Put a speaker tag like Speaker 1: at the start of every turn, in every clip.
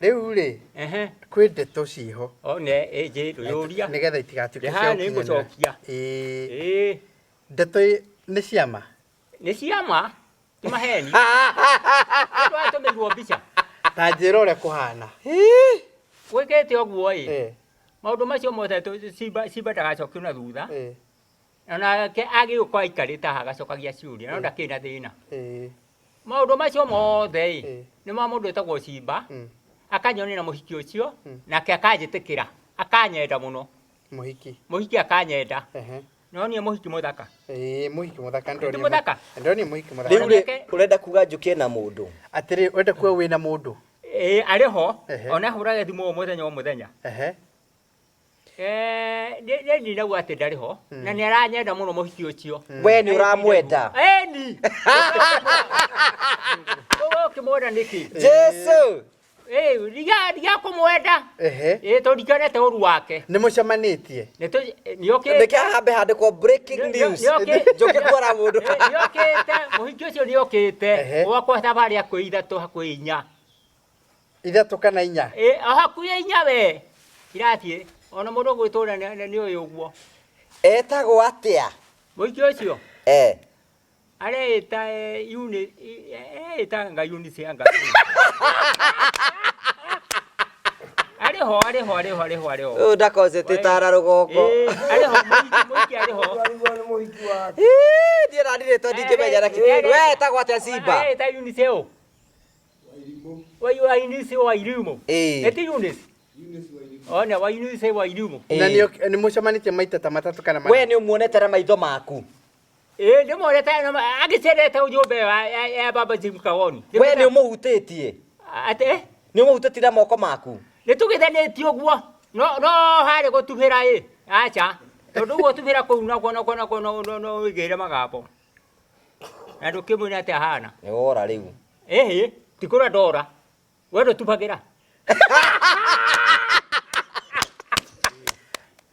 Speaker 1: Rĩu rĩ,
Speaker 2: Ehe.
Speaker 1: kwĩ ndeto ciho.
Speaker 2: One ĩnjĩ ndũyũria.
Speaker 1: Nĩgetha itigatuĩke cia
Speaker 2: Haha nĩ
Speaker 1: gũkinyanĩra.
Speaker 2: ngũcokia.
Speaker 1: Ĩĩ.
Speaker 2: Ĩĩ.
Speaker 1: Ndeto nĩ ciama.
Speaker 2: Nĩ ciama ti maheni. Andũ atũmĩirwo mbica.
Speaker 1: Ta njĩra ũrĩa kũhana.
Speaker 2: Gwĩkĩte ũguo ĩ.
Speaker 1: Eh.
Speaker 2: Maũndũ macio mothe Simba Simba ndagacokio na thutha.
Speaker 1: Eh.
Speaker 2: Onake agĩũka aikarĩte haha agacokagia ciũria no ndakĩrĩ na thĩna.
Speaker 1: Eh.
Speaker 2: Maũndũ macio mothe ĩ
Speaker 1: Eh.
Speaker 2: nĩ ma mũndũ wĩtagwo Simba.
Speaker 1: Mm.
Speaker 2: Akanyonera mũhiki ũcio
Speaker 1: Mm.
Speaker 2: nake akanjĩtĩkĩra akanyenda mũno.
Speaker 1: Mũhiki.
Speaker 2: Mũhiki akanyenda.
Speaker 1: Ehe.
Speaker 2: No niĩ mũhiki mũthaka.
Speaker 1: Ĩĩ mũhiki mũthaka
Speaker 2: Ti
Speaker 1: ndonire.
Speaker 2: mũthaka?
Speaker 1: Ndonire mũhiki mũthaka.
Speaker 3: Rĩu rĩ, ũrenda kuga njũke na mũndũ?
Speaker 1: Atĩrĩ, ũrenda kuga wĩna mũndũ?
Speaker 2: Ĩĩ arĩ ho
Speaker 1: Ehe.
Speaker 2: ona ahũraga thimũ o mũthenya o mũthenya.
Speaker 1: Ehe.
Speaker 2: Eh, nĩ ndinauga atĩ ndarĩ ho na nĩ aranyenda mũno mũhiki ũcio.
Speaker 3: We nĩ ũramwenda?
Speaker 2: Ĩni. Ũkĩmwenda nĩkĩ?
Speaker 3: Jesu!
Speaker 2: Ĩĩ ndiga ndiga kũmwenda.
Speaker 1: Ehe.
Speaker 2: Ĩĩ tondũ ndikĩonete ũru wake.
Speaker 1: Nĩ mũcemanĩtie?
Speaker 2: Nĩ tũ nĩokĩte.
Speaker 3: Nĩkĩ hambe handĩkwo breaking news? Njũke kuona mũndũ.
Speaker 2: Nĩokĩte mũhiki ũcio nĩokĩte
Speaker 1: Ehe.
Speaker 2: gwakwa thabarĩ hakuhĩ ithatũ hakuhĩ inya.
Speaker 1: Ithatũ kana inya?
Speaker 2: Ĩĩ o hakuhĩ inya we irathiĩ ona mũndũ ũgwĩtũra nĩ ũyũ ũguo.
Speaker 3: Etagwo atĩa?
Speaker 2: Mũhiki ũcio
Speaker 3: Eh.
Speaker 2: areĩta Eunice eĩta anga Eunice anga. Arĩ ho arĩ ho arĩ ho arĩ ho arĩ ho.
Speaker 3: Ũyũ ndakocete tara rũgongo.
Speaker 2: Ĩĩ arĩ ho mũhiki mũhiki arĩ ho.
Speaker 3: Ĩĩ, Niĩ nani rĩtwa ndingĩmenya na kĩ. We etagwo atĩa Simba?
Speaker 2: Areĩta Eunice ũ? Wa Eunice wa Irimũ.
Speaker 3: Ĩĩ.
Speaker 2: Ĩti Eunice? One wa Eunice wa Irimũ.
Speaker 1: Na nĩ mũcemanĩtie maita ta matatũ kana mana?
Speaker 3: We nĩ ũmuonete na maitho maku?
Speaker 2: Ĩĩ ndĩmuonete agĩcerete nyũmba ĩyo ya baba Jim Kawoni.
Speaker 3: We nĩ ũmũhutĩtie?
Speaker 2: Atĩ?
Speaker 3: Nĩ ũmũhutĩtie na moko maku?
Speaker 2: Nĩ tũgĩthanĩtie ũguo no no harĩ gũtubĩra ĩ aca tondũ gũtubĩra kũu nakuo nakuo nakuo no no no wĩigĩire magambo na ndũkĩmwĩra atĩ ahana.
Speaker 3: Nĩ wora rĩu.
Speaker 2: Ĩhĩ ti kũra ndora we ndũtubagĩra.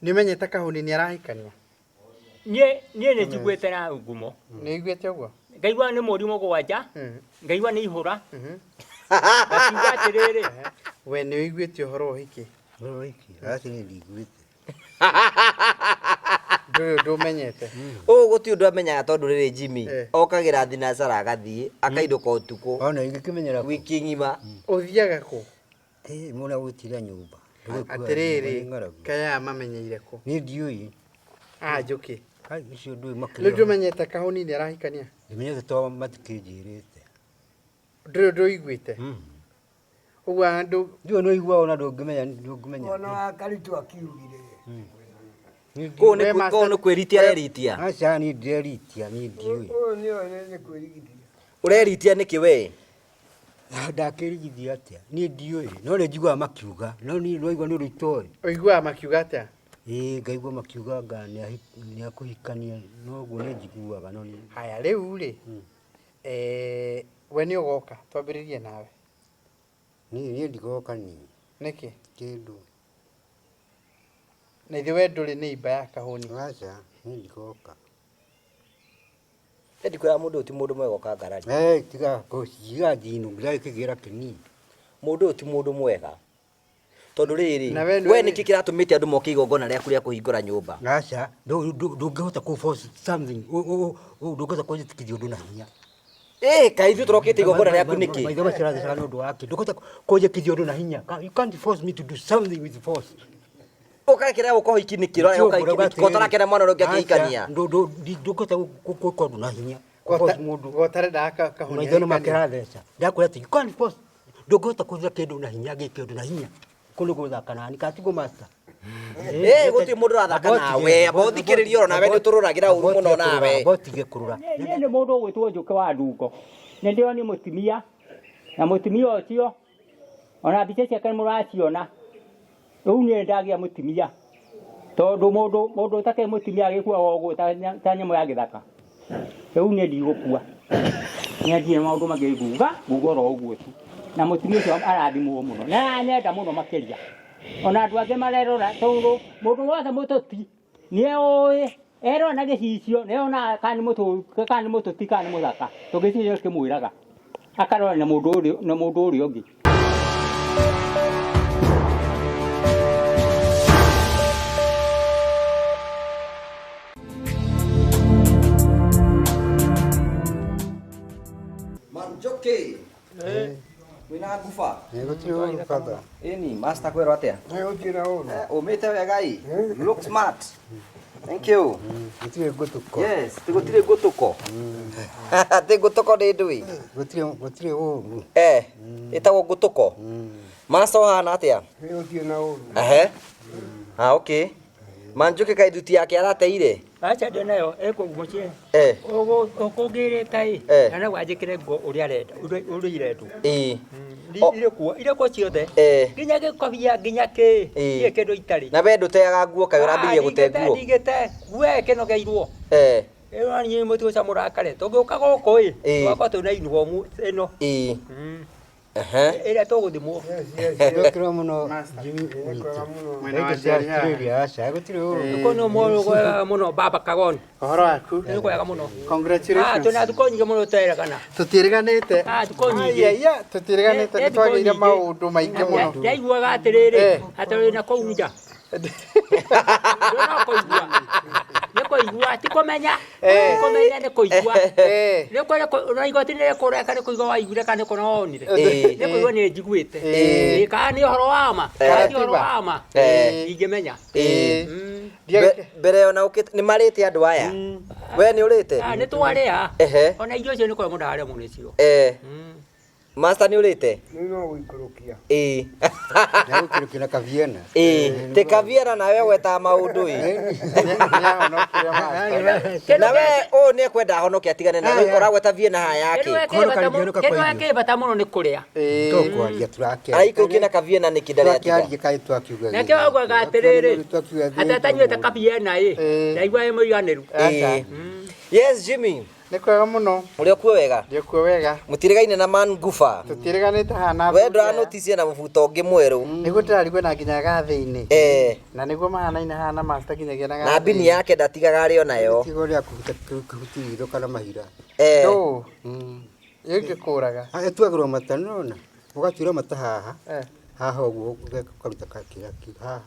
Speaker 1: Nĩ ũmenyete Kahũni nĩ arahikania?
Speaker 2: Niĩ niĩ nĩ njiguĩte na ngumo.
Speaker 1: Nĩ ũiguĩte ũguo?
Speaker 2: Ngaigua nĩ mweri mũgwanja ngaigua nĩ ihũra
Speaker 1: Mhm.
Speaker 2: ngakiuga atĩrĩrĩ
Speaker 1: We nĩ ũiguĩte ũhoro wa ũhiki?
Speaker 4: Ũhiki? Aca niĩ ndiguĩte.
Speaker 1: Ndũrĩ ũndũ ũmenyete?
Speaker 3: Ũũ gũtirĩ ũndũ amenyaga tondũ rĩrĩ Jimmy
Speaker 1: Eh.
Speaker 3: okagĩra thinacara agathiĩ akainũka ũtukũ
Speaker 4: Ona ingĩkĩmenyera kũ?
Speaker 3: wiki ng'ima.
Speaker 1: Ũthiaga kũ?
Speaker 4: Ĩ, mũna gũtira nyũmba.
Speaker 1: Atĩrĩrĩ,
Speaker 4: Nĩ ng'aragu.
Speaker 1: kaya mamenyeire kũ?
Speaker 4: Niĩ ndiũĩ.
Speaker 1: Ah, njũkĩ.
Speaker 4: Kai ũcio ndũĩ makĩria.
Speaker 1: Rĩu ndũmenyete Kahũni nĩ arahikania?
Speaker 4: Ndimenyete to matikĩnjĩrĩte.
Speaker 1: Ndũrĩ ũndũ ũiguĩte? Ũguo andũ
Speaker 4: Ndiũĩ nĩ ũiguaga ona ndũngĩmenya ndũngĩmenya.
Speaker 5: Ona wa Karitũ akiugire.
Speaker 3: Kũu nĩ
Speaker 1: We
Speaker 3: kũ- kũu nĩ kwĩritia areritia.
Speaker 4: Aca niĩ ndireritia niĩ ndiũĩ.
Speaker 5: Ũyũ nĩwe nĩ kwĩrigithia.
Speaker 3: Ũreritia nĩkĩ we?
Speaker 4: Ndakĩrigithia atĩa? Niĩ ndiũĩ. No nĩ njiguaga makiuga. No niĩ nĩwaigua nĩ ũndũ itoĩ.
Speaker 1: Ũiguaga makiuga atĩa?
Speaker 4: Ĩĩ ngaigua makiuga anga nĩ akũhikania no ũguo nĩ njiguaga no nĩ
Speaker 1: Haya rĩu rĩ, eh, we nĩ ũgoka twambĩrĩrie nawe.
Speaker 4: niĩ niĩ ndigoka niĩ
Speaker 1: Nĩkĩ?
Speaker 4: kĩndũ.
Speaker 1: Na ithuĩ we ndũrĩ neighbour ya Kahũni.
Speaker 4: Aca niĩ ndigoka.
Speaker 3: Niĩ ndikwĩra mũndũ ũyũ ti mũndũ mwega ũkangarari.
Speaker 4: Eh tiga kũciga njino ndagĩkĩgĩra kĩnini.
Speaker 3: Mũndũ ũyũ ti mũndũ mwega. Tondũ rĩrĩ,
Speaker 1: Na we nĩ-
Speaker 3: we nĩkĩ kĩratũmĩte andũ moke igongona rĩaku rĩa kũhingũra nyũmba?
Speaker 4: Aca ndũngĩhota kũ force something ndũngĩhota kũnjĩtĩkithia ũndũ na hinya.
Speaker 3: Ĩ, kaĩ ithuĩ tũrokĩte igongona rĩaku nĩkĩ?
Speaker 4: Maitho macio ũrathecaga nĩ ũndũ wa kĩ? Ndũngĩhota kũnjĩkithia ũndũ na hinya. You can't force me to do something with force.
Speaker 3: Ũgakĩrega gũka ũhiki nĩkĩ? Ũrarega gũka ũhiki nĩkĩ? Ko ũtarakena mwana ũrĩa ũngĩ akĩhikania?
Speaker 4: Ndũngĩhota gwĩka ũndũ na hinya. Kũ-force mũndũ.
Speaker 1: Gotarendaga Kahũni
Speaker 4: Maitho nĩ
Speaker 1: ahikanie.
Speaker 4: makĩratheca. Ndakwĩra atĩ you can't force ndũngĩhota kũhitha kĩndũ na hinya gĩke ũndũ na hinya. Kũu nĩ gũthaka nani kana tiguo master?
Speaker 3: Ĩ, gũtirĩ mũndũ ũrathaka nawe. Amba ũthikĩrĩrie oro nawe nĩ ũtũrũragĩra ũru mũno nawe.
Speaker 4: Amba ũtige kũrũra.
Speaker 2: Niĩ nĩ mũndũ ũgwĩtwo Njũkĩ wa Ndungo. Nĩ ndĩronire mũtumia na mũtumia ũcio ona mbica ciake nĩ mũraciona. Rĩu niĩ ndagĩa mũtumia tondũ mũndũ mũndũ ũtakĩrĩ mũtumia agĩkuaga ũguo ta nyamũ ya gĩthaka. Rĩu niĩ ndigũkua. Niĩ ndirĩ maũndũ mangĩ nguga, nguga oro ũguo tu. Na mũtumia ũcio arathimwo mũno na aranyenda mũno makĩria. Ona andũ angĩ marerora tondũ mũndũ wothe mũteti nĩeũĩ erora na gĩcicio nĩonaga kana nĩ mũtũ kana nĩ mũteti kana nĩ mũthaka tondũ gĩcicio kĩmwĩraga akarora na mũndũ ũrĩa na mũndũ ũrĩa ũngĩ.
Speaker 3: Wĩna nguba.
Speaker 5: Gũtirĩ ũru baba.
Speaker 3: Ĩni, master kwĩrwo atĩa?
Speaker 5: Gũtirĩ na ũru.
Speaker 3: Ũmĩte wega ĩ. You look smart. Thank you.
Speaker 5: Gũtirĩ ngũtũko.
Speaker 3: Yes, ti gũtirĩ ngũtũko. Ti ngũtũko nĩ ndũĩ.
Speaker 5: Gũtirĩ gũtirĩ ũru.
Speaker 3: Eh, ĩtagwo ngũtũko. Master ũhana atĩa?
Speaker 5: Gũtirĩ na ũru.
Speaker 3: Ehe. Ah, okay. Manjũkĩ kaĩ thuti yake arateire?
Speaker 2: Acha ndĩ nayo ĩkũu mũciĩ.
Speaker 3: Eh.
Speaker 2: Ũkũngĩrĩte ĩ
Speaker 3: Eh.
Speaker 2: na no wanjĩkĩre nguo ũrĩa arenda ũrĩa irendwo.
Speaker 3: Ĩ.
Speaker 2: Irĩ kuo irĩ kuo ciothe.
Speaker 3: Eh.
Speaker 2: Nginya gĩkobia nginya kĩ
Speaker 3: Ĩ.
Speaker 2: gĩtirĩ kĩndũ itarĩ.
Speaker 3: Na we ndũteaga nguo kaĩ ũrambirie gũte nguo?
Speaker 2: Ndigĩte nguo ĩyo ĩkĩnogeirwo.
Speaker 3: Eh.
Speaker 2: Ĩyo niĩ mũtigũca mũrakare tũngĩũka gũkũ ĩ
Speaker 3: Ĩ.
Speaker 2: tũgakorwo twĩna uniform ĩno.
Speaker 3: Ĩ. Ehe.
Speaker 2: Ĩrĩa tũgũthimwo.
Speaker 5: Gwĩkĩrwo mũno Jimmy witũ.
Speaker 1: Mwena wa
Speaker 5: Indo cia
Speaker 1: Njeri haha.
Speaker 5: Australia aca gũtirĩ ũru.
Speaker 2: Kũu nĩ mwega mũno baba Kagoni.
Speaker 1: Ũhoro waku?
Speaker 2: Nĩ kwega mũno.
Speaker 1: Congratulations.
Speaker 2: Twĩna thukũ nyingĩ mũno tweragana.
Speaker 1: Tũtiĩrĩganĩte.
Speaker 2: Ah, thukũ nyingĩ.
Speaker 1: Aiya, tũtiĩrĩganĩte
Speaker 2: Nĩ
Speaker 1: nĩ twagĩire
Speaker 2: thukũ nyingĩ.
Speaker 1: maũndũ maingĩ mũno.
Speaker 2: Ndaiguaga atĩrĩrĩ
Speaker 1: Eh.
Speaker 2: atĩ wĩna kũu nja. Ndũna kũigua. Nĩ kũigua ti kũmenya.
Speaker 1: Eh.
Speaker 2: Ti kũmenya nĩ kũigua.
Speaker 1: Eh.
Speaker 2: Nĩ kũrĩa na igoti nĩ kũreka nĩ kũigua waiguire kana nĩ kũona wonire.
Speaker 3: Eh.
Speaker 2: Nĩ kũigua nĩ njiguĩte.
Speaker 1: Eh.
Speaker 2: Ĩ, kana nĩ ũhoro wa ma. Kana ti ũhoro wa ma.
Speaker 3: Eh.
Speaker 2: Ingĩmenya.
Speaker 3: Ĩ.
Speaker 1: Ndiagĩte-
Speaker 3: Mbere ona ũkĩte nĩ marĩte andũ aya. We nĩ ũrĩte?
Speaker 2: Ah, nĩ twarĩa.
Speaker 3: Ehe.
Speaker 2: Ona irio icio nĩ kũrĩa mũndũ ararĩa mũno icio.
Speaker 3: Eh. Master nĩ ũrĩte?
Speaker 5: Nĩ no gũikũrũkia.
Speaker 3: Ĩ.
Speaker 5: Nĩ na kaviena.
Speaker 3: Ĩ. Tĩ kaviera nawe ũgwetaga maũndũ ĩ.
Speaker 1: Nĩahonokire master.
Speaker 3: Na we ũyũ nĩ ekwenda ahonoke atigane na rĩu ũragweta Vienna haha yake.
Speaker 2: Kĩndũ gĩa bata mũno nĩ kũrĩa.
Speaker 1: Ĩ.
Speaker 5: Tũkwaria tũrakĩaria.
Speaker 3: Araikũrũkia na kaviena nĩkĩ ndarĩ atiga?
Speaker 5: Tũrakĩaria kaĩ twakiuga.
Speaker 2: Nake waugaga atĩrĩrĩ atĩ atanyuĩte kabiena ĩ
Speaker 1: Eh.
Speaker 2: ndaigua ĩ mũiganĩru.
Speaker 3: Ĩ. Yes Jimmy,
Speaker 1: Nĩ kwega mũno.
Speaker 3: ũrĩa kuo wega?
Speaker 1: Ndĩ kuo wega.
Speaker 3: Mũtirĩgaine na man nguba.
Speaker 1: Tũtiĩrĩganĩte haha na
Speaker 3: We
Speaker 1: athuri aya.
Speaker 3: ndũranoticie na mũbuto ũngĩ mwerũ.
Speaker 1: Nĩguo ndĩrarigwo na nginya gathĩ-inĩ.
Speaker 3: Eh.
Speaker 1: Na nĩguo mahanaine haha na master nginyagia na
Speaker 3: Na mbini yake ndatigaga arĩ o nayo.
Speaker 5: Tiga ũrĩa kũhutia itho kana mahira.
Speaker 3: Eh.
Speaker 1: Ndũ. Ĩyo ĩngĩkũraga.
Speaker 5: Ĩtuagĩrwo mata nĩwona. Ũgatuĩra mata haha.
Speaker 1: Eh.
Speaker 5: Haha ũguo ũkaruta kĩrĩa haha.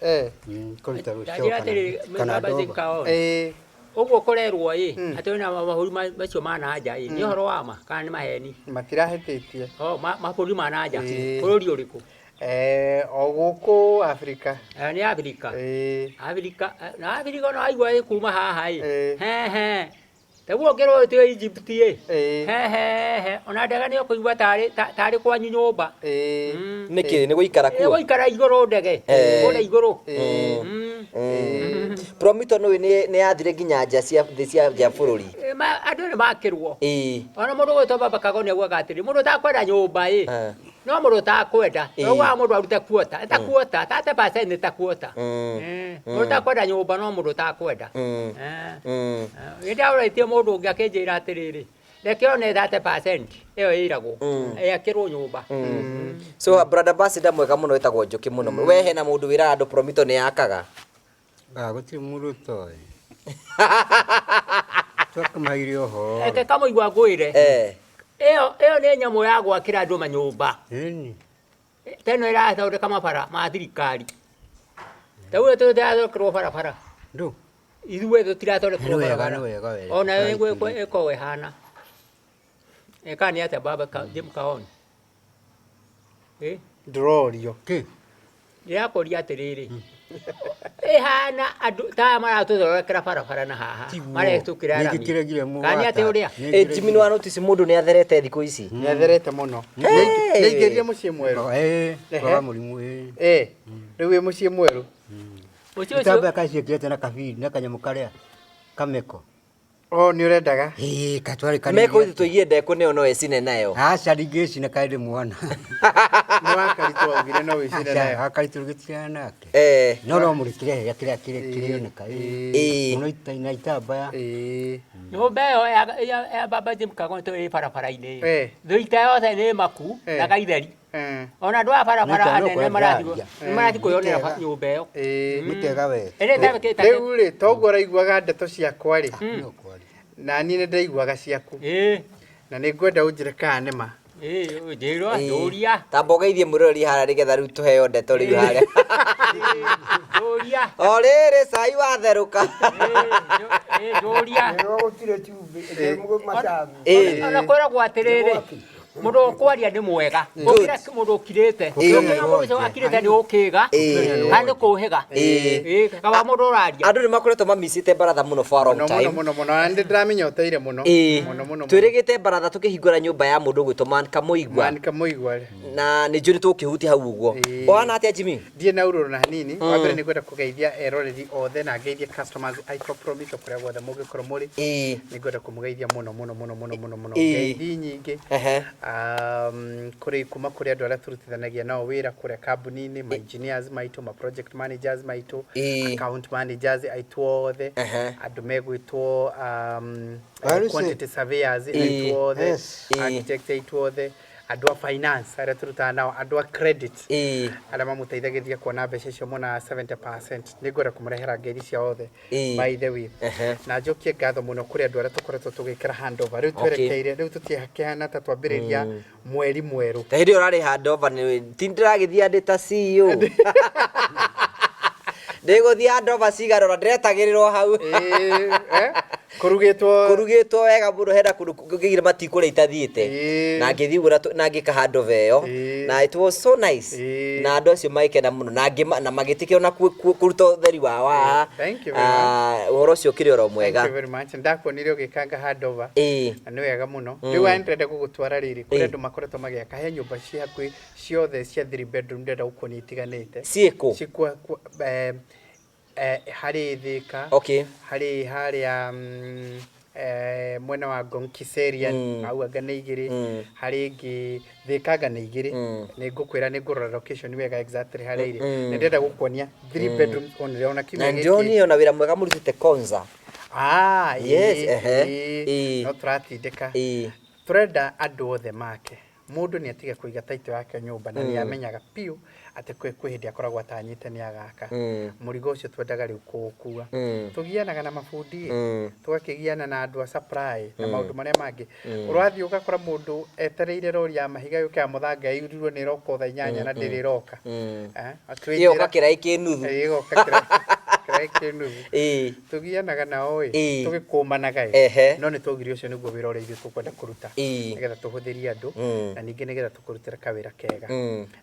Speaker 1: Eh.
Speaker 5: Ũkaruta rũcao
Speaker 2: Ndanjĩra atĩrĩrĩ
Speaker 5: kana
Speaker 2: baba
Speaker 5: ndomba.
Speaker 2: Kaoni.
Speaker 1: Ĩ.
Speaker 2: Ũguo kũrerwo ĩ atĩ wĩna mabũrũri macio ma na nja ĩ nĩ ũhoro wa ma kana nĩ maheni?
Speaker 1: Matirahĩtĩtie.
Speaker 2: Oh, mabũrũri ma na nja
Speaker 1: Ĩ.
Speaker 2: bũrũri ũrĩkũ?
Speaker 1: Eh, o gũkũ Afrika.
Speaker 2: Eh, nĩ Afrika.
Speaker 1: Ĩ.
Speaker 2: Afrika na Afrika ona waigua ĩ kuma haha ĩ.
Speaker 1: Ĩ.
Speaker 2: He he. Taguo ũngĩrwo ũtue Egypt ĩ.
Speaker 1: Ĩ.
Speaker 2: He he he. Ona ndege nĩ ũkũigua tarĩ tarĩ kwanyu nyũmba.
Speaker 1: Ĩ.
Speaker 3: Nĩkĩ nĩ gũikara
Speaker 2: Ĩ
Speaker 3: kuo?
Speaker 2: gũikara igũrũ ndege.
Speaker 3: Eh.
Speaker 2: Kũrĩa igũrũ.
Speaker 1: Ĩ.
Speaker 3: Promito nĩ nĩ yathire nginya nja cia thĩ cia nja bũrũri.
Speaker 2: Ĩ, andũ nĩ makĩrwo.
Speaker 3: Ĩ.
Speaker 2: Ona mũndũ gwĩtwo baba Kagoni augaga atĩrĩ mũndũ ũtakwenda nyũmba ĩ
Speaker 3: Eh.
Speaker 2: no mũndũ ũtakwenda
Speaker 3: Ĩ.
Speaker 2: augaga mũndũ arute kuota ta kuota tate percent nĩ ta kuota.
Speaker 3: Mm.
Speaker 2: Mũndũ ũtakwenda nyũmba no mũndũ ũtakwenda.
Speaker 3: Mm.
Speaker 2: Eh.
Speaker 3: Mm.
Speaker 2: Hĩndĩ ĩrĩa mũndũ ũngĩ akĩnjĩra atĩrĩrĩ reke one 30% ĩyo ĩragwo ĩakĩrwo nyũmba.
Speaker 3: So brother ambassador mwega mũno wĩtagwo Njũkĩ mũno. We hena mũndũ wĩraga andũ Promito nĩ yakaga.
Speaker 5: Ah, gũtirĩ mũndũ ũtoĩ. Twakĩmaire ũhoro.
Speaker 2: Reke kamũigua ngwĩre
Speaker 3: Eh.
Speaker 2: ĩyo ĩyo nĩ nyamũ ya gwakĩra andũ manyũmba.
Speaker 5: Ĩni.
Speaker 2: Ta ĩno ĩrathondeka mabara ma thirikari. Ta ũguo tũtirathondekerwo barabara.
Speaker 5: Ndũ.
Speaker 2: Ithuĩ tũtirathondekerwo
Speaker 5: Nĩ wega,
Speaker 2: barabara.
Speaker 5: nĩ wega, wega.
Speaker 2: Ona yo ĩkoragwo ĩhana. Ĩ kana nĩ atĩa baba Jim Kaoni? Ĩ?
Speaker 1: Ndũrorio.
Speaker 5: Kĩ?
Speaker 2: Ndĩrakũria atĩrĩrĩ ĩhana andũ ta aya maratũthondekera barabara na haha
Speaker 5: Tiguo.
Speaker 2: maretũkĩra rami.
Speaker 5: Nĩngĩkĩregire mũgata.
Speaker 2: Kana nĩ atĩ ũrĩa?
Speaker 3: Ĩ Jimmy nĩ wa notice mũndũ nĩ atherete thikũ ici.
Speaker 1: Nĩ atherete mũno.
Speaker 3: Hey.
Speaker 1: Nĩ aingĩrire mũciĩ mwerũ.
Speaker 5: Ĩ,
Speaker 1: Ehe.
Speaker 5: kwaga mũrimũ ĩ.
Speaker 1: Ĩ. Rĩu wĩ mũciĩ mwerũ.
Speaker 2: Ũcio ũcio
Speaker 4: Itambaya kaciĩkĩrĩte na kabiri na kanyamũ karĩa kameko.
Speaker 1: O nĩ ũrendaga.
Speaker 4: Ĩĩ katwarĩ kanini.
Speaker 3: Meko ithu tũigie ndekũ nĩyo no ĩcine nayo.
Speaker 4: Aca ndingĩcina kaĩ ndĩ mwana.
Speaker 1: Nĩ wakaritũ waugire no wĩcine nayo.
Speaker 4: Akaritũ gĩtirana nake.
Speaker 3: Eh.
Speaker 4: No no mũrĩkĩre hega kĩrĩa kĩrĩoneka.
Speaker 3: Ĩĩ.
Speaker 4: Mũno na itambaya.
Speaker 1: Ĩ.
Speaker 2: nyũmba ĩyo ya baba Jim Kagono ĩ barabara-inĩ
Speaker 1: Eh.
Speaker 2: thũita yothe nĩ maku
Speaker 1: Eh.
Speaker 2: na gaitheri
Speaker 1: Eh.
Speaker 2: ona andũ a barabara
Speaker 4: Nĩ
Speaker 2: anene
Speaker 4: kũrĩa ndĩraria.
Speaker 2: marathiĩ kwĩyonera
Speaker 1: Nĩ
Speaker 2: nyũmba ĩyo
Speaker 1: Ĩ.
Speaker 4: Mĩtega we.
Speaker 2: ĩrĩa ĩtambĩkĩte
Speaker 1: Rĩu rĩ, toguo ũraiguaga ndeto ciakwa rĩ,
Speaker 4: No kwaria.
Speaker 1: na niĩ nĩ ndaiguaga ciaku.
Speaker 2: ĩĩ
Speaker 1: Na nĩ ngwenda ũnjĩre kana nĩ ma.
Speaker 2: ĩĩ njĩrwo njũria
Speaker 3: Tamba ũgeithie mwĩroreri harĩa nĩgetha rĩu tũheo ndeto rĩu harĩa.
Speaker 2: njũria
Speaker 3: O rĩrĩ cai watherũka.
Speaker 2: ĩĩ njũria
Speaker 5: Gũtirĩ cumbĩ, macani.
Speaker 3: Ĩĩ.
Speaker 2: ona kwĩragwo atĩrĩrĩ Mũndũ ũkwaria nĩ mwega. Gũkĩra mũndũ ũkirĩte.
Speaker 3: Ĩĩ.
Speaker 2: Ũkĩra mũndũ ũcio akirĩte nĩ ũkĩga.
Speaker 3: Ĩĩ.
Speaker 2: Kana nĩ kũhĩga.
Speaker 3: Ĩĩ.
Speaker 2: Ĩĩ, kaba mũndũ ũraria.
Speaker 3: Andũ nĩ makoretwo mamicĩte baratha mũno for a long
Speaker 1: Mũno mũno
Speaker 3: time.
Speaker 1: mũno mũno na nĩ ndĩramĩnyoteire mũno.
Speaker 3: Ĩĩ.
Speaker 1: Mũno mũno.
Speaker 3: Twĩrĩgĩte baratha tũkĩhingũra nyũmba ya mũndũ ũgwĩtwo Man Kamũigua.
Speaker 1: Man Kamũigua.
Speaker 3: Na nĩ njũĩ nĩ tũgũkĩhutia hau ũguo.
Speaker 1: Ĩĩ.
Speaker 3: Ũhana atĩa Jimmy?
Speaker 1: Ndiĩ na urũrũ na hanini. Wa mbere nĩ ngwenda kũgeithia eroreri othe na ngeithie customers aitũ a Promito kũrĩa guothe mũngĩkorwo mũrĩ.
Speaker 3: Ĩĩ.
Speaker 1: Nĩ ngwenda kũmũgeithia mũno mũno mũno mũno mũno mũno.
Speaker 3: Ĩĩ.
Speaker 1: Ngeithi nyingĩ.
Speaker 3: Ehe.
Speaker 1: Kũrĩ kuma kũrĩ andũ arĩa tũrutithanagia nao wĩra kũrĩa kambuni-inĩ, ma engineers maitũ, ma project managers maitũ,
Speaker 3: Ĩĩ.
Speaker 1: account managers aitũ othe,
Speaker 3: Ehe.
Speaker 1: andũ megwĩtwo
Speaker 5: Waruci.
Speaker 1: quantity surveyors
Speaker 3: Ĩĩ.
Speaker 1: aitũ othe,
Speaker 5: Yes.
Speaker 3: Ĩĩ.
Speaker 1: architect aitũ othe, andũ a finance arĩa tũrutaga nao, andũ a credit
Speaker 3: Ĩĩ.
Speaker 1: arĩa mamũteithagĩrĩria kuona mbeca icio mona 70%. Nĩ ngwenda kũmũrehera ngeithi cia othe
Speaker 3: Ĩĩ.
Speaker 1: by the way.
Speaker 3: Ehe.
Speaker 1: Na njokie ngatho mũno kũrĩ andũ arĩa tũkoretwo tũgĩkĩra handover. Rĩu
Speaker 3: Okay.
Speaker 1: twerekeire, rĩu tũtiakĩhana ta twambĩrĩria mweri mwerũ.
Speaker 3: Ta hĩndĩ ĩyo ũrarĩ handover nĩ ti ndĩragĩthiĩ ndĩ ta CEO. Ndĩgũthiĩ handover cigana ũna ndĩretagĩrĩrwo hau.
Speaker 1: Ĩĩ, eh, kũrugĩtwo
Speaker 3: Kũrugĩtwo wega mũno hena kũndũ kũngĩgire matikũrĩa itathiĩte.
Speaker 1: Ĩĩ.
Speaker 3: Na ngĩthiĩ ũguo na ngĩka handover ĩyo.
Speaker 1: Ĩĩ.
Speaker 3: Na it was so nice.
Speaker 1: Ĩĩ.
Speaker 3: Na andũ acio magĩkena mũno na ngĩma na magĩtĩkĩra na kũruta ũtheri wao haha.
Speaker 1: Thank you very
Speaker 3: Ah, ũhoro ũcio ũkĩrĩ oro
Speaker 1: Thank
Speaker 3: mwega.
Speaker 1: you very much. Ndakuonire ũgĩkanga handover.
Speaker 3: Ĩĩ.
Speaker 1: Na nĩ wega mũno. Rĩu aya ndĩrenda gũgũtwara rĩrĩ kũrĩ
Speaker 3: Ĩĩ.
Speaker 1: andũ makoretwo magĩaka he nyũmba ciĩ hakuhĩ ciothe cia three bedroom ndĩrenda gũkuonia itiganĩte.
Speaker 3: Ciĩkũ?
Speaker 1: Cikua harĩ Thĩka.
Speaker 3: Okay.
Speaker 1: Harĩ harĩa mwena wa Ngong Kiserian hau anga nĩ igĩrĩ. Harĩ ĩngĩ Thĩka anga nĩ igĩrĩ. Nĩ ngũkwĩra nĩ ngũrora location wega exactly harĩa irĩ. Nĩ ndĩrenda gũkuonia three bedrooms only ona
Speaker 3: Na
Speaker 1: kiumia gĩkĩ.
Speaker 3: ndĩronire ona wĩra mwega mũrutĩte Konza.
Speaker 1: Ah,
Speaker 3: Yes,
Speaker 1: ĩĩ,
Speaker 3: ehe,
Speaker 1: ĩĩ.
Speaker 3: ĩĩ.
Speaker 1: No tũratindĩka.
Speaker 3: Ĩĩ.
Speaker 1: Tũrenda andũ othe make. Mũndũ nĩ atige kũiga title yake nyũmba na nĩ amenyaga biũ atĩ kwĩ hĩndĩ akoragwo atanyĩte nĩ agaka. Mũrigo ũcio twendaga rĩu kũũkua. Tũgianaga na mabundi ĩ, tũgakĩgiana na andũ a supply na maũndũ marĩa mangĩ. Ũrathiĩ ũgakora mũndũ etereire rori ya mahiga yũke ya mũthanga ĩrirwo nĩ ĩroka o thaa inyanya na ndĩrĩ ĩroka. Eh, akĩnjĩra-
Speaker 3: Ĩyoka kĩraĩ kĩ nuthu.
Speaker 1: Ĩĩ, ĩgoka kĩraĩ kĩ nuthu.
Speaker 3: Ĩĩ.
Speaker 1: Tũgianaga nao ĩ,
Speaker 3: Ĩĩ.
Speaker 1: tũgĩkũmanaga ĩ,
Speaker 3: Ehe.
Speaker 1: no nĩ twaugire ũcio nĩguo wĩra ũrĩa ithuĩ tũkwenda kũruta
Speaker 3: Ĩĩ.
Speaker 1: nĩgetha tũhũthĩrie andũ na ningĩ nĩgetha tũkũrutĩre kawĩra kega.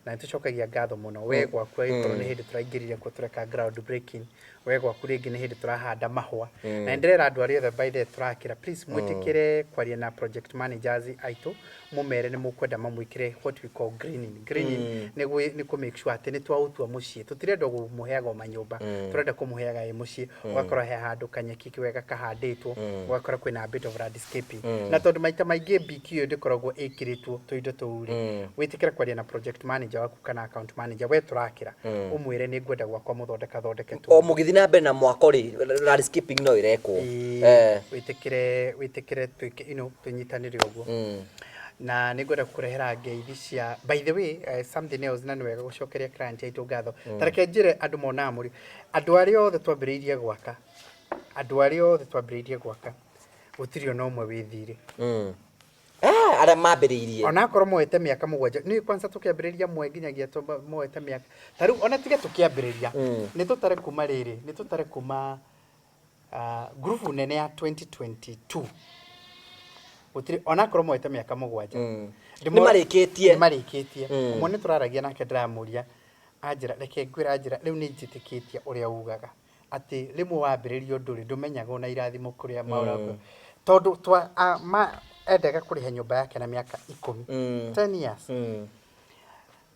Speaker 1: Na nĩ tũcokagia ngatho mũno we gwaku agĩkorwo nĩ hĩndĩ tũraingĩrire kuo tũreka ground breaking, we gwaku rĩngĩ nĩ hĩndĩ tũrahanda mahũa. Na nĩ ndĩrera andũ arĩa othe by the way tũrakĩra, please mwĩtĩkĩre kwaria na project managers aitũ mũmere nĩ mũkwenda mamwĩkĩre what we call greening. Greening nĩ kũ make sure atĩ nĩ twaũtua mũciĩ. Tũtirenda kũmũheaga o manyũmba, tũrenda kũmũheaga ĩ mũciĩ, ũgakora he handũ kanyeki wega kahandĩtwo, ũgakora kwĩna a bit of landscaping. Na tondũ maita maingĩ BQ ĩyo ndĩkoragwo ĩkĩrĩtwo tũindo tũu rĩ, wĩtĩkĩre kwaria na project manager waku kana account manager we tũrakĩra, ũmwĩre nĩ ngwenda gwakwa mũthondeka thondeke
Speaker 3: O mũgĩthiĩ na mbere na mwako rĩ, landscaping no ĩrekwo.
Speaker 1: Ĩĩ,
Speaker 3: Eh.
Speaker 1: wĩtĩkĩre wĩtĩkĩre twĩke you know, tũnyitanĩre ũguo. Na nĩ ngwenda kũrehera ngeithi cia by the way, something else na nĩ wega gũcokeria client aitũ ngatho. Ta reke njĩre andũ monaga mũri andũ arĩa othe twambĩrĩirie gwaka, andũ arĩa othe twambĩrĩirie gwaka gũtirĩ ona ũmwe wĩ thirĩ.
Speaker 3: Ah, arĩa mambĩrĩirie.
Speaker 1: Onakorwo moete mĩaka 7 nĩ kwanza tũkĩambĩrĩria mwe nginyagia moete mĩaka ta rĩu ona tiga tũkĩambĩrĩria nĩ tũtare kuma rĩrĩ, nĩ tũtare kuma ngurubu nene ya 2022 gũtirĩ onakorwo moete mĩaka 7.
Speaker 3: Nĩ marĩkĩtie.
Speaker 1: Nĩ marĩkĩtie. Ũmwe nĩ tũraragia nake ndĩramũria anjĩra reke ngwĩre anjĩra rĩu nĩ njĩtĩkĩtie ũrĩa ugaga atĩ rĩmwe wambĩrĩria ũndũ rĩ ndũmenyaga ona irathimo kũrĩa maũraga tondũ twa endaga kũrĩha nyũmba yake na mĩaka 10. 10 years.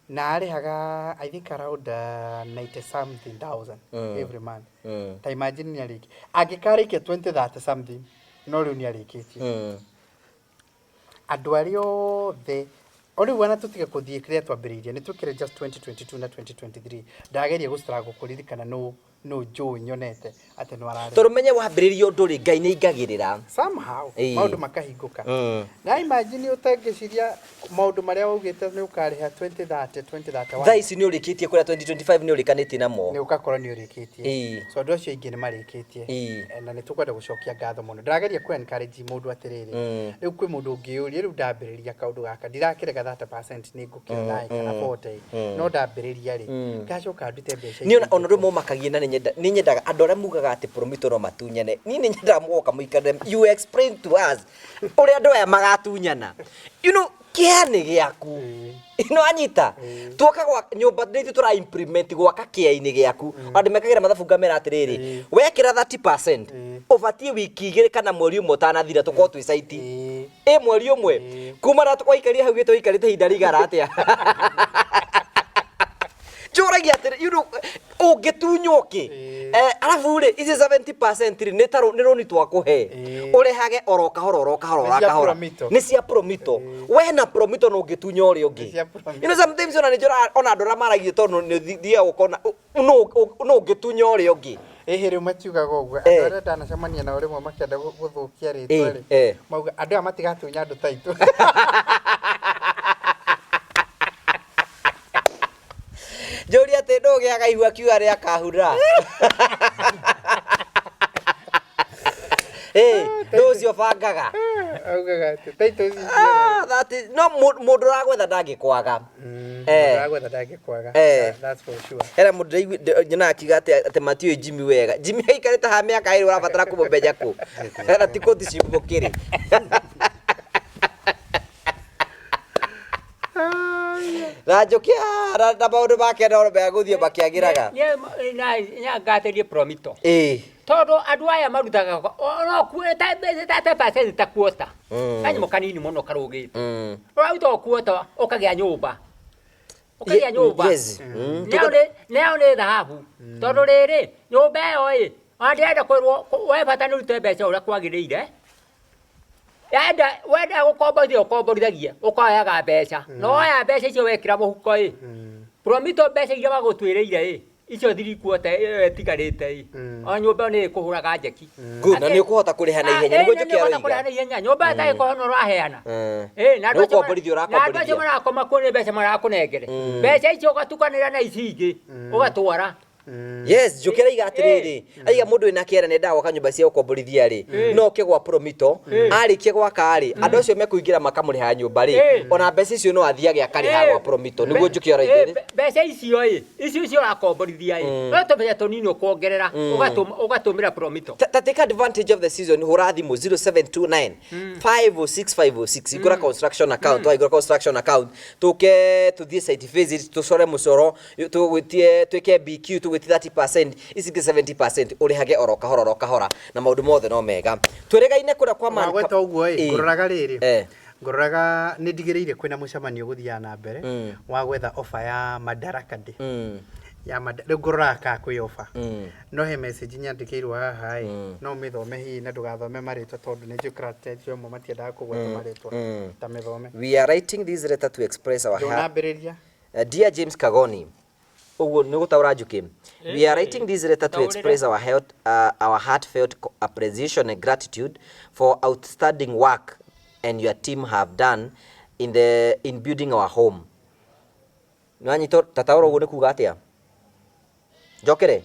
Speaker 1: Na arĩhaga I think around 90 something thousand every month. Ta imagine nĩ arĩkia angĩkarĩkia 2030 something no rĩu nĩ arĩkĩtie. Andũ arĩa othe o rĩu ona tũtige kũthiĩ kĩrĩa twambĩrĩirie nĩ twĩkĩre just 2022 na 2023 ndageria gũ struggle kũririkana nũ njũĩ nyonete atĩ nĩ ararĩ.
Speaker 3: Tondũ menye wambĩrĩria ũndũ rĩ Ngai nĩ aingagĩrĩra.
Speaker 1: Somehow
Speaker 3: Ĩĩ.
Speaker 1: maũndũ makahingũka. Na imagine ũtangĩciria maũndũ marĩa waugĩte nĩ ũkarĩha 2030 2031.
Speaker 3: Thaa ici nĩ ũrĩkĩtie kũrĩa 2025 nĩ ũrĩkanĩtie namo.
Speaker 1: Nĩ ũgakorwo nĩ ũrĩkĩtie.
Speaker 3: Ĩĩ.
Speaker 1: So andũ acio aingĩ nĩ marĩkĩtie.
Speaker 3: Ĩĩ.
Speaker 1: Na nĩ tũkwenda gũcokia ngatho mũno. Ndĩrageria kũ encourage mũndũ atĩrĩrĩ. Rĩu kwĩ mũndũ ũngĩyũria rĩu ndambĩrĩria kaũndũ gaka ndirakĩrega 30% nĩ ngũkĩona kana 40 no ndambĩrĩria rĩ ngacoka ndute mbeca
Speaker 3: Niĩ
Speaker 1: ici
Speaker 3: ona ũndũ ũmwe ũmakagia na nĩ nyendaga andũ arĩa mugaga atĩ Promito no matunyane. Niĩ nĩ nyendaga mũgoka mũikarĩre you explain to us ũrĩa andũ aya magatunyana. You know, Kĩa nĩ gĩaku. No anyita tuoka gwa nyũmba nĩ ithuĩ tũra implement gwaka kĩainĩ gĩaku. Andũ mekagĩra mathabu ngamera atĩrĩrĩ, wekĩra 30% ũbatiĩ wiki igĩrĩ kana mweri ũmwe ũtanathira tũkorwo twĩ site. Ĩ mweri ũmwe kuma na waikarire hau gĩtũ waikarĩte ihinda rĩigana atĩa? Njũragia atĩrĩ, you know, ũngĩtunywo kĩ? Arabu rĩ, ici 70% rĩ, nĩ ta nĩ rũni twakũhe. Ũrĩhage oro kahora oro kahora
Speaker 1: Nĩ
Speaker 3: oro
Speaker 1: cia
Speaker 3: kahora.
Speaker 1: Promito.
Speaker 3: Nĩ cia promito. We na promito no ũngĩtunya ũrĩa ũngĩ.
Speaker 1: Nĩ cia Promito.
Speaker 3: You know, sometimes ona nĩ njũraga ona andũ arĩa maragia tondũ nĩ thiaga ũkona no ũngĩtunya ũrĩa ũngĩ.
Speaker 1: Ĩhĩ rĩu matiugaga ũguo.
Speaker 3: Eh.
Speaker 1: Andũ arĩa ndanacemania nao rĩmwe makĩenda gũthũkia rĩtwa
Speaker 3: Eh,
Speaker 1: rĩ,
Speaker 3: eh.
Speaker 1: mauga andũ aya matigatunya andũ ta aitũ.
Speaker 3: Njũria atĩ ndũgĩaga ihu akiuga rĩa kahura. Ĩ, ndũ ũcio bangaga.
Speaker 1: Augaga atĩ taitũ ici
Speaker 3: Ah, that is, no mũndũ ũragwetha ndangĩkwaga. Eh.
Speaker 1: Ndagwetha ndangĩkwaga.
Speaker 3: Eh.
Speaker 1: That's for sure.
Speaker 3: Hena mũndũ nyonaga akiuga atĩ matiũĩ Jimmy wega. Jimmy aikarĩte haha mĩaka ĩrĩ ũrabatara kũmũmenya kũ? Na ti kũthi ciumũkĩrĩ. Na njũkĩ na maũndũ make no megũthiĩ makĩagĩraga.
Speaker 2: Ngatĩrie promito.
Speaker 3: Ĩĩ.
Speaker 2: Tondũ andũ aya marutaga no ta percent ta kuota. Kanyamũ kanini mũno karũgĩte. Ũraruta o kuota ũkagĩa nyũmba. Ũkagĩa nyũmba.
Speaker 3: Yes.
Speaker 2: Nayo nĩ thahabu. Tondũ rĩrĩ nyũmba ĩyo ĩ ona ndĩrenda kwĩrwo we bata nĩ ũrute mbeca ũrĩa kwagĩrĩire. Wenda wenda gũkomborithia ũkomborithagia ũkoyaga mbeca. Na woya mbeca icio wekĩra mũhuko ĩ. Promito mbeca iria magũtuĩrĩire ĩ icio thirikuota ĩyo ĩtigarĩte ĩ. Ona nyũmba ĩyo nĩ ĩkũhũraga njeki.
Speaker 3: Good, na nĩ ũkũhota kũrĩha na ihenya nĩguo njũkĩ
Speaker 2: aroiga. Kũrĩha na ihenya nyũmba ĩtagĩkorwo nĩ ũraheana. Ĩ na
Speaker 3: Nĩ ũkomborithia
Speaker 2: na andũ acio
Speaker 3: ũrakomborithia.
Speaker 2: marakoma kuo nĩ mbeca marakũnengere. Mbeca icio ũgatukanĩra na ici ingĩ ũgatwara.
Speaker 3: Yes, njũkĩ araiga atĩrĩrĩ, aiga mũndũ wĩna kĩara nĩ gwaka nyũmba cia gũkomborithia rĩ, no oke gwa Promito, arĩkia gwaka rĩ, andũ acio mekũingĩra makamũrĩha nyũmba rĩ, ona mbeca icio no athiage akarĩha gwa Promito, nĩguo njũkĩ araiga.
Speaker 2: Mbeca icio ĩ icio icio ũrakomborithia ĩ no tũbeca tũnini ũkuongerera ũgatũmĩra Promito.
Speaker 3: Ta take advantage of the season, hũra thimũ 0729 506 506 igũra construction account, waigũra construction account tũke tũthiĩ site visit, tũcore mũcoro, tũgwĩtie twĩke BQ, tũgwĩtie 30% ici ingĩ 70% ũrĩhage oro kahora oro kahora na maũndũ mothe no mega twĩrĩgaine kũrĩa kwa Man-
Speaker 1: Wagweta ũguo ĩ,
Speaker 3: Ĩ.
Speaker 1: ngũroraga rĩrĩ.
Speaker 3: Eh.
Speaker 1: Ngũroraga nĩ ndigĩrĩire kwĩna mũcemanio ũgũthiaga na mbere wa gwetha offer ya Madaraka Day. Ya rĩu ngũroraga kana kwĩ offer. No he message nyandĩkĩirwo haha ĩ, no ũmĩthome hihi na ndũgathome marĩtwa tondũ nĩ njũĩ character amwe matiendaga kũgweta marĩtwa. Ta mĩthome.
Speaker 3: We are writing this letter to express our heart.
Speaker 1: Ndũnambĩrĩria.
Speaker 3: Dear James Kagoni, ũguo nĩ gũtaũra njũkĩ. We are writing this letter to express our heart, our heartfelt appreciation and gratitude for outstanding work and your team have done in building our home. Nĩwanyita tataũra ũguo nĩ kuga atĩa? Njokere?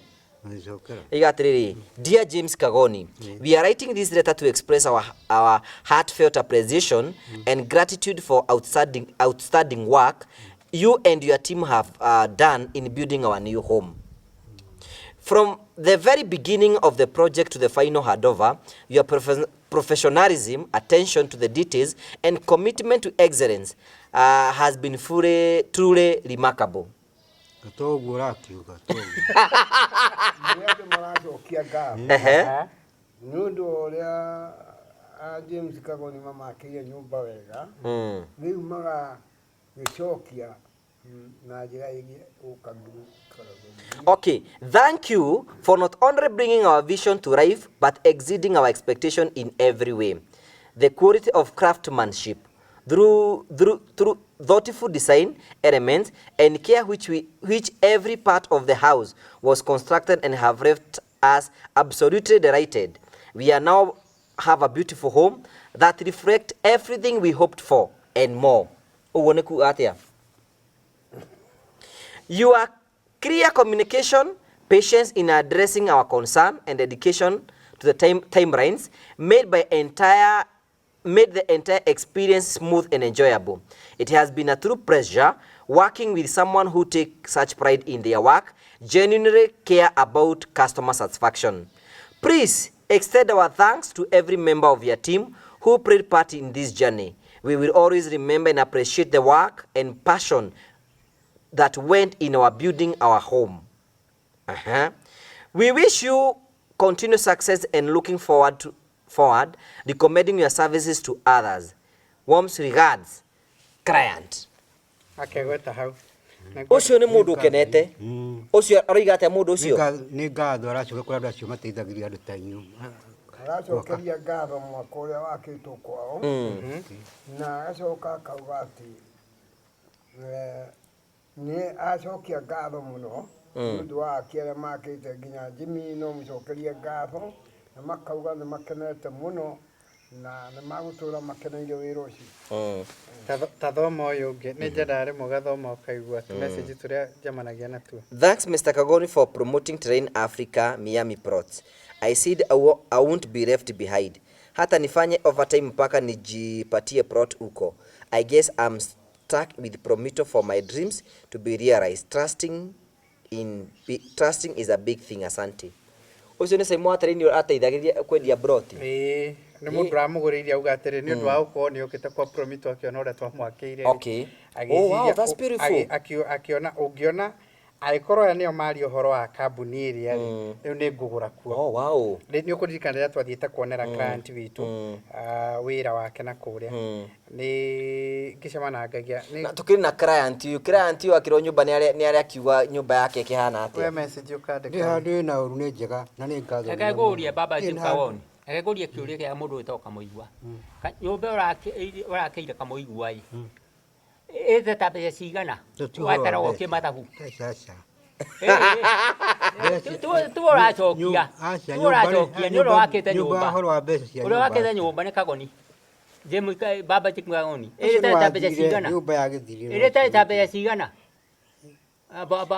Speaker 5: Nĩcokera.
Speaker 3: Iga atĩrĩrĩ, Dear James Kagoni, we are writing this letter to express our heartfelt appreciation and gratitude for outstanding work you and your team have done in building our new home. From the very beginning of the project to the final handover, your professionalism, attention to the details, and commitment to excellence has been truly remarkable.
Speaker 5: To ũguo ũrakiuga, to ũguo.
Speaker 6: Nĩ andũ maracokia ngatho
Speaker 3: Ehe.
Speaker 6: nĩ ũndũ wa ũrĩa a James Kagoni mamakĩire nyũmba wega, rĩu magagĩcokia na njĩra ĩngĩ gũka.
Speaker 3: Okay, thank you for not only bringing our vision to life, but exceeding our expectation in every way. The quality of craftsmanship through thoughtful design elements and care which every part of the house was constructed and have left us absolutely delighted. We are now have a beautiful home that reflects everything we hoped for and more. Ũguo nĩ kuga atĩa? Your clear communication, patience in addressing our concern, and dedication to the timelines made the entire experience smooth and enjoyable. It has been a true pleasure working with someone who takes such pride in their work, genuinely care about customer satisfaction. Please extend our thanks to every member of your team who played part in this journey. We will always remember and appreciate the work and passion that went in our building our home. We wish you continued success and looking forward recommending your services to others. Warm regards, client.
Speaker 1: Akegweta hau.
Speaker 3: Ũcio nĩ mũndũ ũkenete. Ũcio aroiga atĩa mũndũ ũcio?
Speaker 5: Nĩ ngatho aracoka kũrĩ andũ acio mateithagĩrĩria andũ ta inyuĩ.
Speaker 6: Aracokeria ngatho mwaka ũrĩa wakĩtwo kwao na agacoka akauga atĩ nĩ acokia ngatho mũno nĩ ũndũ wa aki arĩa makĩte nginya Jimmy no mũcokerie ngatho na makauga nĩ makenete mũno na nĩ magũtũra makeneire wĩra ũcio.
Speaker 1: Ta thoma ũyũ ũngĩ, nĩ nyendaga rĩmwe ũgathoma ũkaigua tũmessage tũrĩa njemanagia natuo.
Speaker 3: Thanks, Mr. Kagoni, for promoting Terrain Africa Miami Plots. I said I won't be left behind. Hata nifanye overtime mpaka nijipatie plot huko. I guess I'm stuck with Promito for my dreams to be realized. Trusting is a big thing. Asante. Ũcio nĩ Simon wa Terrain ateithagĩrĩria kwendia plot.
Speaker 1: Ĩĩ, nĩ mũndũ ũramũgũrĩire auga atĩrĩ nĩ ũndũ wa gũkorwo nĩ ũkĩte kwa Promito akĩona ũrĩa twamwakĩire rĩ.
Speaker 3: Oh, wow, that's beautiful.
Speaker 1: Akĩona ũngĩona angĩkorwo aya nĩo maria ũhoro wa kambuni ĩrĩa rĩ, rĩu nĩ ngũgũra kuo.
Speaker 3: Oh, wow.
Speaker 1: Nĩ ũkũririkana rĩrĩa twathiĩte kuonera client witũ wĩra wake na kũrĩa, nĩ ngĩcemanangagia nĩ
Speaker 3: Na tukĩrĩ na client ũyũ, client ũyũ akĩrwo nyũmba nĩ arĩa akiuga nyũmba yake ĩkĩhana
Speaker 1: we
Speaker 3: atĩa.
Speaker 1: Message ũkandĩka.
Speaker 5: Ndĩ handũ ĩna ũru, nĩ njega na nĩ ngatho.
Speaker 2: Reke ngũrie baba Jim Kawoni. Reke ngũrie kĩũria kĩa mũndũ wĩtagwo Kamũigua. Nyũmba ũrakĩire Kamũigua ĩ, ĩte ta mbeca cigana? Watara ũgĩkie mathabu.
Speaker 5: Aca.
Speaker 2: Tuo ũracokia. Tuo ũracokia nĩ ũrĩa wakĩte nyũmba.
Speaker 5: Ũhoro wa mbeca cia
Speaker 2: Ũrĩa wakĩte nyũmba nĩ Kagoni. Jim baba Jim Kagoni. Ĩrĩte ta mbeca cigana?
Speaker 5: Nyũmba ya gĩthiri.
Speaker 2: Ĩrĩte ta mbeca cigana?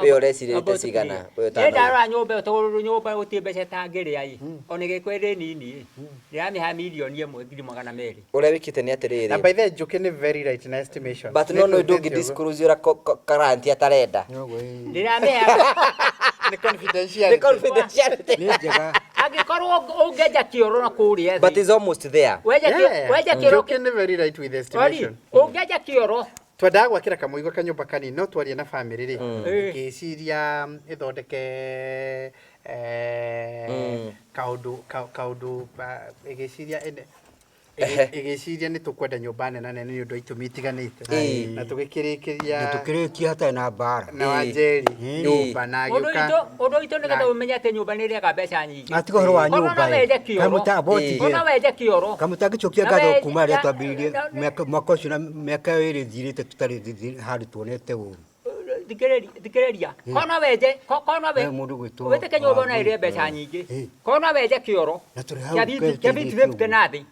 Speaker 3: Wewe ũreciria ĩte cigana? Wewe
Speaker 2: Nĩ
Speaker 3: ũtanoiga.
Speaker 2: ndarora nyũmba ĩyo tondũ nyũmba gũtirĩ mbeca ĩtangĩrĩa ĩ. Ona ĩgĩkorwo ĩrĩ nini ĩ. Ndĩramĩhe 1,200,000.
Speaker 3: Ũrĩa wĩkĩte nĩ atĩrĩrĩ.
Speaker 1: Na by the way, Njũkĩ nĩ very right na estimation.
Speaker 3: But no no ndũngĩ disclose ũrĩa client atarenda.
Speaker 2: Ndĩramĩhe
Speaker 1: Nĩ confidentiality.
Speaker 3: Nĩ confidentiality.
Speaker 5: Nĩ njega.
Speaker 2: Angĩkorwo ũngĩenja kĩoro na kũrĩa
Speaker 3: But
Speaker 2: thĩ.
Speaker 3: it's almost there.
Speaker 2: Wenja wenja kĩoro.
Speaker 1: Njũkĩ nĩ very right with
Speaker 2: Ori,
Speaker 1: estimation.
Speaker 2: ũngĩenja kĩoro.
Speaker 1: Twendaga gwakĩra Kamũigua kanyũmba kanini no twarie na famĩlĩ rĩ, ngĩciria ĩthondeke kaũndũ kaũndũ ĩgĩciria ĩgĩciria nĩ tũkwenda nyũmba nene nene nĩ ũndũ wa itũmi itiganĩte na tũgĩkĩrĩkĩria
Speaker 5: Na tũkĩrĩkia hatarĩ na mbara.
Speaker 1: Na Wanjeri nyũmba na
Speaker 2: Ũndũ
Speaker 1: agĩũka
Speaker 2: witũ ũndũ witũ nĩgetha ũmenye atĩ nyũmba nĩ ĩrĩaga mbeca nyingĩ.
Speaker 5: Na tiga ũhoro wa
Speaker 2: Korwo
Speaker 5: nyũmba
Speaker 2: no
Speaker 5: ĩ.
Speaker 2: wenje kĩoro.
Speaker 5: Kamũta
Speaker 2: Korwo no wenje kĩoro.
Speaker 5: Kamũtangĩcokia
Speaker 2: Na
Speaker 5: ngatho kuma rĩrĩa twambĩrĩirie mwaka ũcio na mĩaka ĩyo ĩrĩ ĩthirĩte tũtarĩ handũ tuonete ũru.
Speaker 2: Thikĩrĩria thikĩrĩria. Korwo no wenje korwo no
Speaker 5: He mũndũ gwĩtwo
Speaker 2: wĩtĩke nyũmba ona
Speaker 5: Wambui.
Speaker 2: ĩrĩe mbeca nyingĩ. Korwo no wenje kĩoro.
Speaker 5: Na tũrĩ hau
Speaker 2: Kĩa
Speaker 5: Ngai
Speaker 2: biti
Speaker 5: ateithĩtie
Speaker 2: 50
Speaker 5: ũguo.
Speaker 2: na thĩ.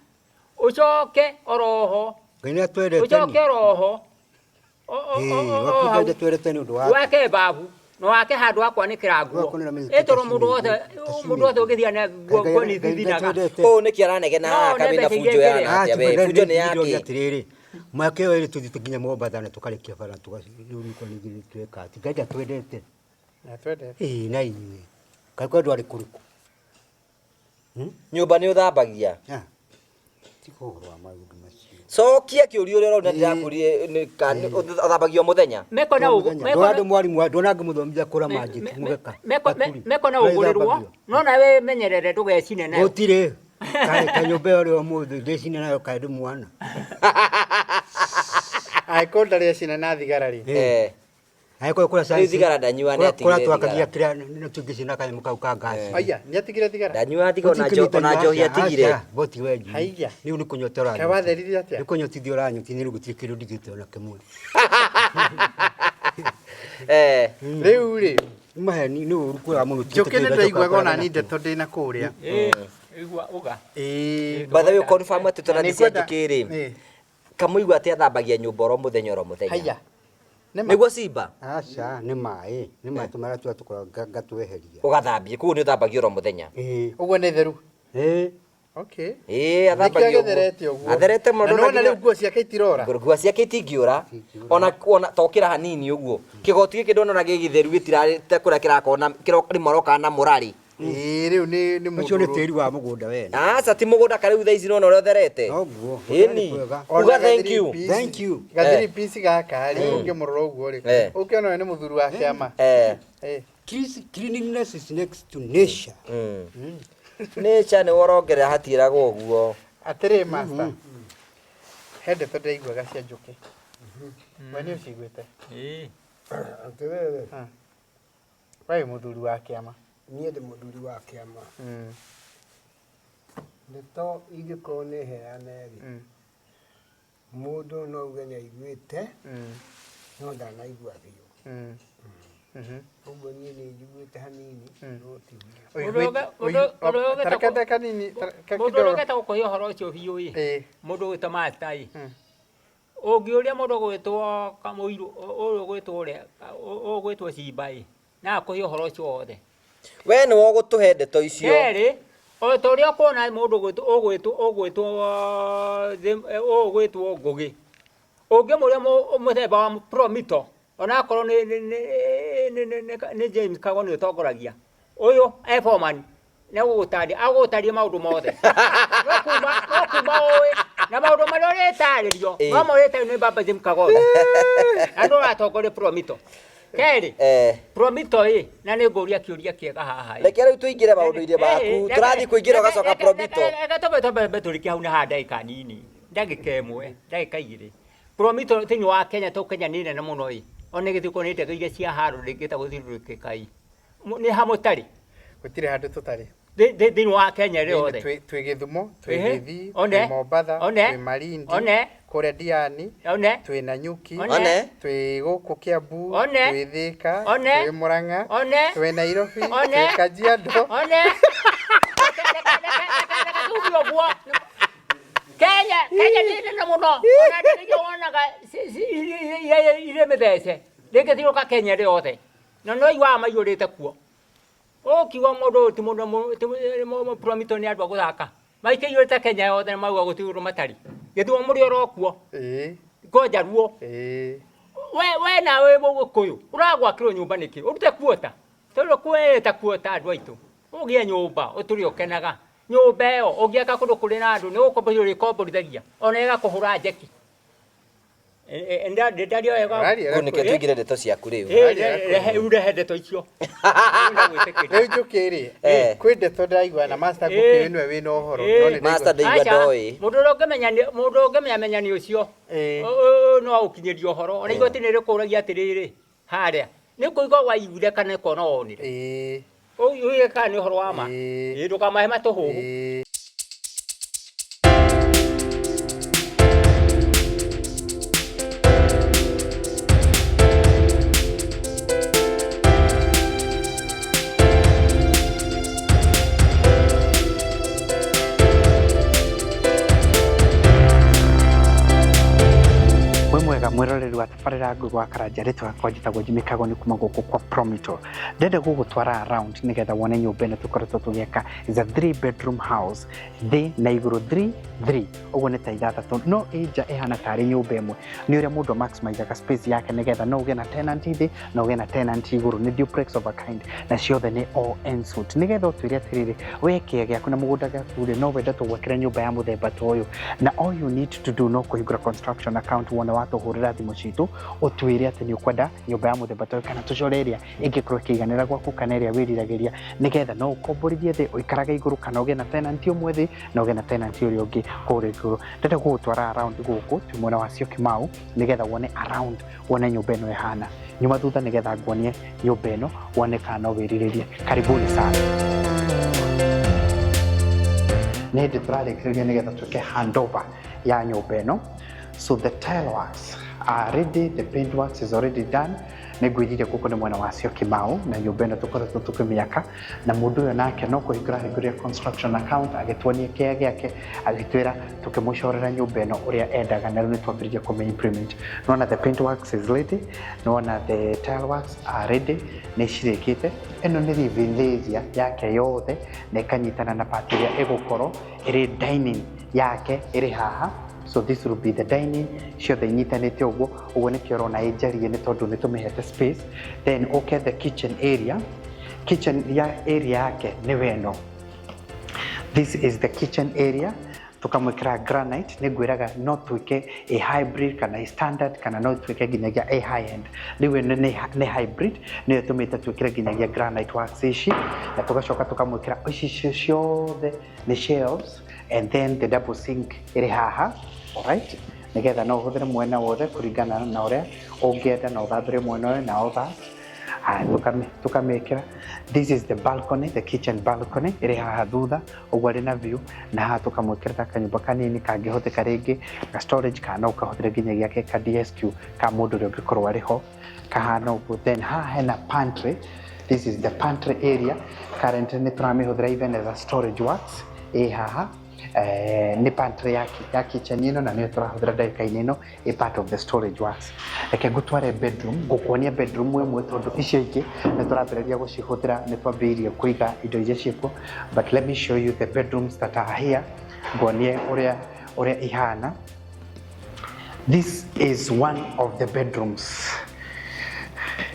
Speaker 2: Ũcoke oroho.
Speaker 5: Ngai nĩ atwendete
Speaker 2: Ũcoke
Speaker 5: nĩ.
Speaker 2: oroho.
Speaker 5: Waku Ngai nĩ atwendete nĩ ũndũ wa
Speaker 2: Wake babu na wake handũ ha kwanĩkĩra nguo.
Speaker 5: Gwakonera mĩthĩ
Speaker 2: Ĩ tondũ mũndũ wothe mũndũ wothe ũngĩthiĩ na nguo nguo nĩ ithithinaga.
Speaker 3: Ũũ nĩkĩ aranegena
Speaker 2: No,
Speaker 3: haha
Speaker 2: nĩ
Speaker 3: kamĩna
Speaker 2: mbeca
Speaker 3: bunjo
Speaker 2: iria
Speaker 3: yana atĩa we? Bunjo nĩ yake.
Speaker 5: Atĩrĩrĩ, mwaka ĩyo ĩrĩ tũthiĩte nginya Mombatha na tũkarĩkia bara rĩu nĩkwo ningĩ tweka atĩ Ngai ndatwendete.
Speaker 1: Na twendete.
Speaker 5: Ĩĩ na inyuĩ kaĩ kwendwo arĩ kũrĩkũ?
Speaker 3: Nyũmba nĩ ũthambagia.
Speaker 5: Ah, tiga ũhoro wa maũndũ macio.
Speaker 3: Cokia kĩũria ũrĩa ũrona ndĩrakũrie nĩ ũthambagia o mũthenya.
Speaker 2: Meko na ũgũ
Speaker 5: Ndona andũ mwarimũ ndona ngĩmũthomithia kũra manjĩ mũgeka.
Speaker 2: meko na ũgũrĩrwo no nawe menyerere ndũgecine nayo.
Speaker 5: Gũtirĩ kaĩ kanyũmba ĩyo rĩ ũmũthĩ ndĩcine nayo kaĩ ndĩ mwana.
Speaker 1: Angĩkorwo ndarĩ acina na thigara rĩ.
Speaker 5: Angĩkorwo kũrĩa
Speaker 3: Rĩu thigara ndanyua nĩ
Speaker 5: kũrĩa
Speaker 3: atigire
Speaker 5: twakagia
Speaker 3: thigara.
Speaker 5: kĩrĩa nĩ tũngĩcina kanyamũ kau ka ngaci.
Speaker 1: Aya, nĩ atigire thigara.
Speaker 3: Ndanyua thigara ona njohi atigire.
Speaker 5: Boti we nji.
Speaker 1: Haiya.
Speaker 5: Rĩu nĩ kũnyota ũranyota.
Speaker 1: Kaĩ watherire atĩa?
Speaker 5: Nĩ kũnyotithia ũranyotithia rĩu gũtirĩ kĩndũ ndigĩte ona kĩmwe.
Speaker 1: Rĩu rĩ.
Speaker 5: Maheni nĩ ũru kũra mũno.
Speaker 1: Njũkĩ nĩ ndaiguaga ona ni ndeto ndĩ na kũrĩa.
Speaker 2: Igua uga.
Speaker 1: Ĩĩ.
Speaker 3: By the way, confirm atĩ
Speaker 1: Na
Speaker 3: tũrathiĩ cia
Speaker 1: nĩngwenda-
Speaker 3: njũkĩ rĩ.
Speaker 1: Ĩĩ.
Speaker 3: Kamũigua atĩ athambagia nyũmba oro mũthenya oro mũthenya.
Speaker 1: Haiya. Nĩ ma.
Speaker 3: Nĩguo Simba?
Speaker 5: Aca nĩ maĩ, nĩ maĩ tũmara tũrĩa tũkoragwo ngatweheria.
Speaker 3: Ũgathambia, koguo nĩ ũthambagia oro mũthenya.
Speaker 5: Ĩĩ.
Speaker 1: Ũguo nĩ theru.
Speaker 5: Ĩĩ.
Speaker 1: Okay.
Speaker 3: Ĩĩ, athambagia
Speaker 1: Nĩkĩo
Speaker 3: ũguo.
Speaker 1: agĩtherete ũguo.
Speaker 3: Atherete mũno
Speaker 1: Na
Speaker 3: ndona
Speaker 1: nĩwona rĩu nguo ciake itirora.
Speaker 3: Nguo ciake itingĩũra. Ona tokĩra hanini ũguo. Kĩgoti gĩkĩ ndona ona gĩ gĩtheru gĩtirarĩ ta kũrĩa kĩrakorwo na rĩmwe arokaga na mũrarĩ.
Speaker 1: Ĩĩ, rĩu nĩ
Speaker 5: Ũcio nĩ
Speaker 1: mũndũ
Speaker 5: tĩri wa mũgũnda wene.
Speaker 3: Aca ti mũgũnda karĩu thaa ici nona ũrĩa ũtherete.
Speaker 5: Noguo.
Speaker 3: Ĩni.
Speaker 5: Kwega.
Speaker 3: Uga thank you.
Speaker 5: Thank you.
Speaker 1: Gathiri piece gaka rĩ, ũngĩmũrora ũguo rĩ,
Speaker 3: Eh.
Speaker 1: ũkĩona ũyũ nĩ mũthuri wa kĩama.
Speaker 3: Eh.
Speaker 1: Eh.
Speaker 5: Cleanliness is next to nature.
Speaker 3: Nature nĩ worongerera hatiĩragwo ũguo.
Speaker 1: Atĩrĩ master, he ndeto ndĩraiguaga cia njũkĩ. We nĩ ũciguĩte?
Speaker 2: Ĩĩ.
Speaker 6: Atĩrĩrĩ,
Speaker 1: We wĩ mũthuri wa kĩama.
Speaker 6: niĩ ndĩ mũthuri wa kĩama. Ndeto ingĩkorwo nĩ heane rĩ, mũndũ no uge nĩ aiguĩte, no ndanaigua biũ. Ũguo niĩ nĩ njiguĩte hanini, no ti biũ.
Speaker 2: Mũndũ ũrĩa ũgĩtagwo-
Speaker 1: Tarakete kanini,
Speaker 2: Mũndũ ũrĩa ũgĩta gũkũhe ũhoro ũcio biũ ĩ,
Speaker 1: Ĩĩ.
Speaker 2: mũndũ ũgwĩtwo master ĩ, ũngĩũria mũndũ ũgwĩtwo Kamũirũ, ũyũ ũgwĩtwo ũrĩa, ũyũ ũgwĩtwo Cimba ĩ, no akũhe ũhoro ũcio wothe.
Speaker 3: We nĩwe ũgũtũhe ndeto icio.
Speaker 2: Kerĩ, o ta ũrĩa ũkuona mũndũ ũgwĩtwo ũgwĩtwo ũgwĩtwo ũyũ ũgwĩtwo Ngũgĩ, ũngĩmũria mũthemba wa Promito, onakorwo nĩ James Kago nĩ ũtongoragia, ũyũ e foreman, nĩ agũgũtarĩria agũgũtarĩria maũndũ mothe. No kuma ũĩ na maũndũ marĩa ũrĩtarĩrio, no mo ũrĩtarĩrio nĩ baba James Kago. Na nĩ ũratongoria Promito. Kerĩ,
Speaker 3: Eh.
Speaker 2: Promito ĩ, na nĩ ngũria kĩũria kĩega haha ĩ.
Speaker 3: Reke rĩu tũingĩre maũndũ-inĩ maku. Tũrathiĩ kũingĩra ũgacoka Promito.
Speaker 2: Reke twambe tũrĩkie hau na haha ndagĩka nini, ndagĩka ĩmwe, ndagĩka igĩrĩ. Promito thĩinĩ wa Kenya, to Kenya nĩ nene mũno ĩ, ona ĩgĩtuĩka nĩ ndege iria cia haro rĩngĩta gũthiũrũrũkĩka ĩ, nĩ ha mũtarĩ
Speaker 1: Gũtirĩ handũ tũtarĩ.
Speaker 2: Thĩinĩ wa Kenya ĩrĩ yothe.
Speaker 1: Twĩ Gĩthumo, twĩ
Speaker 2: Ehe.
Speaker 1: Gĩthii,
Speaker 2: One.
Speaker 1: twĩ Mombatha,
Speaker 2: One.
Speaker 1: twĩ Malindi,
Speaker 2: One.
Speaker 1: kũrĩa Diani,
Speaker 2: One.
Speaker 1: twĩ Nanyuki,
Speaker 2: One.
Speaker 3: One.
Speaker 1: twĩ gũkũ Kiambu,
Speaker 2: One.
Speaker 1: twĩ Thĩka,
Speaker 2: One.
Speaker 1: twĩ Mũrang'a,
Speaker 2: One.
Speaker 1: twĩ Nairobi,
Speaker 2: One.
Speaker 1: twĩ Kajiado.
Speaker 2: One. Reke tuge ũguo. Kenya nĩ nene mũno. Ona ndege iria wonaga irĩ mĩthece ndĩngĩthiũrũrũka Kenya ĩrĩ yothe. Na no iguaga maiyũrĩte kuo. Ũkiuga mũndũ ũyũ ti mũndũ Promito nĩ andũ a gũthaka. Maikĩiyũrĩte Kenya yothe na mauga gũtirĩ ũndũ matarĩ. Gĩthumo mũrĩ oro kuo.
Speaker 1: Ĩĩ,
Speaker 2: Ngojaruo.
Speaker 1: ĩĩ.
Speaker 2: We nawe wĩ mũgĩkũyũ ũragwakĩrwo nyũmba nĩkĩ? Ũrute kuota. Tondũ kwĩta kuota andũ aitũ. Ũgĩe nyũmba ũtũre ũkenaga. Nyũmba ĩyo ũngĩaka kũndũ kũrĩ na andũ nĩ gũkomborithia ũrĩkomborithagia ona ĩgakũhũra njeki. Ndaria wega.
Speaker 1: Ũraria
Speaker 3: Kũu nĩkĩo
Speaker 1: wega.
Speaker 3: tũingĩre ndeto ciaku rĩu.
Speaker 2: Rĩu rehe ndeto icio.
Speaker 1: Rĩu njũkĩ rĩ,
Speaker 3: Eh.
Speaker 1: kwĩ ndeto ndĩraigua na master
Speaker 2: Eh.
Speaker 1: ngũkĩ nĩwe wĩna ũhoro.
Speaker 2: Eh.
Speaker 1: No nĩ ndĩraigua-
Speaker 3: Master ndaigua ndoĩ.
Speaker 2: Mũndũ ũrĩa ũngĩmenya mũndũ ũngĩmenya menya nĩ ũcio.
Speaker 1: Eh.
Speaker 2: No agũkinyĩria ũhoro. Ona igoti nĩ rĩkũragia atĩrĩrĩ, harĩa nĩ kũigua waiguire kana nĩ kuona wonire.
Speaker 1: Ĩĩ,
Speaker 2: Ũige kana nĩ ũhoro wa ma.
Speaker 1: Ĩĩ.
Speaker 2: Ĩĩ, ndũkamahe matũhũhũ.
Speaker 1: ĩĩ. Wĩ mwega mwĩroreri wa tabarĩra Ngũgĩ wa Karanja, rĩtwa rĩakwa njĩtagwo Jimmy Kago, nĩ kuma gũkũ kwa Promito. Ndĩrenda gũgũtwara around nĩgetha wone nyũmba ĩno tũkoretwo tũgĩaka. Is a 3 bedroom house, thĩ na igũrũ 3 3, ũguo nĩ ta ithathatũ, no ĩ nja ĩhana tarĩ nyũmba ĩmwe. Nĩ ũrĩa mũndũ maximizaga space yake nĩgetha no ũgĩe na tenant thĩ na ũgĩe na tenant igũrũ, nĩ duplex of a kind, na ciothe nĩ all en suite. Nĩgetha ũtwĩre atĩrĩrĩ, we kĩea gĩaku na mũgũnda gwaku rĩ, no wende tũgwakĩre nyũmba ya mũthemba ta ũyũ, na all you need to do no kũhingũra construction account, wone watũhũrĩra thimũ citũ ũtwĩre atĩ nĩ ũkwenda nyũmba ya mũthemba ta ũyũ, kana tũcore ĩrĩa ĩngĩkorwo ĩkĩiganĩra gwaku kana ĩrĩa wĩriragĩria, nĩgetha no ũkomborithie thĩ ũikarage igũrũ, kana ũgĩe na tenant ũmwe thĩ na ũgĩe na tenant ũrĩa ũngĩ kũrĩa igũrũ. Ndĩrenda gũgũtwara around gũkũ twĩ mwena wa Syokimau nĩgetha wone around, wone nyũmba ĩno ĩhana. Nyuma thutha nĩgetha nguonie nyũmba ĩno, wone kana no wĩrirĩrie. Karibuni sana. Nĩ hĩndĩ tũrarĩkĩrĩria nĩgetha twĩke handover ya nyũmba ĩno. So the tile works are ready, the paint works is already done. Nĩ ngwĩrire gũkũ nĩ mwena wa Syokimau na nyũmba ĩno tũkoretwo tũkĩmĩaka, na mũndũ ũyũ nake no kũhingũra ahingũrire construction account, agĩtuonia kĩea gĩake, agĩtwĩra tũkĩmũcorera nyũmba ĩno ũrĩa endaga, na rĩu nĩ twambĩrĩria kũmĩ implement. Nĩwona the paint works is ready, nĩwona the tile works are ready, nĩ cirĩkĩte. Ĩno nĩ living area yake yothe na ĩkanyitana na part ĩrĩa ĩgũkorwo ĩrĩ dining yake ĩrĩ haha. So this will be the dining, ciothe inyitanĩte ũguo ũguo, nĩkĩo ũrona ĩ njariĩ, nĩ tondũ nĩ tũmĩhete space. Then ũke the kitchen area. Kitchen ya area yake nĩwe ĩno. This is the kitchen area. Tukamwĩkĩra granite. Nĩ ngwĩraga no tuĩke a hybrid kana a standard kana no tuĩke nginyagia a high end. Rĩu ĩno nĩ hybrid, nĩyo ĩtũmĩte twĩkĩre nginyagia granite works ici, na tũgacoka tũkamwĩkĩra ici ciothe nĩ shelves, and then the double sink ĩrĩ haha. Alright, nĩgetha no ũhũthĩre mwena wothe kũringana na ũrĩa ũngĩenda, na ũthambĩre mwena ũyũ na all that. Haya, tũkamĩkĩra. This is the balcony, the kitchen balcony ĩrĩ haha thutha ũguo, arĩ na view. Na haha tũkamwĩkĩrĩra kanyũmba kanini kangĩhũthĩka rĩngĩ ga storage, kana no ũkahũthĩre nginyagia ke ka DSQ ka mũndũ ũrĩa ũngĩkorwo arĩ ho, kahana ũguo. Then haha hena pantry. This is the pantry area. Currently nĩ tũramĩhũthĩra even as a storage works. Ĩ haha nĩ pantry ya kitchen ĩno, na nĩyo tũrahũthĩra ndagĩka-inĩ ĩno, a part of the storage works. Reke ngũtware bedroom, ngũkuonia bedroom ĩmwe, tondũ icio ingĩ nĩ tũrambĩrĩria gũcihũthĩra, nĩ twambĩrĩirie kũiga indo iria ciĩkuo. But let me show you the bedrooms that are here, nguonie ũrĩa ihana. This is one of the bedrooms.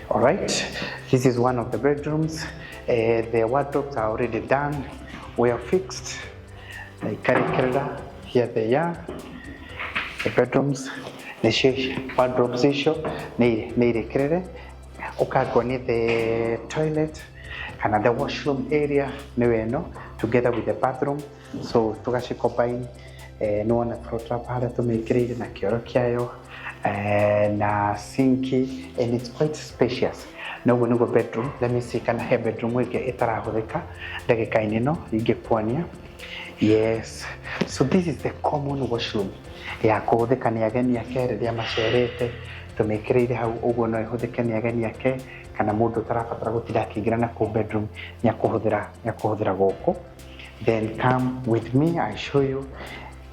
Speaker 1: All right, this is one of the bedrooms. The wardrobes are already done, we are fixed na ikarekerera. Here they are, the bedrooms. Nĩcio wardrobes icio nĩ irĩkĩrĩre. Ũkangonia the toilet kana the washroom area nĩyo ĩno, together with the bathroom, so tũgaci combine. Nĩ wona floor trap harĩa tũmĩkĩrĩire na kĩoro kĩayo na sinki, and it's quite spacious. Na ũguo nĩguo bedroom. Let me see kana he bedroom ĩngĩ ĩtarahũthĩka ndagĩka-inĩ ĩno ingĩkuonia. Yes, so this is the common washroom ya kũhũthĩka nĩ ageni ake rĩrĩa macerete. Tũmĩkĩrĩire hau ũguo, no ĩhũthĩke nĩ ageni ake kana mũndũ ũtarabatara gũtinda akĩingĩra na kũu bedroom, nĩ akũhũthĩra gũkũ. Then come with me, I show you.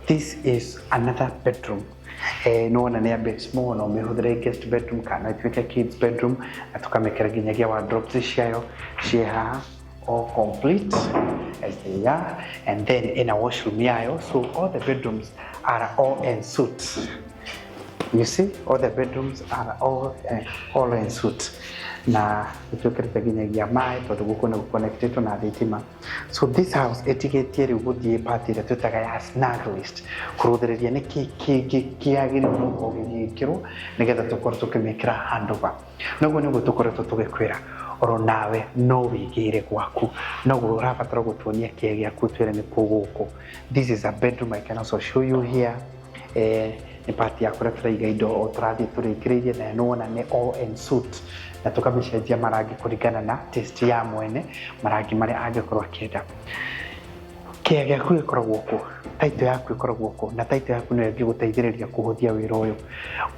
Speaker 1: This is another bedroom. Nĩwona nĩ a bit small, no ũmĩhũthĩre guest bedroom kana ĩtuĩke kids bedroom, na tũkamĩkĩra nginyagia wardrobes ciayo ciĩ haha, all complete as they are, and then in a washroom yayo. So all the bedrooms are all en suite. You see, all the bedrooms are all en suite, na nĩtwĩkĩrĩte nginyagia maĩ tondũ gũkũ nĩ gũconnectĩtwo na thitima. So this house ĩtigĩtie rĩu gũthiĩ part ĩrĩa twĩtaga ya snag list, kũrũthĩrĩria nĩ kĩ kĩngĩ kĩagĩrĩirwo gũkorwo gĩgĩkĩrwo nĩgetha tũkorwo tũkĩmĩkĩra handover. Noguo nĩguo tũkoretwo tũgĩkwĩra, oro nawe no wĩgĩre gwaku, noguo ũrabatara gũtuonia kĩĩ gĩaku, twĩre nĩ kũ gũkũ. This is a bedroom I can also show you here. Nĩ part ya kũrĩa tũraiga indo o tũrathiĩ tũrĩkĩrĩirie, na nĩwona nĩ all en suite, na tũkamĩcenjia marangi kũringana na taste ya mwene, marangi marĩa angĩkorwo akĩenda. Kĩea gĩaku gĩkoragwo kũ? Title yaku ĩkoragwo kũ? Na title yaku nĩyo ĩngĩgũteithĩrĩria kũhũthia wĩra ũyũ.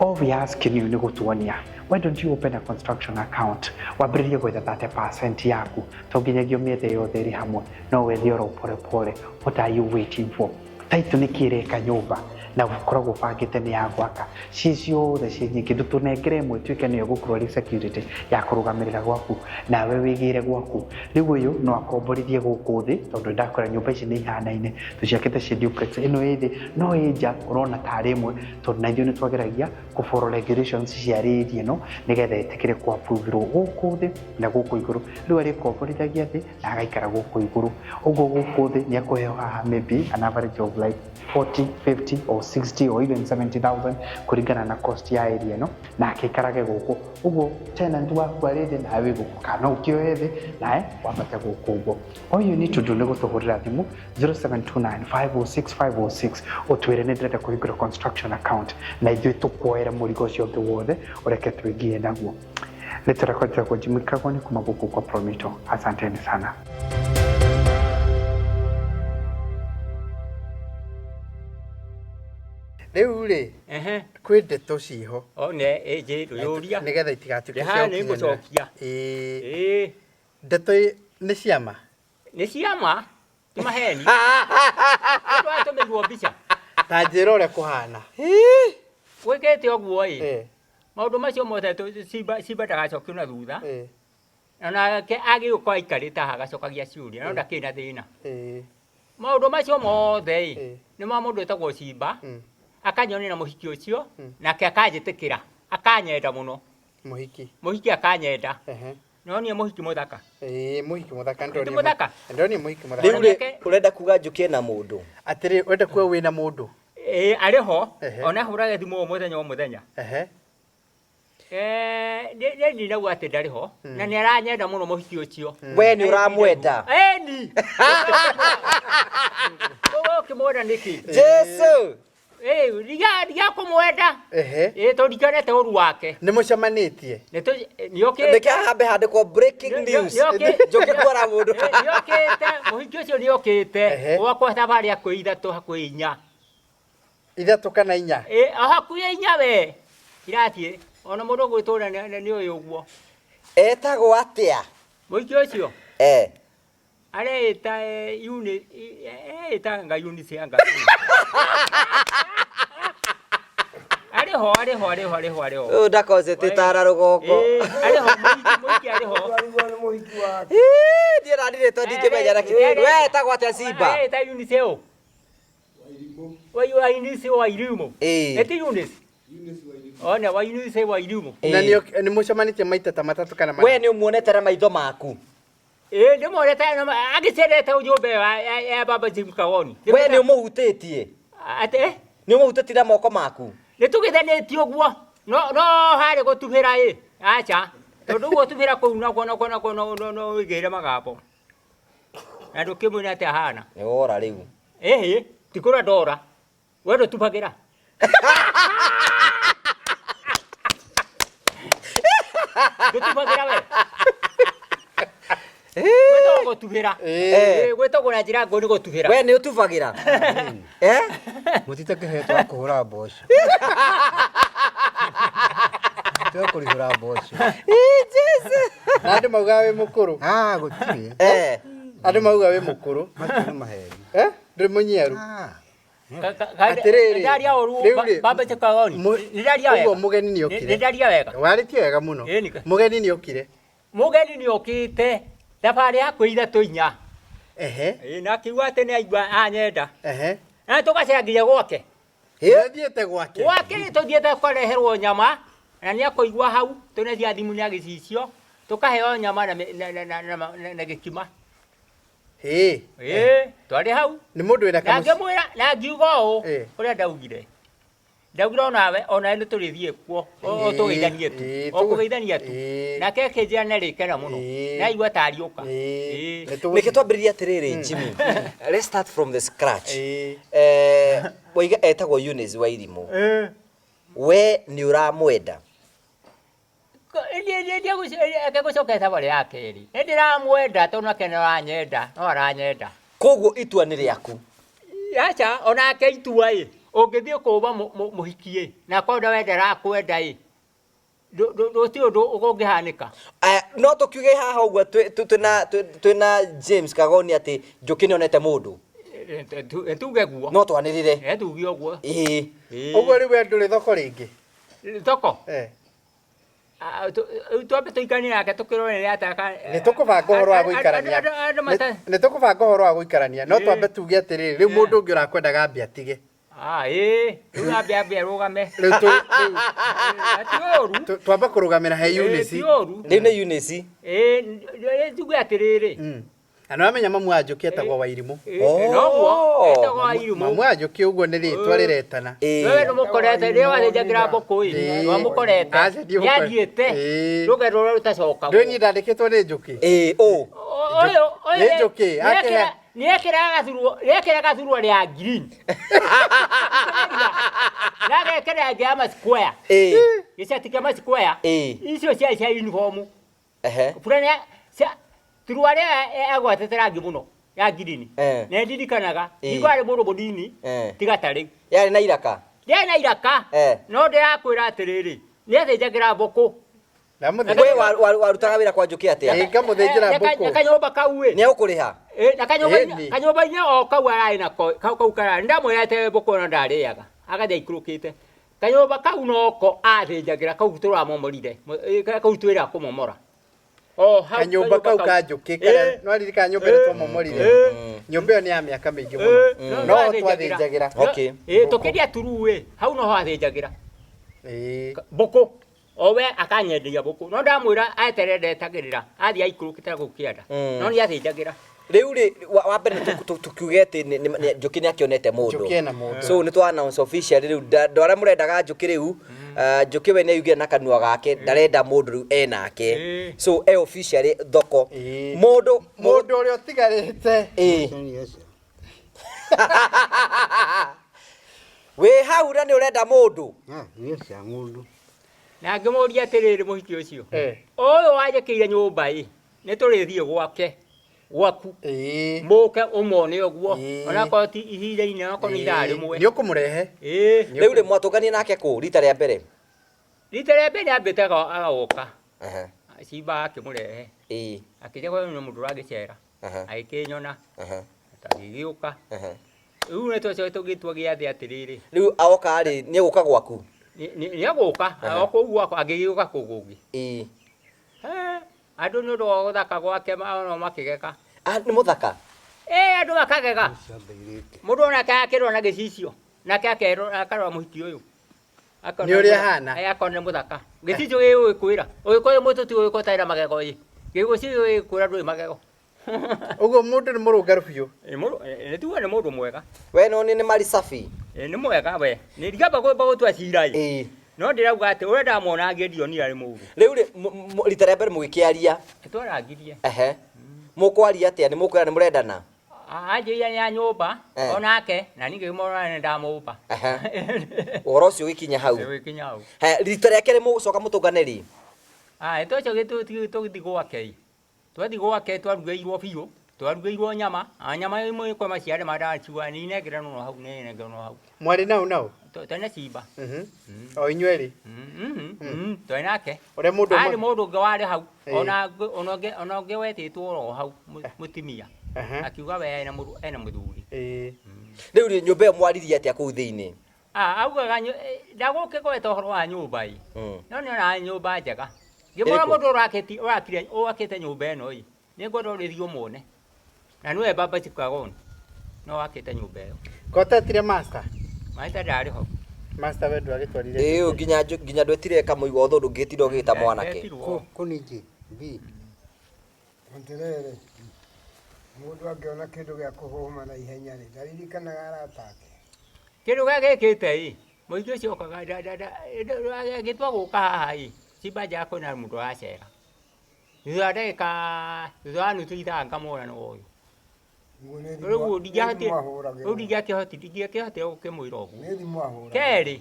Speaker 1: All we asking you nĩ gũtuonia. Why don't you open a construction account, wambĩrĩrie gwetha 30% yaku? To nginyagia ũmĩethe yothe ĩrĩ hamwe, no wethe oro pole pole. What are you waiting for? Title nĩ kĩ ĩreka nyũmba na ũkoragwo ũbangĩte nĩ ya gwaka ciĩ ciothe ciĩ nyingĩ? Ndũtũnengere ĩmwe ĩtuĩke nĩyo ĩgũkorwo ĩrĩ security ya kũrũgamĩrĩra gwaku, nawe wĩgĩre gwaku. Rĩu ũyũ no akomborithie gũkũ thĩ, tondũ ndakora nyũmba ici nĩ ihanaine, tũciakĩte ciĩ duplex. Ĩno ĩ thĩ no ĩ nja ũrona tarĩ ĩmwe, tondũ na ithuĩ nĩ twageragia kũ follow regulations cia rĩri ĩno nĩgetha ĩtĩkĩre kũ approve-irwo gũkũ thĩ na gũkũ igũrũ. Rĩu arĩkomborithagia thĩ na agaikara gũkũ igũrũ. Ũguo gũkũ thĩ nĩ akũheo haha maybe an average of like 40, 50 or 60 or even 70,000 kũringana na cost ya area ĩno, na akĩikarage gũkũ ũguo. Tenant waku arĩ thĩ nawe wĩ gũkũ, kana ũkĩoe thĩ nawe wambate gũkũ ũguo. All you need to do nĩ gũtũhũrĩra thimũ 0729 506 506, ũtwĩre nĩ ndĩrenda kũhingũra construction account, na ithuĩ tũkuoere mũrigo ũcio ũngĩ wothe, ũreke twĩngie naguo. Rĩtwa rĩakwa njĩtagwo Jimmy Kagoni kuma gũkũ kwa Promito. Asanteni sana. Rĩu rĩ, kwĩ ndeto ciho.
Speaker 2: O ne ĩnjĩ ndũyũria.
Speaker 1: Nĩgetha itigatuĩke
Speaker 2: Ndĩ haha nĩ ngũcokia.
Speaker 1: Ĩĩ.
Speaker 2: Ĩĩ.
Speaker 1: Ndeto nĩ ciama.
Speaker 2: Nĩ ciama, ti maheni. Twatũmĩirwo mbica.
Speaker 1: Ta njĩra ũrĩa kũhana.
Speaker 2: Gwĩkĩte ũguo ĩ, maũndũ macio mothe Simba ndagacokio na thutha. Onake agĩũka aikarĩte haha agacokagia ciũria, no ndakĩrĩ na thĩna. Maũndũ macio mothe ĩ, nĩ ma mũndũ wĩtagwo Simba, akanyonera na mũhiki ũcio, nake akanjĩtĩkĩra, akanyenda mũno.
Speaker 1: Mũhiki.
Speaker 2: Mũhiki akanyenda. Nĩwonire mũhiki mũthaka?
Speaker 1: Ĩĩ, mũhiki mũthaka
Speaker 2: Ti
Speaker 1: ndĩronire.
Speaker 2: mũthaka?
Speaker 1: Ndĩronire mũhiki mũthaka.
Speaker 3: Rĩu rĩ, ũrenda kuga njũkĩ ena mũndũ?
Speaker 1: Atĩrĩ, ũrenda kuga wĩna mũndũ?
Speaker 2: Ĩĩ, arĩ ho.
Speaker 1: Ehe.
Speaker 2: Ona ahũraga thimũ o mũthenya o mũthenya.
Speaker 1: Ehe.
Speaker 2: Eh, nĩ nĩ ndinauga atĩ ndarĩ ho na nĩ aranyenda mũno mũhiki ũcio.
Speaker 3: We nĩ ũramwenda?
Speaker 2: Ĩni. Ũguo ũkĩmwenda nĩkĩ?
Speaker 3: Jesu!
Speaker 2: Ĩĩ, ndiga ndiga kũmwenda.
Speaker 1: Ehe.
Speaker 2: Ĩĩ, tondũ ndikionete ũru wake.
Speaker 1: Nĩ mũcemanĩtie?
Speaker 2: Nĩ tũ nĩokĩte.
Speaker 3: Nĩkĩ hambe handĩkwo breaking news? Njũkĩ kuora mũndũ.
Speaker 2: Nĩokĩte, mũhiki ũcio nĩokĩte.
Speaker 1: Ehe.
Speaker 2: Gwakwa thabarĩ hakuhĩ ithatũ hakuhĩ inya.
Speaker 1: Ithatũ kana inya?
Speaker 2: Ĩĩ, o hakuhĩ inya we. Irathiĩ. Ona mũndũ ũgwĩtũra nĩ ũyũ ũguo.
Speaker 3: Etagwo atĩa?
Speaker 2: Mũhiki ũcio?
Speaker 3: Eh.
Speaker 2: Areĩta Eunice, eĩta anga Eunice anga. Arĩ ho, arĩ ho, arĩ ho, arĩ ho, arĩ ho.
Speaker 3: Ũyũ ndakocete tara rũgongo.
Speaker 2: Ĩĩ, arĩ ho, mũhiki, mũhiki arĩ ho.
Speaker 6: Twarigwo nĩ mũhiki wake.
Speaker 3: Ĩĩ, Niĩ nani rĩtwa ndingĩmenya na kĩ. We etagwo atĩa Simba?
Speaker 2: Areĩta Eunice ũ? Wa Eunice wa Irimũ.
Speaker 3: Ĩĩ.
Speaker 2: Ĩti Eunice? One wa Eunice wa Irimũ.
Speaker 1: Na nĩ mũcemanĩtie maita ta matatũ kana mana?
Speaker 3: We nĩ ũmuonete na maitho maku?
Speaker 2: Ĩĩ, ndĩmuonete agĩcerete nyũmba ĩyo ya baba Jim Kawoni.
Speaker 3: We nĩ ũmũhutĩtie?
Speaker 2: Atĩ?
Speaker 3: Nĩ ũmũhutĩtie na moko maku?
Speaker 2: Nĩ tũgĩthanĩtie ũguo no no harĩ gũtubĩra ĩ aca tondũ gũtubĩra kũu nakuo nakuo nakuo no no no wĩigĩire magambo na ndũkĩmwĩra atĩ ahana.
Speaker 3: Nĩ wora rĩu.
Speaker 2: Ĩhĩ, ti kũra ndora we ndũtubagĩra. Ndũtubagĩra we. Gwĩtagwo gũtubĩra.
Speaker 3: Ĩĩ.
Speaker 2: Ĩĩ, gwĩtagwo na njĩra ngũrani gũtubĩra.
Speaker 3: We nĩ ũtubagĩra? Eh?
Speaker 5: Mũtitakĩhetwo wa kũhũra mboco. Twekũrihũra mboco.
Speaker 3: Ĩĩ, Jesu.
Speaker 1: Na andũ maugaga wĩ mũkũrũ.
Speaker 5: Ah, gũtirĩ.
Speaker 3: Eh.
Speaker 1: Andũ maugaga wĩ mũkũrũ.
Speaker 5: Macio nĩ maheni.
Speaker 1: Eh? Ndũrĩ mũnyiaru.
Speaker 5: Ah.
Speaker 1: Atĩrĩrĩ,
Speaker 2: Ndaria ũru
Speaker 1: rĩu rĩ,
Speaker 2: baba Chekagoni. Nĩ ndaria wega.
Speaker 1: Ũguo mũgeni nĩ okire.
Speaker 2: Nĩ ndaria wega.
Speaker 1: Warĩtie wega mũno.
Speaker 2: Ĩĩ, nĩka.
Speaker 1: Mũgeni nĩ okire.
Speaker 2: Mũgeni nĩ okĩte thabarĩ hakuhĩ ithatũ inya.
Speaker 1: Ehe.
Speaker 2: Ĩĩ, na akiuga atĩ nĩ aigua anyenda.
Speaker 1: Ehe.
Speaker 2: Na tũgacera nginya gwake.
Speaker 1: Nĩathiĩte gwake.
Speaker 2: Gwake nĩ tũthiĩte kũreherwo nyama na nĩ akũigua hau tũnecia thimũ nĩ agĩcicio tũkaheo nyama na na na na na na gĩkima.
Speaker 1: Ĩĩ.
Speaker 2: Ĩĩ, twarĩ hau.
Speaker 1: Nĩ mũndũ wĩna
Speaker 2: Na
Speaker 1: kamũciĩ.
Speaker 2: ngĩmwĩra na ngiuga ũũ
Speaker 1: Ĩĩ.
Speaker 2: ũrĩa ndaugire. Ndaugire onawe onawe nĩ tũrĩthiĩ kuo o
Speaker 1: Ĩĩ,
Speaker 2: tũgeithanie tu.
Speaker 1: ĩĩ,
Speaker 2: O kũgeithania tu.
Speaker 1: ĩĩ.
Speaker 2: Nake akĩnjĩra nĩ arĩkena mũno.
Speaker 1: Ĩĩ.
Speaker 2: Na aigua ta ariũka.
Speaker 1: Ĩĩ.
Speaker 2: Ĩĩ.
Speaker 1: Nĩ tũgũthiĩ.
Speaker 3: Reke twambĩrĩrie atĩrĩrĩ Jimmy. Let's start from the scratch.
Speaker 1: Ĩĩ.
Speaker 3: Eh, waiga etagwo Eunice Wairimu. We nĩ ũramwenda?
Speaker 2: Gũcoka thabarĩ ya kerĩ nĩ ndĩramwenda tondũ nake nĩ aranyenda no aranyenda.
Speaker 3: Koguo itua nĩ rĩaku.
Speaker 2: Aca onake itua ĩ ũngĩthiĩ kũũma mũhiki ĩ na akorwo ndawenda arakwenda ĩ gũtirĩ ũndũ ũngĩhanĩka.
Speaker 3: Eh, no tũkiuge haha ũguo twĩna James Kagoni atĩ Njũkĩ nĩonete mũndũ.
Speaker 2: Tuge guo.
Speaker 3: No twanĩrĩre.
Speaker 2: Tuge ũguo.
Speaker 3: Ĩĩ.
Speaker 1: Ũguo rĩu we ndũrĩ thoko rĩngĩ?
Speaker 2: Thoko?
Speaker 1: Eh.
Speaker 2: Rĩu twambe tũikaranie nake tũkĩrore atĩa
Speaker 1: Nĩ tũkũbanga ũhoro wa gũikarania.
Speaker 2: Andũ mata-
Speaker 1: Nĩ tũkũbanga ũhoro wa gũikarania. No
Speaker 2: Ĩĩ.
Speaker 1: twambe tuge atĩrĩrĩ, rĩu mũndũ ũngĩ ũrakwendaga ambe atige.
Speaker 2: Ah, ĩĩ, rĩu ambe ambe arũgame.
Speaker 1: Rĩu rĩu
Speaker 2: Ti ũru.
Speaker 1: Twambe kũrũgamĩra he
Speaker 2: Ĩĩ,
Speaker 1: Eunice.
Speaker 2: ti ũru.
Speaker 3: Rĩu nĩ Eunice.
Speaker 2: Ĩĩ, tuge atĩrĩrĩ.
Speaker 1: Na nĩ wamenya mamu wa Njũkĩ etagwo Wairimũ.
Speaker 2: Ĩĩ, noguo, etagwo Wairimũ.
Speaker 1: Mamu wa Njũkĩ ũguo nĩ rĩtwa rĩretana.
Speaker 2: Wewe nĩmũkorete rĩrĩa wathĩnjagĩra mbũkũ ĩ,
Speaker 1: Ĩĩ.
Speaker 2: wamũkorete.
Speaker 1: Aca, ndiũmũkorete.
Speaker 2: Nĩathiĩte rũgendo rũrĩa rũtacokagwo.
Speaker 1: Ndũĩ niĩ ndandĩkĩtwo nĩ Njũkĩ?
Speaker 3: Ĩĩ, ũ.
Speaker 2: Ũyũ, ũyũ
Speaker 1: Nĩ Njũkĩ, akĩhe.
Speaker 2: Nĩekĩraga gathurwa rĩa green. Na agekĩra ĩngĩ ya ma square.
Speaker 3: Ĩĩ.
Speaker 2: Gĩcati kĩa ma square.
Speaker 3: Ĩĩ.
Speaker 2: Icio ciarĩ cia uniform.
Speaker 3: Ehe.
Speaker 2: Fulani cia thuruarĩ agwatĩte rangi mũno ya green.
Speaker 3: Eh.
Speaker 2: Na ndirikanaga.
Speaker 3: Ĩĩ.
Speaker 2: Ningĩ arĩ mũndũ mũnini
Speaker 3: Eh.
Speaker 2: tiga ta rĩu.
Speaker 3: Yarĩ na iraka.
Speaker 2: Ndĩarĩ na iraka.
Speaker 3: Eh.
Speaker 2: No ndĩrakwĩra atĩrĩrĩ, nĩathĩnjagĩra mbũkũ.
Speaker 3: We warutaga wĩra kwa Njũkĩ atĩa?
Speaker 1: Ĩĩ, ngamũthĩnjĩra
Speaker 2: Na
Speaker 1: mbũkũ.
Speaker 2: kanyũmba kau ĩ.
Speaker 3: Nĩ egũkũrĩha?
Speaker 2: Ĩ, na
Speaker 1: Ĩni.
Speaker 2: kanyũmba-inĩ o kau ararĩ nako kau kau kararĩ ndamwĩrete mbũkũ ĩno ndarĩaga agathiĩ aikũrũkĩte kanyũmba kau noko athĩnjagĩra kau tũramomorire kau twĩra kũmomora o hau
Speaker 1: Kanyũmba kau ka Njũkĩ karĩa
Speaker 2: Ĩĩ.
Speaker 1: nĩ waririkana nyũmba ĩrĩa twamomorire. Nyũmba ĩyo nĩ ya mĩaka mĩingĩ mũno. No twathĩnjagĩra.
Speaker 3: Okay.
Speaker 2: Ĩ, tũkĩria turu ĩ hau noho athĩnjagĩra
Speaker 1: Ĩĩ.
Speaker 2: mbũkũ. O we akanyenderia mbũkũ no ndamwĩra eterere ndetagĩrĩra athiĩ aikũrũkĩte gũkũ kĩanda. No nĩ athĩnjagĩra.
Speaker 3: Rĩu rĩ wa mbere tukiuge atĩ Njũkĩ nĩ akĩonete mũndũ.
Speaker 1: Njũkĩ ena mũndũ.
Speaker 3: So nĩ twa announce officially rĩu andũ arĩa mũrendaga Njũkĩ rĩu, Njũkĩ we nĩ augire na kanua gake ndarenda mũndũ rĩu enake. So e officially thoko. Mũndũ
Speaker 1: Mũndũ ũrĩa ũtigarĩte.
Speaker 3: Wĩ hau na nĩ ũrenda mũndũ.
Speaker 5: Nĩ cia mũndũ.
Speaker 2: Na ngĩmũria atĩrĩrĩ mũhiki ũcio. Ũyũ wanjĩkĩire nyũmba ĩ, nĩ tũrĩthiĩ gwake. Gwaku. Mũke ũmone ũguo. Onakorwo ti ihinda-inĩ, onakorwo nĩ ithaa rĩmwe.
Speaker 1: Nĩ ũkũmũrehe.
Speaker 3: Rĩu rĩ mwatũnganie nake kũ rita rĩa mbere?
Speaker 2: Rita rĩa mbere nĩambĩte agoka. Cimba akĩmũrehe. Akĩnja kwa nĩ mũndũ ũragĩcera. Agĩkĩnyona. Agĩgĩũka. Rĩu nĩ twacokire tũgĩtua gĩathĩ atĩrĩrĩ.
Speaker 3: Rĩu aoka rĩ, nĩ egũka gwaku?
Speaker 2: Nĩ egũka, aoka kũu gwakwa, angĩgĩũka kũu kũngĩ. Andũ nĩ ũndũ wa gũthaka gwake no makĩgega.
Speaker 3: Nĩ mũthaka?
Speaker 2: Andũ makagega. Mũndũ onake akĩrora na gĩcicio, nake akerora, akarora mũhiki ũyũ. Akona
Speaker 1: Nĩ ũrĩa ahana?
Speaker 2: Akona nĩ mũthaka. Gĩcicio gĩgũkwĩra, ũgĩkorwo mũtũ ti ũgĩkorwo ũtarĩ na magego ĩ. Gĩcicio gĩgũkwĩra ndũrĩ magego.
Speaker 1: Ũguo mũndũ nĩ mũrũngaru biũ.
Speaker 2: Nĩ tuga nĩ mũndũ mwega.
Speaker 3: We no nĩ mari safi.
Speaker 2: Nĩ mwega we. Nĩ ndigamba gũtua cira ĩ. No ndĩrauga atĩ ũrĩa ndamwona ngĩndionire arĩ mũũru.
Speaker 3: Rĩu rĩ, rita rĩa mbere mũgĩkĩaria.
Speaker 2: Nĩtwarangirie.
Speaker 3: Mũkwaria atĩa? Nĩ mũkwĩra nĩ mũrendana?
Speaker 2: Anjĩrire nĩ anyũmba, onake, na niĩ ngĩmwĩra nĩ ndamũmba.
Speaker 3: Ũhoro ũcio ũgĩkinya hau.
Speaker 2: Ũgĩkinya hau.
Speaker 3: Rita rĩa kerĩ mũgũcoka mũtũngane rĩ?
Speaker 2: Nĩtwacokire tũgĩthiĩ gwake ĩ. Twathiĩ gwake twarugĩirwo biũ, twarugĩirwo nyama, na nyama ĩmwe ĩkwa maciaro ma ndaciuga nĩ inengeranwo hau, nĩ inengeranwo hau.
Speaker 1: Mwarĩ nau nau?
Speaker 2: Twarĩ na cimba.
Speaker 1: O inyuĩ erĩ?
Speaker 2: Twarĩ nake.
Speaker 1: Ũrĩa mũndũ
Speaker 2: Arĩ mũndũ ũngĩ warĩ hau, ona ũngĩ wetĩtwo oro hau, mũtumia. Akiuga we ena mũthuri.
Speaker 3: Rĩu rĩ, nyũmba ĩyo mwaririe atĩa kũu thĩinĩ?
Speaker 2: Augaga ndagũkĩgweta ũhoro wa nyũmba ĩ. No nĩ onaga nyũmba njega. Ngĩmwĩra mũndũ ũrakĩte nyũmba ĩno ĩ, nĩngwenda ũrĩthiĩ ũmuone. Na nĩwe Baba Chikagoni, no wakĩte nyũmba ĩyo.
Speaker 1: Kotetire master?
Speaker 2: Master ndarĩ ho.
Speaker 1: Master we ndwagĩtwarire.
Speaker 3: Nginya ndwetire kamũigua ũthũ ndũngĩtinda ũgĩta mwanake.
Speaker 5: Kũ ningĩ? B.
Speaker 6: Atĩrĩrĩ, mũndũ angĩona kĩndũ gĩa kũhũma na ihenya rĩ, ndaririkanaga arata ake.
Speaker 2: Kĩndũ gĩa gĩkĩte ĩ, mũingĩ ũcio okaga, agĩtua gũka haha ĩ, cimba nja kwĩna mũndũ ũracera. Thutha wa ndagĩka, thutha wa nuthu ithaa ngamwona nĩ ũyũ. Rĩu ndingĩakĩhotire gũkĩmwĩra ũguo. Kerĩ,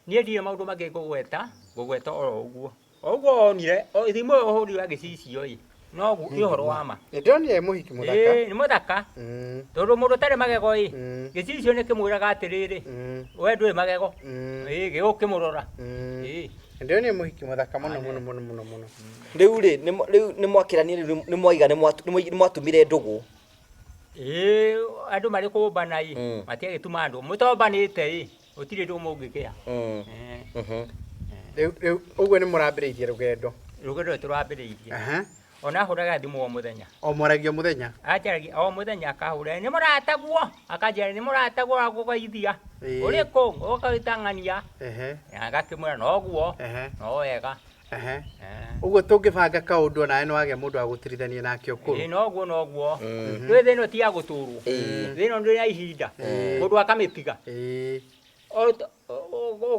Speaker 2: niĩ ndirĩ maũndũ mangĩ ngũgweta, ngũgweta oro ũguo. O ũguo wonire, thimũ ĩyo ũhũri wa gĩcicio ĩ, no nĩ ũhoro wa ma.
Speaker 1: Nĩ ndĩronire mũhiki mũthaka.
Speaker 2: Nĩ mũthaka. Tondũ mũndũ ũtarĩ magego ĩ, gĩcicio nĩ kĩmwĩraga atĩrĩrĩ, we ndũrĩ magego. Gĩgũkĩmũrora.
Speaker 1: Ndĩronire mũhiki mũthaka mũno mũno mũno mũno mũno.
Speaker 3: Rĩu rĩ, rĩu nĩ mwakĩranire, rĩu nĩ mwaiga, nĩ mwatumire ndũgũ.
Speaker 2: Andũ marĩ kũmbana ĩ, matiagĩtuma andũ. Mũtombanĩte ĩ, gũtirĩ ndũgũ mũngĩgĩa.
Speaker 1: Rĩu ũguo nĩ mũrambĩrĩirie rũgendo.
Speaker 2: Rũgendo rũrũ tũrambĩrĩirie. Ona ahũraga thimũ o mũthenya.
Speaker 1: O mwaragia o mũthenya?
Speaker 2: Anjaragia o mũthenya akahũra, nĩ mũrataguo, akanjĩra nĩ mũrataguo wa kũgeithia. Ũrĩ kũ? Ũgagĩtang'ania. Na agakĩmwĩra noguo, no wega.
Speaker 1: Ũguo tũngĩbanga kaũndũ onawe nĩ wagĩa mũndũ wa gũtirithania nake ũkũrũ.
Speaker 2: Noguo noguo. Rĩu thĩ ĩno ti ya gũtũrwo. Thĩ ĩno ndĩrĩ na ihinda. Mũndũ akamĩtiga.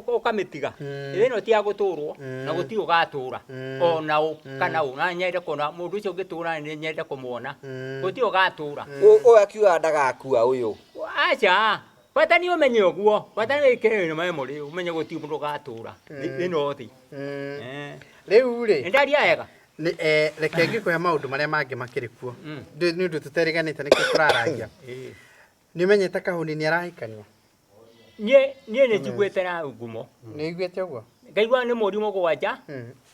Speaker 2: Ũkamĩtiga. Thĩ ĩno ti ya gũtũrwo na gũtirĩ ũgatũra. Ona ũ kana ũ, na nyende kuona mũndũ ũcio ũngĩtũra nĩ nyende kũmuona. Gũtirĩ ũgatũra.
Speaker 3: Ũyũ akiugaga ndagakua ũyũ.
Speaker 2: Aca, bata nĩ ũmenye ũguo, bata nĩ wĩkĩre memory ũmenye gũtirĩ mũndũ ũgatũra. Thĩ ĩno thĩ.
Speaker 1: Rĩu rĩ,
Speaker 2: Nĩ ndaria wega?
Speaker 1: Nĩ, reke ngĩkũhe maũndũ marĩa mangĩ makĩrĩ kuo. Nĩ ũndũ tũteriganĩte nĩkĩo tũraragia. Nĩ ũmenyete Kahũni nĩ arahikania?
Speaker 2: Niĩ nĩ njiguĩte na ngumo.
Speaker 1: Nĩ ũiguĩte ũguo?
Speaker 2: Ngaigua nĩ mweri mũgwanja,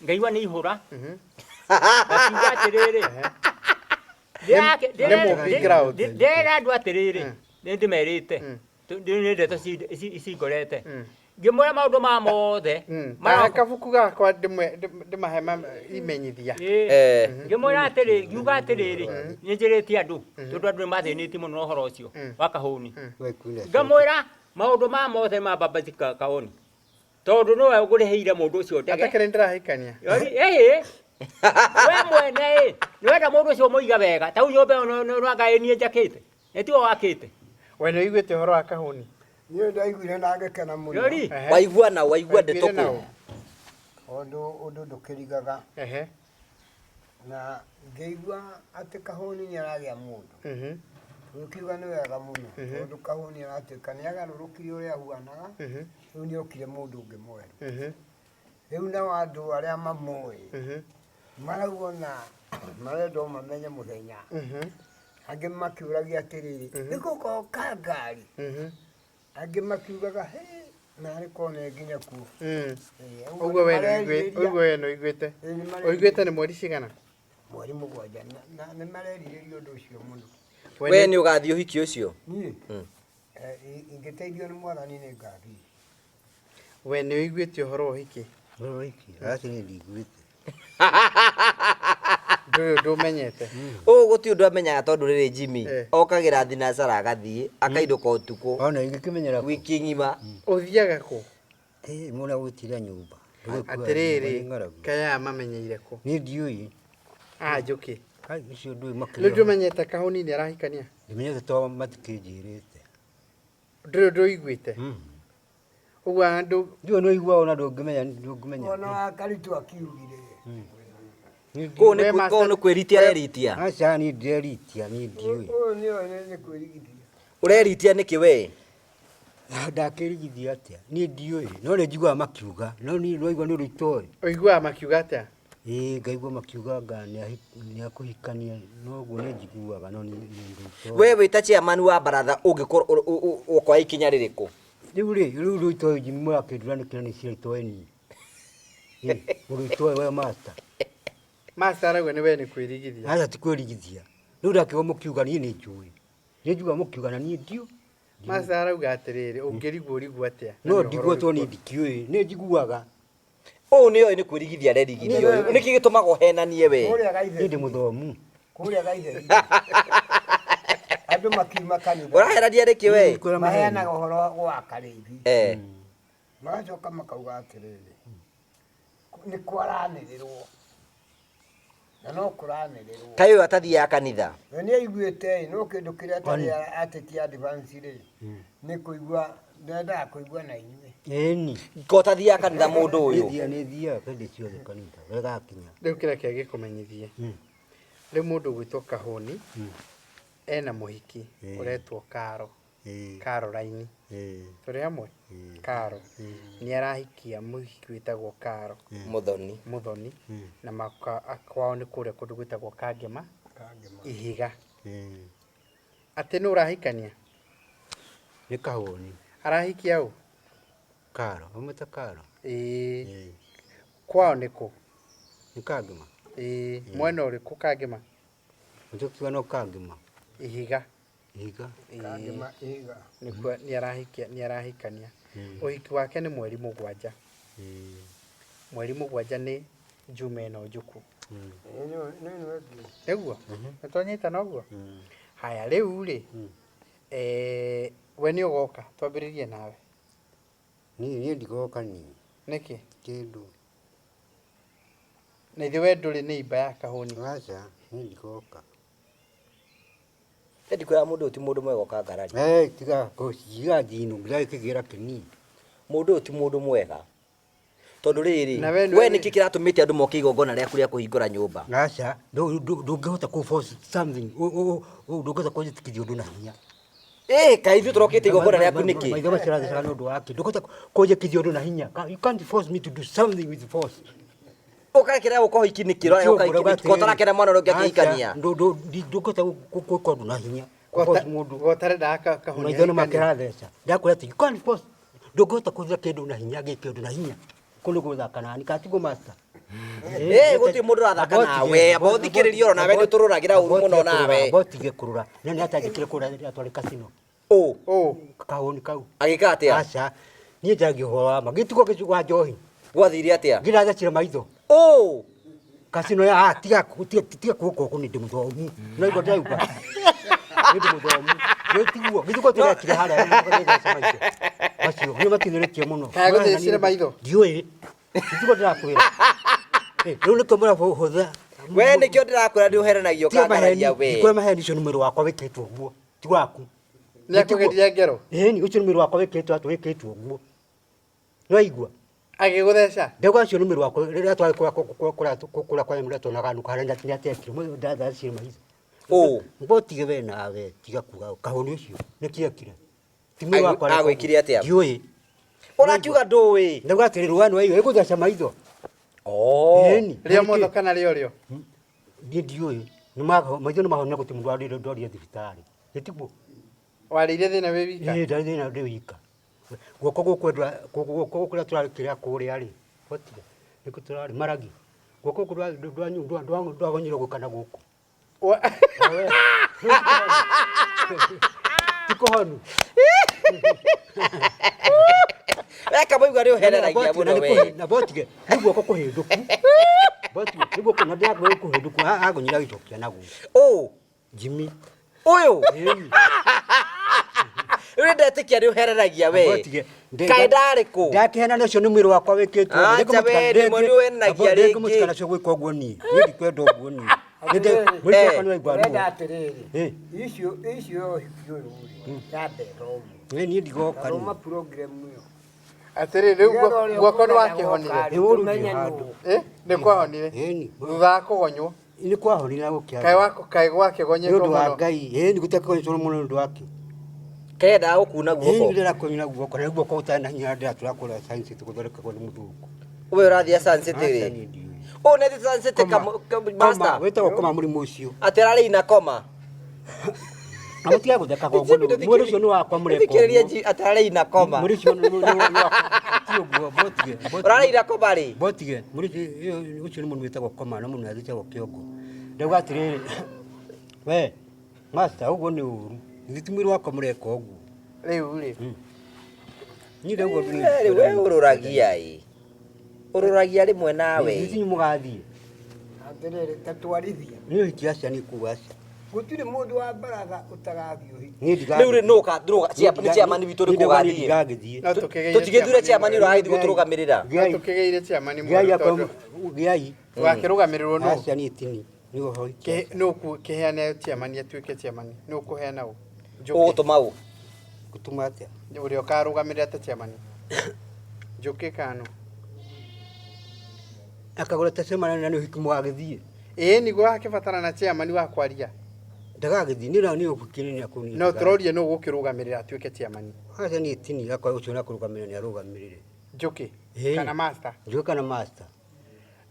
Speaker 2: ngaigua nĩ ihũra. Ngakiuga atĩrĩrĩ.
Speaker 1: Nĩ mũmbi ground.
Speaker 2: Ndĩrera andũ atĩrĩrĩ, nĩ ndĩmerĩte. Nĩ ndeto cingorete. Ngĩmwĩra maũndũ ma mothe.
Speaker 1: Mahe kabuku gakwa ndĩmahe imenyithia.
Speaker 2: Ngĩmwĩra atĩrĩrĩ, ngiuga atĩrĩrĩ, nĩ njĩrĩte andũ, tondũ andũ nĩ mathĩnĩtie mũno na ũhoro ũcio wa Kahũni. Ngamwĩra maũndũ ma mothe ma Baba Kaoni. Tondũ nĩwe ũgũrĩhĩire mũndũ ũcio ndege.
Speaker 1: Atakĩrĩ ndĩrahikania.
Speaker 2: Yori, ĩhĩ we mwene ĩ nĩwenda mũndũ ũcio mũiga wega ta u nyũmba ĩyo no anga ĩ niĩ njakĩte nĩ tiwe wakĩte.
Speaker 1: We nĩ ũiguĩte ũhoro wa Kahũni?
Speaker 6: Niĩ ndaiguire na ngĩkena mũno.
Speaker 2: Yori.
Speaker 1: Ehe.
Speaker 3: Waigua na waigua ndeto
Speaker 1: Waiguire na
Speaker 3: kũ?
Speaker 1: ũ?
Speaker 6: Tondũ ũndũ ndũkĩrigaga.
Speaker 1: Ehe.
Speaker 6: Na ngĩigua atĩ Kahũni nĩ aragĩa mũndũ. Tũgĩkiuga nĩ wega mũno tondũ Kahũni aratuĩka nĩ agarũrũkire ũrĩa ahuanaga, rĩu nĩ okire mũndũ ũngĩ mwerũ. Rĩu nao andũ arĩa mamũĩ marauga ona marenda o mamenye mũthenya. Angĩ makĩũragia atĩrĩrĩ, nĩ gũgoka ngari? Angĩ makiugaga, hĩ, narĩ korwo nĩ nginya kuo. Ĩĩ,
Speaker 1: Ũguo we nĩ ũiguĩte,
Speaker 6: nĩmarerirĩria-
Speaker 1: ũguo we nĩ ũiguĩte.
Speaker 6: Ĩĩ, nĩmarerirĩria-
Speaker 1: Ũiguĩte nĩ mweri cigana?
Speaker 6: Mweri 7 na nĩ marerirĩria ũndũ ũcio mũno.
Speaker 3: We nĩ ũgathiĩ ũhiki ũcio?
Speaker 6: Niĩ? Ingĩteithio nĩ Mwathani nĩ ngathiĩ.
Speaker 1: We nĩ ũiguĩte ũhoro wa ũhiki?
Speaker 5: Ũhoro wa ũhiki? Aca niĩ ndiguĩte.
Speaker 1: Ndũrĩ ũndũ ũmenyete.
Speaker 3: Ũũ gũtirĩ ũndũ amenyaga tondũ rĩrĩ Jimmy okagĩra thinacara agathiĩ akainũka ũtukũ.
Speaker 5: Ona ingĩkĩmenyera kũ?
Speaker 3: Wiki ng'ima.
Speaker 1: Ũthiaga kũ?
Speaker 5: Ĩ, mũna gwĩtira nyũmba.
Speaker 1: Atĩrĩrĩ, kaĩ aya mamenyeire kũ?
Speaker 5: Niĩ ndiũĩ.
Speaker 1: Ah, Njũkĩ.
Speaker 5: Kai, ũcio ndũĩ makĩria.
Speaker 1: Rĩu ndũmenyete Kahũni nĩ arahikania?
Speaker 5: Ndimenyete to matikĩnjĩrĩte.
Speaker 1: Ndũrĩ ũndũ ũiguĩte? Ũguo andũ
Speaker 5: Ndiũĩ nĩ ũiguaga ona ndũngĩmenya, ndũngĩmenya.
Speaker 6: Ona wa Karitũ akiugire.
Speaker 3: Kũu nĩ kũu nĩ kwĩritia areritia.
Speaker 5: Aca niĩ ndireritia, niĩ ndiũĩ.
Speaker 6: Ũyũ nĩoĩ nĩ kwĩrigithia.
Speaker 3: Ũreritia nĩkĩ we?
Speaker 5: Ndakĩrigithia atĩa? Niĩ ndiũĩ, no nĩ njiguaga makiuga, no niĩ ndwaigua nĩ ũndũ itoĩ.
Speaker 1: Ũiguaga makiuga atĩa?
Speaker 5: Ĩĩ, ngaigua makiuga anga nĩ akũhikania, noguo nĩ njiguaga, no nĩ ũndũ itoĩ.
Speaker 3: We wĩ ta chairman wa baratha ũngĩkorwo ũkoya ikinya rĩrĩkũ?
Speaker 5: Rĩu rĩ, rĩu rĩu itoĩ Jimmy mũrakĩndũra nĩkĩ na nĩ ciira itoĩ niĩ? Ĩ, ũndũ itoĩ we master.
Speaker 1: Master arauga nĩ we nĩ kwĩrigithia.
Speaker 5: Aca ti kwĩrigithia. Rĩu ndakĩigua mũkiuga niĩ nĩ njũĩ. Nĩ njiguaga mũkiuga na niĩ ndiũ.
Speaker 1: Master arauga atĩrĩrĩ, ũngĩrigwo ũrigwo atĩa?
Speaker 5: No ndigwo tondũ niĩ ndikĩũĩ, nĩ njiguaga.
Speaker 3: Ũũ nĩ oĩ nĩ kwĩrigithia arerigithia ũyũ. Nĩkĩ gĩtũmaga ũhenanie we?
Speaker 6: Kũrĩa Gaitheri.
Speaker 5: Niĩ ndĩ mũthomu.
Speaker 6: Kũrĩa Gaitheri. Andũ makiuma kanitha.
Speaker 3: Ũraherania nĩkĩ we?
Speaker 6: Maheanaga ũhoro wa gwaka rĩithi. Magacoka makauga atĩrĩrĩ, nĩ kwaranĩrĩrwo. Na no kũranĩrĩrwo.
Speaker 3: Kaĩ ũyũ atathiaga kanitha?
Speaker 6: We nĩ aiguĩte ĩ, no kĩndũ kĩrĩa atarĩ atĩkia advance rĩ, nĩ kũigua, ndendaga kũigua na inyuĩ.
Speaker 5: Ĩni.
Speaker 3: Ko ũtathiaga kanitha mũndũ ũyũ?
Speaker 5: Nĩ thiaga hĩndĩ ciothe kanitha, wega akinya.
Speaker 1: Rĩu kĩrĩa kĩngĩkũmenyithie. Rĩu mũndũ ũgwĩtwo Kahũni, ena mũhiki ũretwo Karo. Caroline. Tũrĩ hamwe? Karo. Nĩ arahikia mũhiki wĩtagwo Karo.
Speaker 3: Mũthoni.
Speaker 1: Mũthoni. Na kwao nĩ kũrĩa kũndũ gwĩtagwo Kangema. Ihiga. Atĩ nũ ũrahikania?
Speaker 5: Nĩ Kahũni.
Speaker 1: Arahikia ũ?
Speaker 5: Karo, ũmwĩte Karo?
Speaker 1: Ĩĩ. Kwao nĩ kũ?
Speaker 5: Nĩ Kangema.
Speaker 1: Ĩĩ, mwena ũrĩkũ Kangema?
Speaker 5: Mũtũkiuga no Kangema.
Speaker 1: Ihiga.
Speaker 5: Ihiga.
Speaker 6: Kangema ihiga.
Speaker 1: Nĩkuo nĩ arahikia, nĩ arahikania. Ũhiki wake nĩ mweri 7. Mweri 7 nĩ Juma ĩno njũku. Nĩguo? Nĩ twanyitana ũguo? Haya, rĩu rĩ, we nĩ ũgoka, twambĩrĩrie nawe.
Speaker 5: Niĩ ndigoka niĩ.
Speaker 1: Nĩkĩ?
Speaker 5: Kĩndũ.
Speaker 1: Na ithe we ndũrĩ nĩ imba ya Kahũni.
Speaker 5: Aca, niĩ ndigoka.
Speaker 3: Ndikwĩra mũndũ ũyũ ti mũndũ mwega ũkangarari.
Speaker 5: Tiga kũciga njino, ndĩragĩkĩgĩra kĩnini.
Speaker 3: Mũndũ ũyũ ti mũndũ mwega. Tondũ rĩrĩ,
Speaker 1: Na we nĩ
Speaker 3: we
Speaker 1: ũrĩ-
Speaker 3: nĩkĩ kĩratũmĩte andũ moke igongona rĩaku rĩa kũhingũra nyũmba?
Speaker 5: Aca, ndũngĩhota kũ force something, ndũngĩhota kũnjĩtĩkithia ũndũ na hinya.
Speaker 3: Kaĩ ithuĩ tũrokĩte igongona rĩaku nĩkĩ?
Speaker 5: Maitho macio ũrathecaga nĩ ũndũ wa kĩ? Ndũngĩhota kũnjĩkithia ũndũ na hinya. You can't force me to do something with force.
Speaker 3: Ũkarekera gũka ũhiki nĩkĩ? Ũrarega gũka ũhiki nĩkĩ? Ko ũtarakena mwana ũrĩa ũngĩ akĩhikania?
Speaker 5: Ndũngĩhota gwĩka ũndũ na hinya. Force mũndũ.
Speaker 1: Gotarendaga Kahũni
Speaker 5: Maitho nĩ
Speaker 1: ahikanie.
Speaker 5: makĩratheca. Ndakwĩra atĩ you can't force. Ndũngĩhota kũhũthĩra kĩndũ na hinya, gĩke ũndũ na hinya. Kũu nĩ gũthaka nani, kana tiguo master?
Speaker 3: Gũtirĩ mũndũ ũrathaka nawe. Amba ũthikĩrĩrie oro nawe, nĩ ũtũrũragĩra ũru mũno nawe.
Speaker 5: Amba ũtige kũrũra. Na nĩ atanjĩkire kũrũra rĩrĩa twarĩ casino.
Speaker 3: Ũ?
Speaker 1: Ũ?
Speaker 5: Kahũni kau.
Speaker 3: Agĩka atĩa?
Speaker 5: Aca. Niĩ njaragia ũhoro wa ma. Gĩtigwo gĩcu wa njohi.
Speaker 3: Gwathire atĩa?
Speaker 5: Ngĩrathecire maitho.
Speaker 3: Ũ?
Speaker 5: Casino ya, tiga tiga tiga kuoka ũguo, nĩ ndĩ mũthomu. No igua ndĩrauga. Nĩ ndĩ mũthomu. Tiguo githĩ tũrekire harĩa nĩgũtheca maitho macio nĩ matithĩrĩtie mũno.
Speaker 1: Kaĩ gũthecire maitho?
Speaker 5: Ndiũĩ, tiguo ndĩrakwĩra. Rĩu nĩkĩo mũrahũtha.
Speaker 3: We nĩkĩo ndĩrakwĩra nĩ ũheranagio
Speaker 5: Tiga
Speaker 3: ũkangararia
Speaker 5: maheni,
Speaker 3: we.
Speaker 5: ndikũhe maheni, ũcio nĩ mwĩrĩ wakwa wĩkĩtwo ũguo, ti waku.
Speaker 1: Nĩ akũgeria ngero.
Speaker 5: Ĩni, ũcio nĩ mwĩrĩ wakwa wĩkĩtwo atĩ wĩkĩtwo ũguo. Nĩwaigua?
Speaker 1: Agĩgũtheca.
Speaker 5: Ndauga ũcio nĩ mwĩrĩ wakwa rĩrĩa twarĩ kũrĩa kwa nyamũ tuonaga nuka harĩa nĩ atekire ndathacire maitho.
Speaker 3: Ũ.
Speaker 5: Mbotige we nawe tiga kuga kahũni ũcio nĩ kĩekire. Ti mwĩrĩ wakwa.
Speaker 3: Agwĩkire atĩa?
Speaker 5: Ndiũĩ.
Speaker 3: Ũrakiuga ndũĩ.
Speaker 5: Ndauga atĩrĩrĩ rũgano ĩyo ĩgũtheca maitho.
Speaker 3: Oh.
Speaker 5: Ĩni.
Speaker 1: Rĩa motho kana rĩa ũrĩo?
Speaker 5: Niĩ ndiũĩ. Maitho nĩ mahonire gũtirĩ mũndũ warire ndorire thibitarĩ. Gĩtiguo.
Speaker 1: Warĩire thĩna wĩ wika?
Speaker 5: Ĩĩ ndarĩ thĩna ndĩ wika. Guoko gũkũ guoko kũrĩa tũrarĩ kũrĩa rĩ, gũtirĩ nĩkũ tũrarĩ maragi. Guoko gũkũ ndwagonyire gũka na gũkũ. Ti kũhonu.
Speaker 3: We Kamũigua nĩ ũhereragia mũno we.
Speaker 5: Na botige nĩ guoko kũhĩndũku. Botige nĩ guoko na ndĩrakwĩra kũhĩndũku agonyire agĩcokia na gũkũ.
Speaker 3: Ũ.
Speaker 5: Jimmy.
Speaker 3: Ũyũ.
Speaker 5: Ĩni.
Speaker 3: Rĩu nĩ ndetĩkia nĩ ũhereragia we.
Speaker 5: Botige.
Speaker 3: Kaĩ ndarĩ kũ?
Speaker 5: Ndakĩhena ũcio nĩ mwĩrĩ wakwa wĩkĩtwo.
Speaker 3: Acha we, nĩ mwĩrĩ ũhenagia rĩngĩ.
Speaker 5: Mũtikana cio gwĩka ũguo niĩ. Niĩ ndikwenda ũguo niĩ. Mwĩrĩ wakwa nĩ waigua
Speaker 6: Ũrenda
Speaker 5: ruo.
Speaker 6: atĩrĩrĩ, icio icio ũhiki ũyũ rĩ, yambe thomwo.
Speaker 5: Niĩ ndigoka niĩ.
Speaker 6: Thoma program ĩyo.
Speaker 1: Atĩrĩrĩ, rĩu guoko nĩ wakĩhonire?
Speaker 5: Nĩ ũru ndĩ handũ.
Speaker 1: Nĩ kwahonire?
Speaker 5: Ĩni.
Speaker 1: Thutha wa kũgonywo?
Speaker 5: Nĩ kwahonire na gũkĩaga.
Speaker 1: Kaĩ wako kaĩ
Speaker 5: Nĩ
Speaker 1: gwakĩgonyetwo
Speaker 5: ũndũ wa
Speaker 1: mũno?
Speaker 5: Ngai. Ĩni gũtekũgonyetwo mũno nĩ ũndũ wake.
Speaker 3: Kendaga gũkuna
Speaker 5: Ĩni
Speaker 3: guoko.
Speaker 5: ndĩrakũnyina guoko na guoko gũtarĩ na hinya ndĩratũra kũrĩa Sun City gũthondekagwo nĩ mũthũngũ.
Speaker 3: We ũrathiĩ Sun City
Speaker 5: Aca
Speaker 3: rĩ?
Speaker 5: niĩ ndiũĩ.
Speaker 3: Ũũ nĩ athiĩte Sun City master.
Speaker 5: Wĩtagwo koma mũrimũ ũcio.
Speaker 3: Atĩ ararĩ ina koma.
Speaker 5: Na mũtige gũthekaga ũguo mwĩrĩ ũcio nĩ wakwa mũreka
Speaker 3: Thikĩrĩria
Speaker 5: ũguo.
Speaker 3: Ji atĩ ararĩ ina koma.
Speaker 5: Mwĩrĩ ũcio nĩ wakwa. Ti ũguo botige.
Speaker 3: Ũrarĩ ina koma rĩ?
Speaker 5: Botige. Mwĩrĩ ũcio nĩ mũrimũ wĩtagwo koma na mũndũ wĩtagwo kĩongo. Ndauga atĩrĩrĩ we master ũguo nĩ ũru. Githĩ ti mwĩrĩ wakwa mũreka ũguo.
Speaker 1: Rĩu rĩ.
Speaker 5: Niĩ ndauga ũndũ niĩ
Speaker 3: Rĩu we ũrũragia ĩ. Ũrũragia rĩmwe nawe.
Speaker 5: Githĩ inyuĩ mũgathiĩ.
Speaker 6: Atĩrĩrĩ, ta twarithia.
Speaker 5: Nĩ ũhiki aca nĩ kuga aca.
Speaker 6: Gũtirĩ mũndũ wa baratha ũtagathiĩ ũhiki.
Speaker 5: Niĩ ndigathiĩ.
Speaker 3: Rĩu rĩ nũ nĩ chairman witũ ũrĩkũ ũgathiĩ?
Speaker 5: Ndigagĩthiĩ.
Speaker 1: No tũkĩgeire
Speaker 3: Tũtigĩthure chairman ũrĩa ũragĩthiĩ gũtũrũgamĩrĩra.
Speaker 1: No tũkĩgeire chairman
Speaker 5: Gĩai
Speaker 1: mwerũ tondũ
Speaker 5: gĩai.
Speaker 1: wakĩrũgamĩrĩrwo nũ?
Speaker 5: Aca niĩ tini. Nĩ ũhoro
Speaker 1: Kĩ- Nũ kĩheane chairman atuĩke chairman? Nũ ũkũheana ũ? Njũkĩ.
Speaker 3: Ũgũtũma ũ?
Speaker 5: Gũtũma atĩa?
Speaker 1: Ũrĩa ũkarũgamĩrĩra ta chairman. Njũkĩ kana nũ?
Speaker 5: Akagũra ta chairman na nĩ ũhiki mũgagĩthiĩ.
Speaker 1: Ĩĩ nĩguo hakĩbatara na chairman wa kwaria.
Speaker 5: Ndagagĩthiĩ nĩ na nĩ ũhiki nĩ akũni.
Speaker 1: No tũrorie nũ ũgũkĩrũgamĩrĩra atuĩke chairman.
Speaker 5: Aca niĩ tini akwa ũcio na kũrũgamĩrĩra nĩ arũgamĩrĩre.
Speaker 1: Njũkĩ
Speaker 5: Ĩĩ.
Speaker 1: kana master.
Speaker 5: Njũkĩ kana master.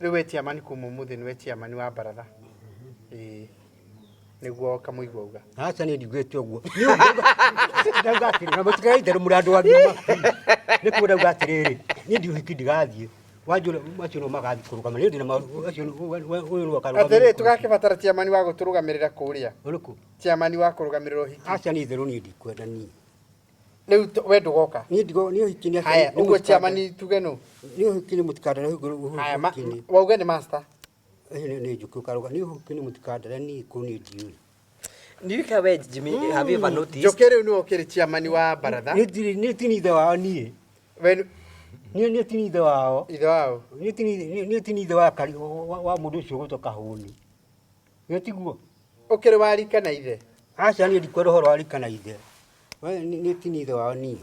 Speaker 1: Rĩu we chairman kuma ũmũthĩ nĩwe chairman wa baratha. Ĩĩ. Nĩguo Kamũigua auga.
Speaker 5: Aca niĩ ndiugĩte ũguo. Niĩ ndauga atĩrĩ na mũtigae itherũ mũrĩ andũ agima. Nĩ kuo ndauga atĩrĩrĩ niĩ ndi ũhiki ndigathiĩ. Wanjũra acio no magathiĩ kũrũgama niĩ ndĩna acio ũyũ nĩwe ũkarũgamĩrĩra.
Speaker 1: Atĩrĩrĩ tũgakĩbatara chairman wa gũtũrũgamĩrĩra kũrĩa.
Speaker 5: Ũrĩkũ?
Speaker 1: Chairman wa kũrũgamĩrĩra ũhiki.
Speaker 5: Aca niĩ itherũ niĩ ndikwenda niĩ.
Speaker 1: Rĩu we ndũgoka?
Speaker 5: Niĩ ndigo niĩ ũhiki nĩ
Speaker 1: Haya, ũguo chairman tuge nũ?
Speaker 5: Niĩ ũhiki nĩ mũtikandare
Speaker 1: Haya, wauge nĩ master.
Speaker 5: Nĩ njũkĩ ũkarũga niĩ ũhiki nĩ mũtikandare niĩ kũu niĩ ndiũĩ.
Speaker 3: Ndiũĩ we Jimmy, have you ever noticed?
Speaker 1: Njũkĩ rĩu nĩwe ũkĩrĩ chairman wa baratha.
Speaker 5: Niĩ tini ithe wao niĩ.
Speaker 1: We
Speaker 5: Niĩ tini ithe wao.
Speaker 1: Ithe wao?
Speaker 5: Niĩ tini ithe wa wa mũndũ ũcio ũgwĩtwo Kahũni. Githĩ tiguo?
Speaker 1: Ũkĩrĩ wa rika na ithe?
Speaker 5: Aca niĩ ndikwenda ũhoro wa rika na ithe. Niĩ tini ithe wao niĩ.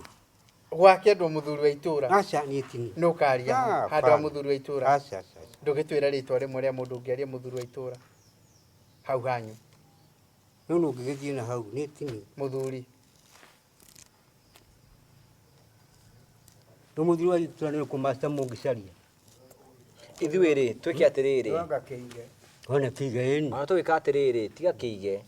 Speaker 1: Gwakĩendwo mũthuri wa itũra.
Speaker 5: Aca niĩ tini.
Speaker 1: Nũ ũkaria handũ ha mũthuri wa itũra?
Speaker 5: Aca aca.
Speaker 1: Ndũgĩtwĩra rĩtwa rĩmwe rĩa mũndũ ũngĩaria mũthuri wa itũra hau hanyu.
Speaker 5: Rĩu nũ ũngĩgĩthiĩ na hau niĩ tini.
Speaker 1: Mũthuri.
Speaker 5: Rĩu mũthuri wa itũra nĩ ũrĩkũ master mũngĩcaria?
Speaker 3: Ithuĩ rĩ twĩke atĩrĩrĩ.
Speaker 6: Anga kĩige.
Speaker 5: Wona kĩige ĩni.
Speaker 3: Ona tũgĩka atĩrĩrĩ tiga kĩige.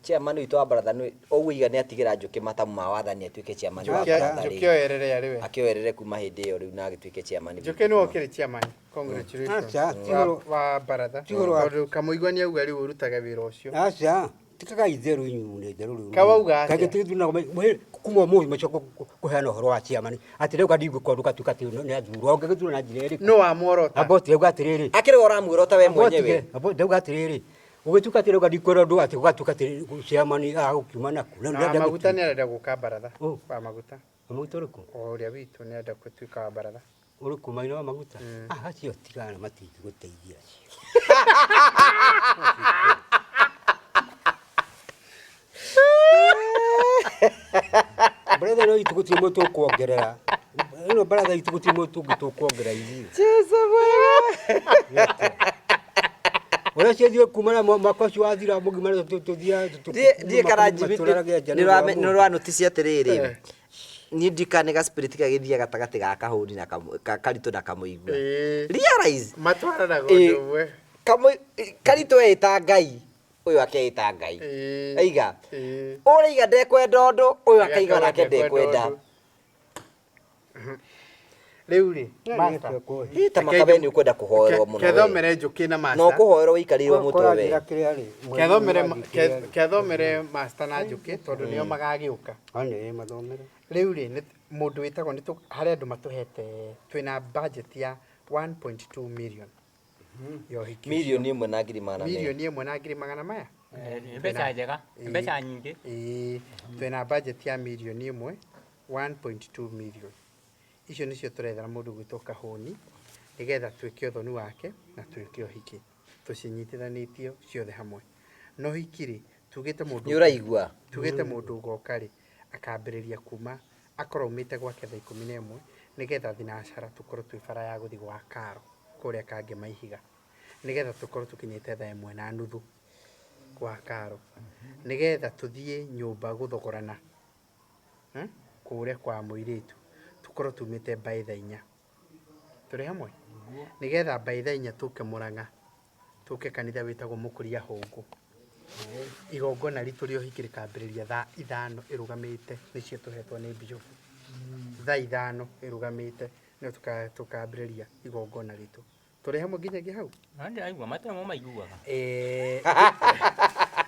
Speaker 3: Chairman witũ wa baratha nĩ ũguo iga nĩ atigĩra Njũkĩ matamu ma wathani atuĩke chairman wa baratha
Speaker 1: Njũkĩ
Speaker 3: rĩ.
Speaker 1: oerere arĩ we.
Speaker 3: Akĩoerere kuma hĩndĩ ĩyo rĩu na agĩtuĩke chairman.
Speaker 1: Njũkĩ nĩwe ũkĩrĩ chairman. Congratulations.
Speaker 5: Aca, ti ũhoro-
Speaker 1: Wa baratha.
Speaker 5: ti ũhoro wa-
Speaker 1: Tondũ Kamũigua nĩ auga rĩu ũrutage wĩra ũcio.
Speaker 5: Aca tikaga itherũ inyuĩ nĩ itherũ rĩu.
Speaker 1: Kawauga atĩa?
Speaker 5: Kaingĩ tũgĩthuranaga kuma ũmũthĩ macoka kũheana ũhoro wa chairman atĩ rĩu ndigũkorwo ndũgatuĩka atĩ nĩ athurwo ũngĩgĩthurwo na njĩra ĩrĩkũ?
Speaker 1: Nũ wamworota?
Speaker 5: Amba ũtige uga atĩrĩrĩ.
Speaker 3: Akĩrĩ we ũramuorota we mwenyewe.
Speaker 5: Amba ndauga atĩrĩrĩ Gũgĩtuĩka atĩ rĩu ndikwĩra ũndũ atĩ gũgatuĩka atĩ chairman agũkiuma naku.
Speaker 1: Na wa maguta nĩ arenda gũka baratha.
Speaker 5: Ũ?
Speaker 1: Wa maguta.
Speaker 5: Maguta ũrĩkũ?
Speaker 1: O ũrĩa witũ nĩ arenda gũtuĩka wa baratha.
Speaker 5: Ũrĩkũ maina wa maguta? Ah, acio tigana matingĩgũteithia acio. Baratha ĩno itũ gũtirĩ mũndũ tũkuongerera. Ĩno baratha itũ gũtirĩ mũndũ ũngĩ tũkuongerera ithuĩ.
Speaker 3: Jesu mwega.
Speaker 5: Ũrĩa ciathiire kuma na mwaka ũcio wathira mũgima tũthiaga
Speaker 3: Ndiĩ kana Jimmy nĩ ũranotici atĩrĩrĩ niĩ ndikane ga spirit gagĩthiĩ gatagatĩ ga kahũni na karitũ na kamũigua. Realize
Speaker 1: Matwaranaga ũndũ ũmwe.
Speaker 3: Karitũ eĩta Ngai ũyũ akeĩta Ngai. Aiga ũraiga ndekwenda ũndũ ũyũ akaiga nake ndekwenda.
Speaker 1: Rĩu rĩ, master.
Speaker 3: Ĩ ta makabe nĩ ũkwenda kũhoerwo mũno.
Speaker 1: Kethomere njũkĩ na master.
Speaker 3: No kũhoerwo wĩikarĩirwo mũtwe we.
Speaker 1: Kethomere master na njũkĩ tondũ nĩo magagĩũka.
Speaker 5: Mathomere.
Speaker 1: Rĩu rĩ, nĩ mũndũ wĩtagwo nĩ harĩ andũ matũhete twĩna budget ya 1.2 million. Ya ũhiki ũcio.
Speaker 3: Mirioni ĩmwe na ngiri magana merĩ.
Speaker 1: Mirioni ĩmwe na ngiri magana maya.
Speaker 2: Nĩ mbeca njega, nĩ mbeca nyingĩ.
Speaker 1: Ĩĩ, twĩna budget ya mirioni ĩmwe 1.2 million. Icio nĩcio tũrethera mũndũ gwĩtwo Kahũni nĩgetha twĩke ũthoni wake na twĩke ũhiki tũcinyitithanĩtio ciothe hamwe. Na ũhiki rĩ, tugĩte mũndũ
Speaker 3: Nĩ ũraigua?
Speaker 1: Tugĩte mũndũ ũgoka rĩ, akambĩrĩria kuma akorwo aumĩte gwake thaa 11 nĩgetha thinacara tũkorwo twĩ bara ya gũthiĩ gwa Karo kũrĩa Kangema Ihiga nĩgetha tũkorwo tũkinyĩte thaa 1:30 gwa Karo nĩgetha tũthiĩ nyũmba gũthogorana kũrĩa kwa mũirĩtu tũkorwo tumĩte mbaĩ thaa 4. Tũrĩ hamwe? Nĩgetha mbaĩ thaa 4 tũke Mũrang'a tũke kanitha wĩtagwo Mũkũria Hũngũ. Igongona ritũ rĩa ũhiki rĩkambĩrĩria thaa 5 ĩrũgamĩte nĩcio tũhetwo nĩ bishop. Thaa 5 ĩrũgamĩte nĩyo tũkambĩrĩria igongona ritũ. Tũrĩ hamwe nginyagia hau?
Speaker 2: Na ndĩraigua matũ nĩmo maiguaga.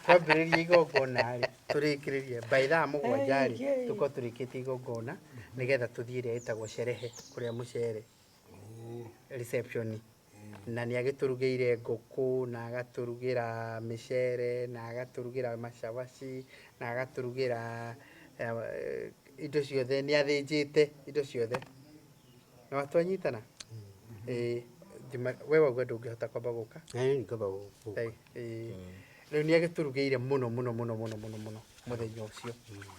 Speaker 1: Twambĩrĩria igongona rĩ, tũrĩkĩrĩrie by thaa 7 rĩ, tũkorwo tũrĩkĩtie igongona nĩgetha tũthiĩ ĩrĩa ĩtagwo sherehe kũrĩa mũcere reception. Na nĩ agĩtũrugĩire ngũkũ na agatũrugĩra mĩcere na agatũrugĩra macabaci na agatũrugĩra indo ciothe, nĩ athĩnjĩte indo ciothe. Na watwanyitana? We wauga ndũngĩhota kwamba gũka?
Speaker 5: Nĩ ngamba gũka.
Speaker 1: Rĩu nĩ agĩtũrugĩire mũno mũno mũno mũno mũno mũno mũthenya ũcio.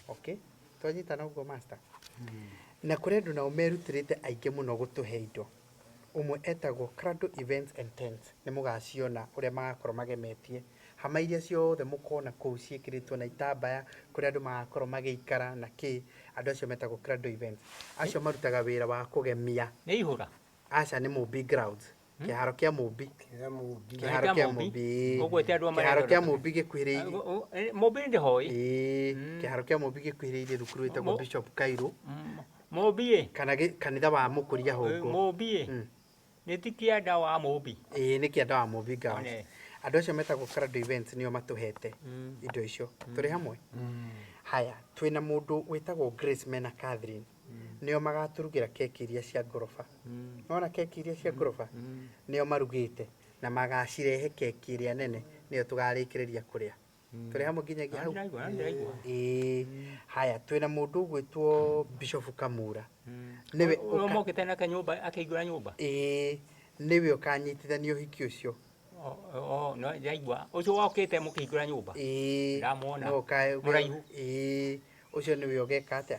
Speaker 1: Okay? Twanyitana ũguo master? Na kũrĩ andũ nao merutĩrĩte aingĩ mũno gũtũhe indo. Ũmwe etagwo Cradle Events and Tents. Nĩ mũgaciona ũrĩa magakorwo magemetie. Hama iria ciothe mũkona kũu ciĩkĩrĩtwo na itambaya kũrĩa andũ magakorwo magĩikara na kĩ. Andũ acio metagwo Cradle Events. Acio marutaga wĩra wa kũgemia.
Speaker 2: Nĩ ihũra?
Speaker 1: Aca nĩ Mũmbi Grounds. Kĩharo kĩa Mũmbi. Kĩharo
Speaker 2: Kĩa
Speaker 1: kĩa
Speaker 2: Mũmbi.
Speaker 1: Mũmbi.
Speaker 2: Ũguo ti andũ a
Speaker 1: Kĩharo kĩa
Speaker 2: marethondeka.
Speaker 1: Mũmbi gĩkuhĩrĩirie.
Speaker 2: Mũmbi nĩ ndĩhoĩ.
Speaker 1: Kĩharo kĩa Mũmbi gĩkuhĩrĩirie thukuru ĩtagwo Bishop Kairu.
Speaker 2: Mũmbi ĩ?
Speaker 1: Kana kanitha wa Mũkũria Hũngũ.
Speaker 2: Mũmbi ĩ? Nĩ ti kĩanda wa Mũmbi?
Speaker 1: Ĩĩ nĩ kĩanda wa Mũmbi Grounds.
Speaker 2: One.
Speaker 1: Andũ acio metagwo Cradle Events nĩo matũhete indo icio. Tũrĩ hamwe? Haya, twĩna mũndũ wĩtagwo Grace mena Catherine. Nĩo magatũrugĩra keki iria cia ngoroba. Nĩwona keki iria cia ngoroba? Nĩo marugĩte na magacirehe keki ĩrĩa nene nĩyo tũgarĩkĩrĩria kũrĩa. Tũrĩ hamwe nginyagia hau?
Speaker 2: Ndĩraigua.
Speaker 1: Ĩĩ. Haya, twĩna mũndũ ũgwĩtwo Bishop Kamura. Nĩwe
Speaker 2: Ũyũ mokĩte nake nyũmba akĩhingũra nyũmba?
Speaker 1: Ĩĩ, nĩwe ũkanyitithania ũhiki ũcio.
Speaker 2: No ndĩraigua. Ũcio wokĩte mũkĩhingũra nyũmba?
Speaker 1: Ĩĩ.
Speaker 2: Ndamwona.
Speaker 1: No
Speaker 2: Mũraihu.
Speaker 1: Ĩĩ, ũcio nĩwe ũgeka atĩa?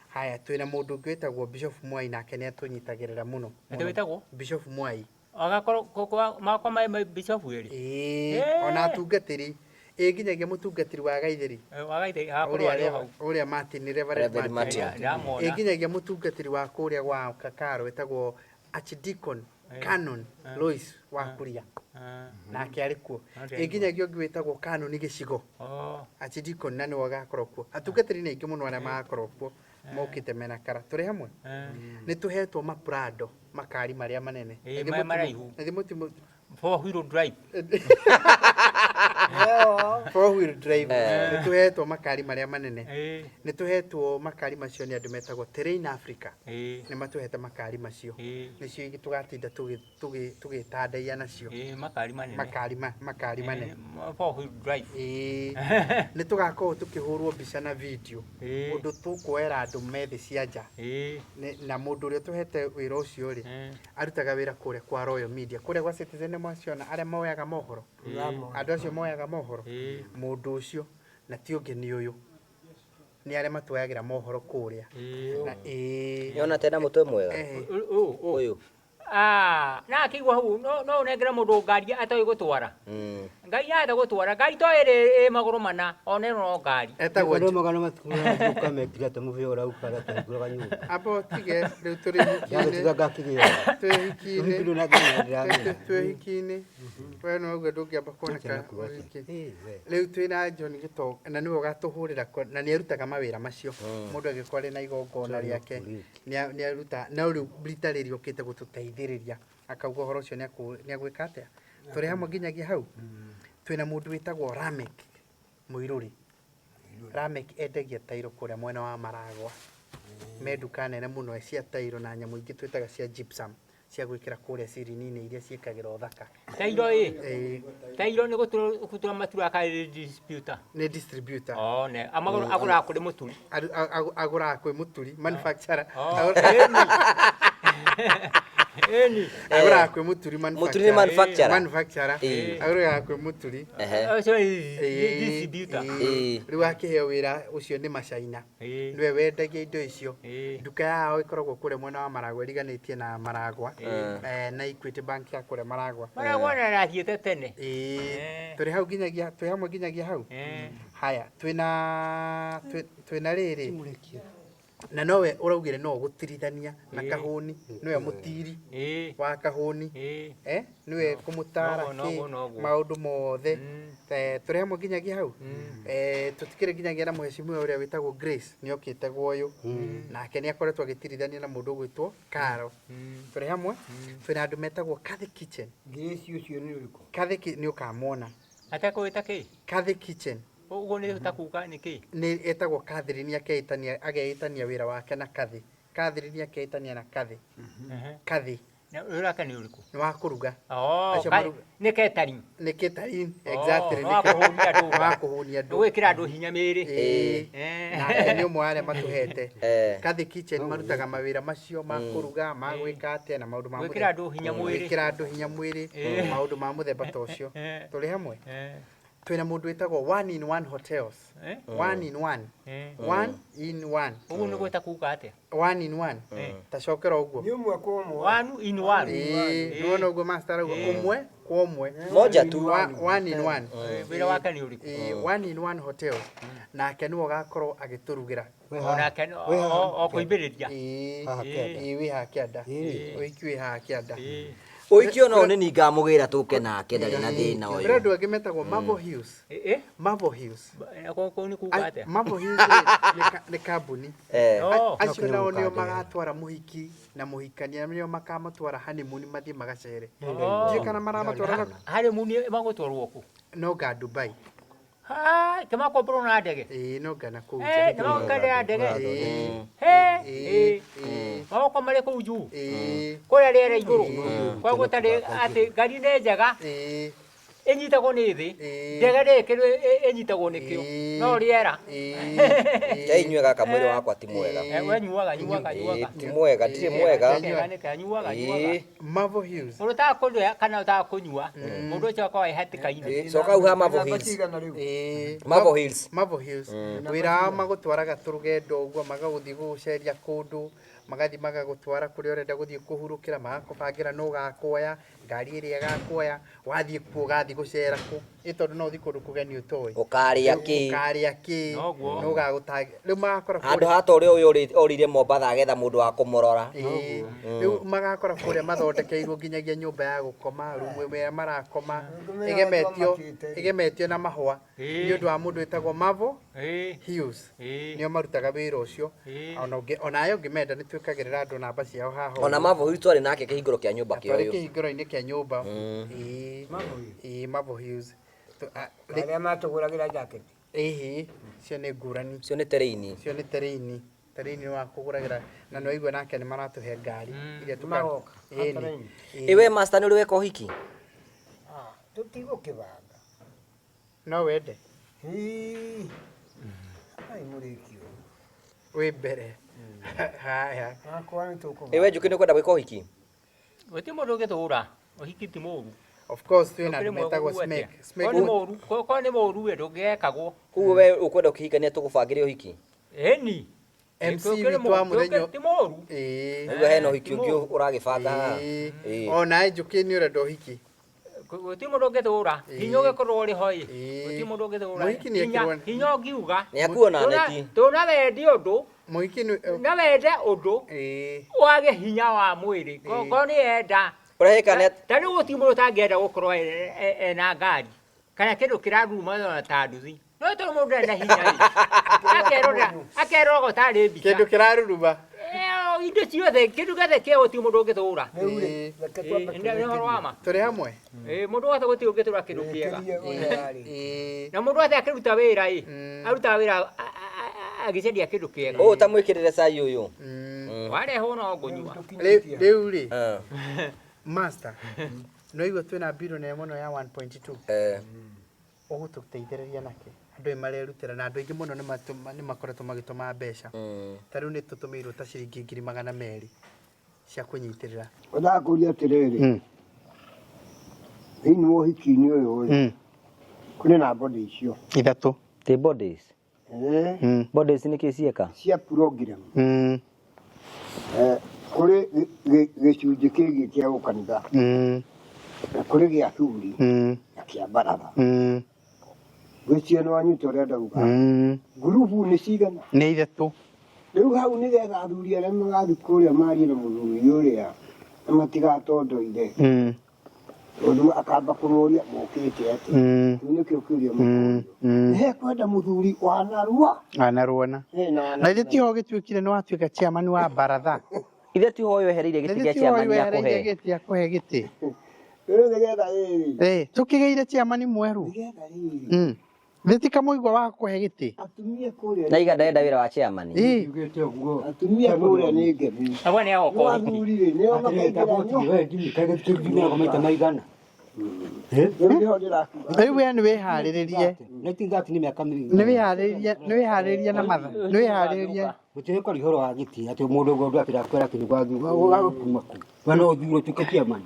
Speaker 1: Haya, twĩna mũndũ ũngĩ wĩtagwo Bishop Mwai nake nĩ atũnyitagĩrĩra mũno.
Speaker 2: Atĩ wĩtagwo?
Speaker 1: Bishop Mwai.
Speaker 2: Agakorwo makwa me Bishop ĩrĩ?
Speaker 1: Ĩĩ, ona atungatĩri. Ĩĩ nginyagia mũtungatĩri wa Gaitheri.
Speaker 2: Wa Gaitheri, agakorwo arĩ o hau.
Speaker 1: Ũrĩa Martin, Reverend
Speaker 3: Reverend
Speaker 1: Martin.
Speaker 3: Martin.
Speaker 2: Ndamwona.
Speaker 1: Ĩĩ nginyagia mũtungatĩri wa kũrĩa gwa Kakaro wĩtagwo Archdeacon Canon Lois wa Kuria. Nake arĩ kuo. Ĩĩ nginyagia ũngĩ wĩtagwo Canon Gĩcigo. Archdeacon na nĩwe ũgakorwo kuo. Atungatĩri nĩ aingĩ mũno arĩa magakorwo kuo mokĩte mena kara. Tũrĩ hamwe? Nĩ tũhetwo maprado, makari marĩa manene.
Speaker 2: Ĩĩ, maraihu.
Speaker 1: Na thĩ mũtimũ
Speaker 2: Four wheel drive.
Speaker 1: Four wheel drive. Nĩ tũhetwo makari marĩa manene. Nĩ tũhetwo makari macio nĩ andũ metagwo Terrain Africa. Nĩ matũhete makari macio. Nĩcio ingĩ tũgatinda tũgĩtandaiya nacio.
Speaker 2: Makari manene.
Speaker 1: Makari manene.
Speaker 2: Four wheel drive.
Speaker 1: Ĩĩ. Nĩ tũgakorwo tũkĩhũrwo mbica na video ũndũ tũkuoera andũ me thĩ cia nja. Na mũndũ ũrĩa tũhete wĩra ũcio rĩ, arutaga wĩra kũrĩa kwa Royal Media, kũrĩa gwa Citizen nĩ mwaciona arĩa moyaga mohoro, andũ acio moyaga mohoro, mũndũ ũcio na ti ũngĩ nĩ ũyũ, nĩ arĩa matuoyagĩra mohoro kũrĩa. Na ĩĩ.
Speaker 3: Nĩona tena mũtwe mwega.
Speaker 2: Ũyũ.
Speaker 3: Ũyũ.
Speaker 2: Ah, na akĩigua hau no ũnengere mũndũ ngari atoĩ gũtwara. Ngari yahota gũtwara ngari to ĩrĩ ĩ magũrũ mana ona ĩno no ngari.
Speaker 1: Etagwo
Speaker 5: Andũ magana matukũ mekire atĩ mũbĩa ũrauka atahingũraga nyũmba.
Speaker 1: Amba ũtige rĩu tũrĩ
Speaker 5: Ndagĩtiga
Speaker 1: hiki-inĩ.
Speaker 5: ngakĩgĩra.
Speaker 1: Twĩ hiki-inĩ.
Speaker 5: Ũhiki ndũnangĩgĩra ndĩragĩra.
Speaker 1: Twĩ hiki-inĩ. We no ũguo ndũngĩamba kuoneka
Speaker 5: Acha nakuacha.
Speaker 1: ũhiki.
Speaker 5: Ĩ, we.
Speaker 1: Rĩu twĩna John Gĩtonga na nĩwe ũgatũhũrĩra na nĩ arutaga mawĩra macio. Mũndũ angĩkorwo arĩ na igongona rĩake nĩ aruta, no rĩu rita rĩrĩ okĩte gũtũteithĩrĩria akauga ũhoro ũcio nĩ agwĩka atĩa. Tũrĩ hamwe nginyagia hau. Twĩna mũndũ wĩtagwo Ramek Mũirũri. Ramek endagia tairo kũrĩa mwena wa Maragwa. Me nduka nene mũno cia tairo na nyamũ ingĩ twĩtaga cia gypsum cia gwĩkĩra kũrĩa cirini-inĩ iria ciĩkagĩra ũthaka.
Speaker 2: Tairo ĩ.
Speaker 1: Ĩĩ.
Speaker 2: Tairo nĩ gũtura matura ka distributor.
Speaker 1: Nĩ distributor.
Speaker 2: Oh, ne. Amagũraga kũrĩ mũturi.
Speaker 1: Agũraga kwĩ mũturi, manufacturer.
Speaker 2: Oh, ĩni.
Speaker 1: Agũraga kwĩ mũturi.
Speaker 3: Mũturi nĩ manufacturer.
Speaker 1: Manufacturer. Agũraga kwĩ mũturi.
Speaker 2: Ũcio nĩ distributor.
Speaker 1: Rĩu akĩheo wĩra ũcio nĩ Macaina. Nĩwe wendagia indo icio. Nduka yao ĩkoragwo kũrĩa mwena wa Maragwa, ĩriganĩtie na Maragwa. Na Equity Bank ya kũrĩa Maragwa.
Speaker 2: Maragwa na arathiĩte tene.
Speaker 1: Tũrĩ hau nginyagia, twĩ hamwe nginyagia hau. Haya, twĩna twĩna rĩrĩ. Na nowe ũraugire no ũgũtirithania na kahũni, nĩwe mũtiri wa kahũni. Nĩwe kũmũtara kĩ maũndũ mothe. Tũrĩ hamwe nginyagia hau. Tũtikĩrĩ nginyagia na mũhecimiwa ũrĩa wĩtagwo Grace, nĩokĩte gwoyũ. Nake nĩakoretwo agĩtirithania na mũndũ ũgwĩtwo Karo. Tũrĩ hamwe. Twĩna andũ metagwo Kathy Kitchen.
Speaker 6: Grace ũcio nĩ ũrĩkũ?
Speaker 1: Kathy nĩ ũkamwona.
Speaker 2: Atekũwĩta kĩ?
Speaker 1: Kathy Kitchen.
Speaker 2: Ũguo nĩ ta kuga nĩ kĩ?
Speaker 1: Nĩ etagwo Catherine, akeĩtania wĩra wake na Kathy. Catherine akeĩtania na Kathy. Kathy.
Speaker 2: Na wĩra wake nĩ ũrĩkũ?
Speaker 1: Nĩ wa kũruga.
Speaker 2: Oh,
Speaker 1: Acio
Speaker 2: nĩ catering.
Speaker 1: Nĩ catering, exactly.
Speaker 2: Nĩ wa kũhũnia andũ.
Speaker 1: Nĩ wa kũhũnia andũ.
Speaker 2: Nĩ gwĩkĩra andũ hinya mĩĩrĩ.
Speaker 1: Nake nĩ ũmwe wa arĩa matũhete. Kathy Kitchen marutaga mawĩra macio ma kũruga, ma gwĩka atĩa na maũndũ ma
Speaker 2: Gwĩkĩra
Speaker 1: mũthemba.
Speaker 2: andũ hinya mwĩrĩ.
Speaker 1: Gwĩkĩra andũ hinya mwĩrĩ, maũndũ ma mũthemba ta ũcio. Tũrĩ hamwe? Twĩna mũndũ wĩtagwo One in One Hotels. One in One. One in One.
Speaker 2: Ũguo nĩ gwĩta kuga atĩa?
Speaker 1: One in One. Ta cokera ũguo.
Speaker 6: Nĩ ũmwe kwa ũmwe.
Speaker 2: One in one.
Speaker 1: Ĩĩ, nĩwona ũguo master arauga ũmwe kwa ũmwe.
Speaker 3: Moja tu.
Speaker 1: One in One.
Speaker 2: Wĩra wake nĩ ũrĩkũ?
Speaker 1: Ĩĩ, One in One Hotels. Nake nĩwe ũgakorwo agĩtũrugĩra.
Speaker 2: Onake o kũimbĩrĩria.
Speaker 1: Ĩĩ, ĩĩ, wĩ haha kĩanda. Ũhiki wĩ haha kĩanda.
Speaker 3: Ũhiki ona ũyũ nĩ niĩ ngamũgĩra tũke nake ndarĩ na thĩna ũyũ.
Speaker 1: Kũrĩ andũ angĩ metagwo Marvel Hills. Marvel Hills.
Speaker 2: Kũu nĩ kuga atĩa?
Speaker 1: Marvel Hills nĩ kambuni. Acio nao nĩo magatwara mũhiki na mũhikania, nĩo makamũtwara honeymoon mathiĩ magacere. Ndiũĩ kana maramatwara na
Speaker 2: Honeymoon magũtwarwo kũ?
Speaker 1: No nga Dubai.
Speaker 2: Ha, kĩmakomborwo na ndege?
Speaker 1: Ĩĩ, no nga na kũu
Speaker 2: nja. Nĩmagũkendera ndege? He, magũkorwo marĩ kũu juu. Kũrĩa rĩera igũrũ. Kwa gũtarĩ atĩ ngari nĩ njega. Ĩnyitagwo nĩ thĩ. Ndege ndĩrĩ kĩndũ ĩnyitagwo nĩkĩo. No rĩera.
Speaker 3: Ngai inyue gaka mwĩrĩ wakwa ti mwega.
Speaker 2: We nyuaga, nyuaga, nyuaga.
Speaker 3: Ti mwega, ndirĩ mwega.
Speaker 2: Nĩkega, nĩkega, nyuaga, nyuaga.
Speaker 1: Marvel Hills.
Speaker 2: Mũndũ ũtakũrĩa kana ũtakũnyua, mũndũ ũcio akoragwo e hatĩka-inĩ.
Speaker 3: Coka hau ha Marvel Hills. Marvel Hills.
Speaker 1: Marvel Hills. Wĩra wao magũtwaraga tũrũgendo ũguo, magagũthiĩ gũgũceria kũndũ, magathiĩ magagũtwara kũrĩa ũrenda gũthiĩ kũhurũkĩra, magakũbangĩra nũ ũgakuoya, ngari ĩrĩa ĩgakuoya, wathiĩ kuo ũgathiĩ gũcera kũ, ĩ tondũ no ũthiĩ kũndũ kũgeni ũtoĩ.
Speaker 3: Ũkarĩa kĩ?
Speaker 1: Ũkarĩa kĩ? Nũ ũgagũtangĩ. Rĩu magakora
Speaker 3: Handũ ha ta ũrĩa ũyũ orire Mombatha agetha mũndũ wa kũmũrora.
Speaker 1: Rĩu magakora kũrĩa mathondekeirwo nginyagia nyũmba ya gũkoma, rumu ĩrĩa marakoma, ĩgemetio na mahũa nĩ ũndũ wa mũndũ wĩtagwo Marvel Hills. Nĩo marutaga wĩra ũcio. Onayo ũngĩmenda nĩ twĩkagĩrĩra andũ namba ciao haha.
Speaker 3: Ona Marvel Hills twarĩ nake kĩhingũro kĩa nyũmba kĩa
Speaker 1: Twarĩ
Speaker 3: ũyũ.
Speaker 1: kĩhingũro-inĩ kĩa nyũmba. Ĩĩ, Marvel Hills.
Speaker 6: Arĩa matũgũragĩra jacket.
Speaker 1: Ĩhĩ, cio nĩ ngũrani.
Speaker 3: Cio nĩ tereini.
Speaker 1: Cio nĩ tereini. Tereini nĩ wakũgũragĩra na nĩ waigua nake nĩ maratũhe ngari iria tũka
Speaker 6: Magoka.
Speaker 1: Ĩni.
Speaker 6: Tereini.
Speaker 3: Ĩ we master nĩ ũrĩ weka ũhiki?
Speaker 6: Ah, tũtigũkĩbanga.
Speaker 1: No wende
Speaker 6: Hii. Ai mũrĩki ũyũ.
Speaker 1: wĩ mbere. Haya.
Speaker 6: Hakwa nĩ tũkũbanga.
Speaker 3: Ĩ we Njũkĩ nĩ ũkwenda gwĩka ũhiki?
Speaker 2: Gũtirĩ mũndũ ũngĩtũra ũhiki ti mũru.
Speaker 1: Of course twĩna
Speaker 2: Ũkĩrĩ
Speaker 1: andũ
Speaker 2: mwega
Speaker 1: metagwo
Speaker 2: ũguo atĩa?
Speaker 1: Smek. Smek
Speaker 2: Korwo nĩ mũru, korwo nĩ mũru we ndũngĩekagwo.
Speaker 3: Koguo we ũkwenda ũkĩhikania tũgũbangĩre ũhiki?
Speaker 2: Ĩni.
Speaker 1: MC witũ wa mũthenya
Speaker 2: ti mũru.
Speaker 1: Ĩĩ.
Speaker 3: Nĩguo hena ũhiki ũngĩ ũragĩbanga haha.
Speaker 1: Ĩĩ.
Speaker 3: Ĩĩ.
Speaker 1: Ona Njũkĩ nĩ ũrenda ũhiki.
Speaker 2: Gũtirĩ mũndũ ũngĩtũra. Hinya ũgĩkorwo ũrĩ ho ĩ.
Speaker 1: Ĩĩ.
Speaker 2: Gũtirĩ mũndũ ũngĩtũra.
Speaker 1: Mũhiki nĩ
Speaker 2: Hinya
Speaker 1: ekĩrwo-
Speaker 2: hinya ũngiuga.
Speaker 3: Nĩ akuo na neti.
Speaker 2: Tũna wende ũndũ,
Speaker 1: Mũhiki nĩ
Speaker 2: na wende ũndũ
Speaker 1: Ĩĩ.
Speaker 2: wage hinya wa mwĩrĩ. Korwo nĩ enda.
Speaker 3: Ũrehĩka nĩ
Speaker 2: Ta rĩu gũtirĩ mũndũ ũtangĩenda gũkorwo ena ngari kana kĩndũ kĩraruruma ona ta nduthi. No tondũ mũndũ ndarĩ na hinya ĩ. Akerora akerora tarĩ mbica.
Speaker 1: Kĩndũ kĩraruruma.
Speaker 2: Eh, indo ciothe kĩndũ gĩothe kĩa gũtirĩ mũndũ ũngĩtũra.
Speaker 6: Rĩu rĩ, reke twambe
Speaker 2: Nĩ ũhoro wa ma.
Speaker 1: Tũrĩ hamwe.
Speaker 2: Eh, mũndũ wothe gũtirĩ ũngĩtũra kĩndũ kĩega.
Speaker 6: tũrĩkĩrie ũrĩa warĩ.
Speaker 1: Ĩĩ.
Speaker 2: Na mũndũ wothe akĩruta wĩra ĩ, arutaga wĩra agĩcaria kĩndũ kĩega.
Speaker 3: Ũũ ũtamwĩkĩrĩre cai ũyũ.
Speaker 2: Warehwo no ngũnyua.
Speaker 1: Rĩu rĩ,
Speaker 3: Eh.
Speaker 1: master, no igua twĩna billionaire mũno ya 1.2.
Speaker 3: Eh.
Speaker 1: Ũgũtũteithĩrĩria nakĩ? Andũ aya marerutĩra na andũ aingĩ mũno nĩ makoretwo magĩtũma mbeca. Ta rĩu nĩ tũtũmĩirwo ta ciringi 200,000 cia kũnyitĩrĩra.
Speaker 6: Ndakũria atĩrĩrĩ, thĩinĩ wa ũhiki-inĩ ũyũ rĩ, kũrĩ na body icio
Speaker 1: Ithatũ.
Speaker 3: Ti bodies.
Speaker 6: Eh,
Speaker 3: Bodies nĩ kĩ cieka?
Speaker 6: cia program. Eh, kũrĩ gĩcunjĩ kĩgiĩ kĩa ũkanitha na kũrĩ gĩa athuri na kĩa baratha. Gwĩciria nĩ wanyita ũrĩa ndauga. Ngurubu nĩ cigana?
Speaker 1: Nĩ ithatũ.
Speaker 6: Rĩu hau nĩgetha athuri arĩa magathiĩ kũrĩa marie na mũthuri ũrĩa na matigatondoire tondũ akamba kũmoria mokĩte atĩa. Kĩu nĩkĩo kĩũria mũkorio. Nĩ hekwenda mũthuri wa narua.
Speaker 1: Anaruona.
Speaker 6: Eh, na
Speaker 1: Na ithe tiho gĩtuĩkire nĩ watuĩka chairman wa baratha.
Speaker 3: Ithe tiho ũyũ wehereirie gĩtĩ
Speaker 1: Ithe
Speaker 3: gĩa
Speaker 1: tiho
Speaker 3: chairman
Speaker 1: ũyũ wehereirie
Speaker 3: akũhe.
Speaker 1: gĩtĩ akũhe gĩtĩ.
Speaker 6: Rĩu nĩgetha rĩrĩ
Speaker 1: Eh, tũkĩgĩire chairman mwerũ.
Speaker 6: nĩgetha rĩrĩ
Speaker 1: Thĩ ti kamũigua wa kũhe gĩtĩ.
Speaker 6: atumia kũrĩa
Speaker 3: Na iga ndarenda wĩra wa chairman.
Speaker 1: Ĩĩ.
Speaker 5: Ugĩte ũguo.
Speaker 6: atumia kũrĩa nĩ ngemi.
Speaker 2: Agwa nĩ agoka
Speaker 6: No
Speaker 2: ũhiki.
Speaker 6: athuri rĩ nĩo makaingĩra nyo.
Speaker 5: We ndini kaige tũthimĩraga maita maigana.
Speaker 6: Rĩu nĩho ndĩrakiuga.
Speaker 1: Rĩu we nĩ wĩharĩrĩrie.
Speaker 5: 1930 nĩ mĩaka mĩingĩ.
Speaker 1: Nĩ wĩharĩrĩrie, nĩ wĩharĩrĩrie na matha. Nĩ wĩharĩrĩrie.
Speaker 5: Gũtirĩ kwaria ũhoro wa gĩtĩ atĩ mũndũ ũguo andũ atĩrakwĩra atĩ nĩgwathurwo gagũkuma kũ. We no ũthurwo ũtuĩke chairman.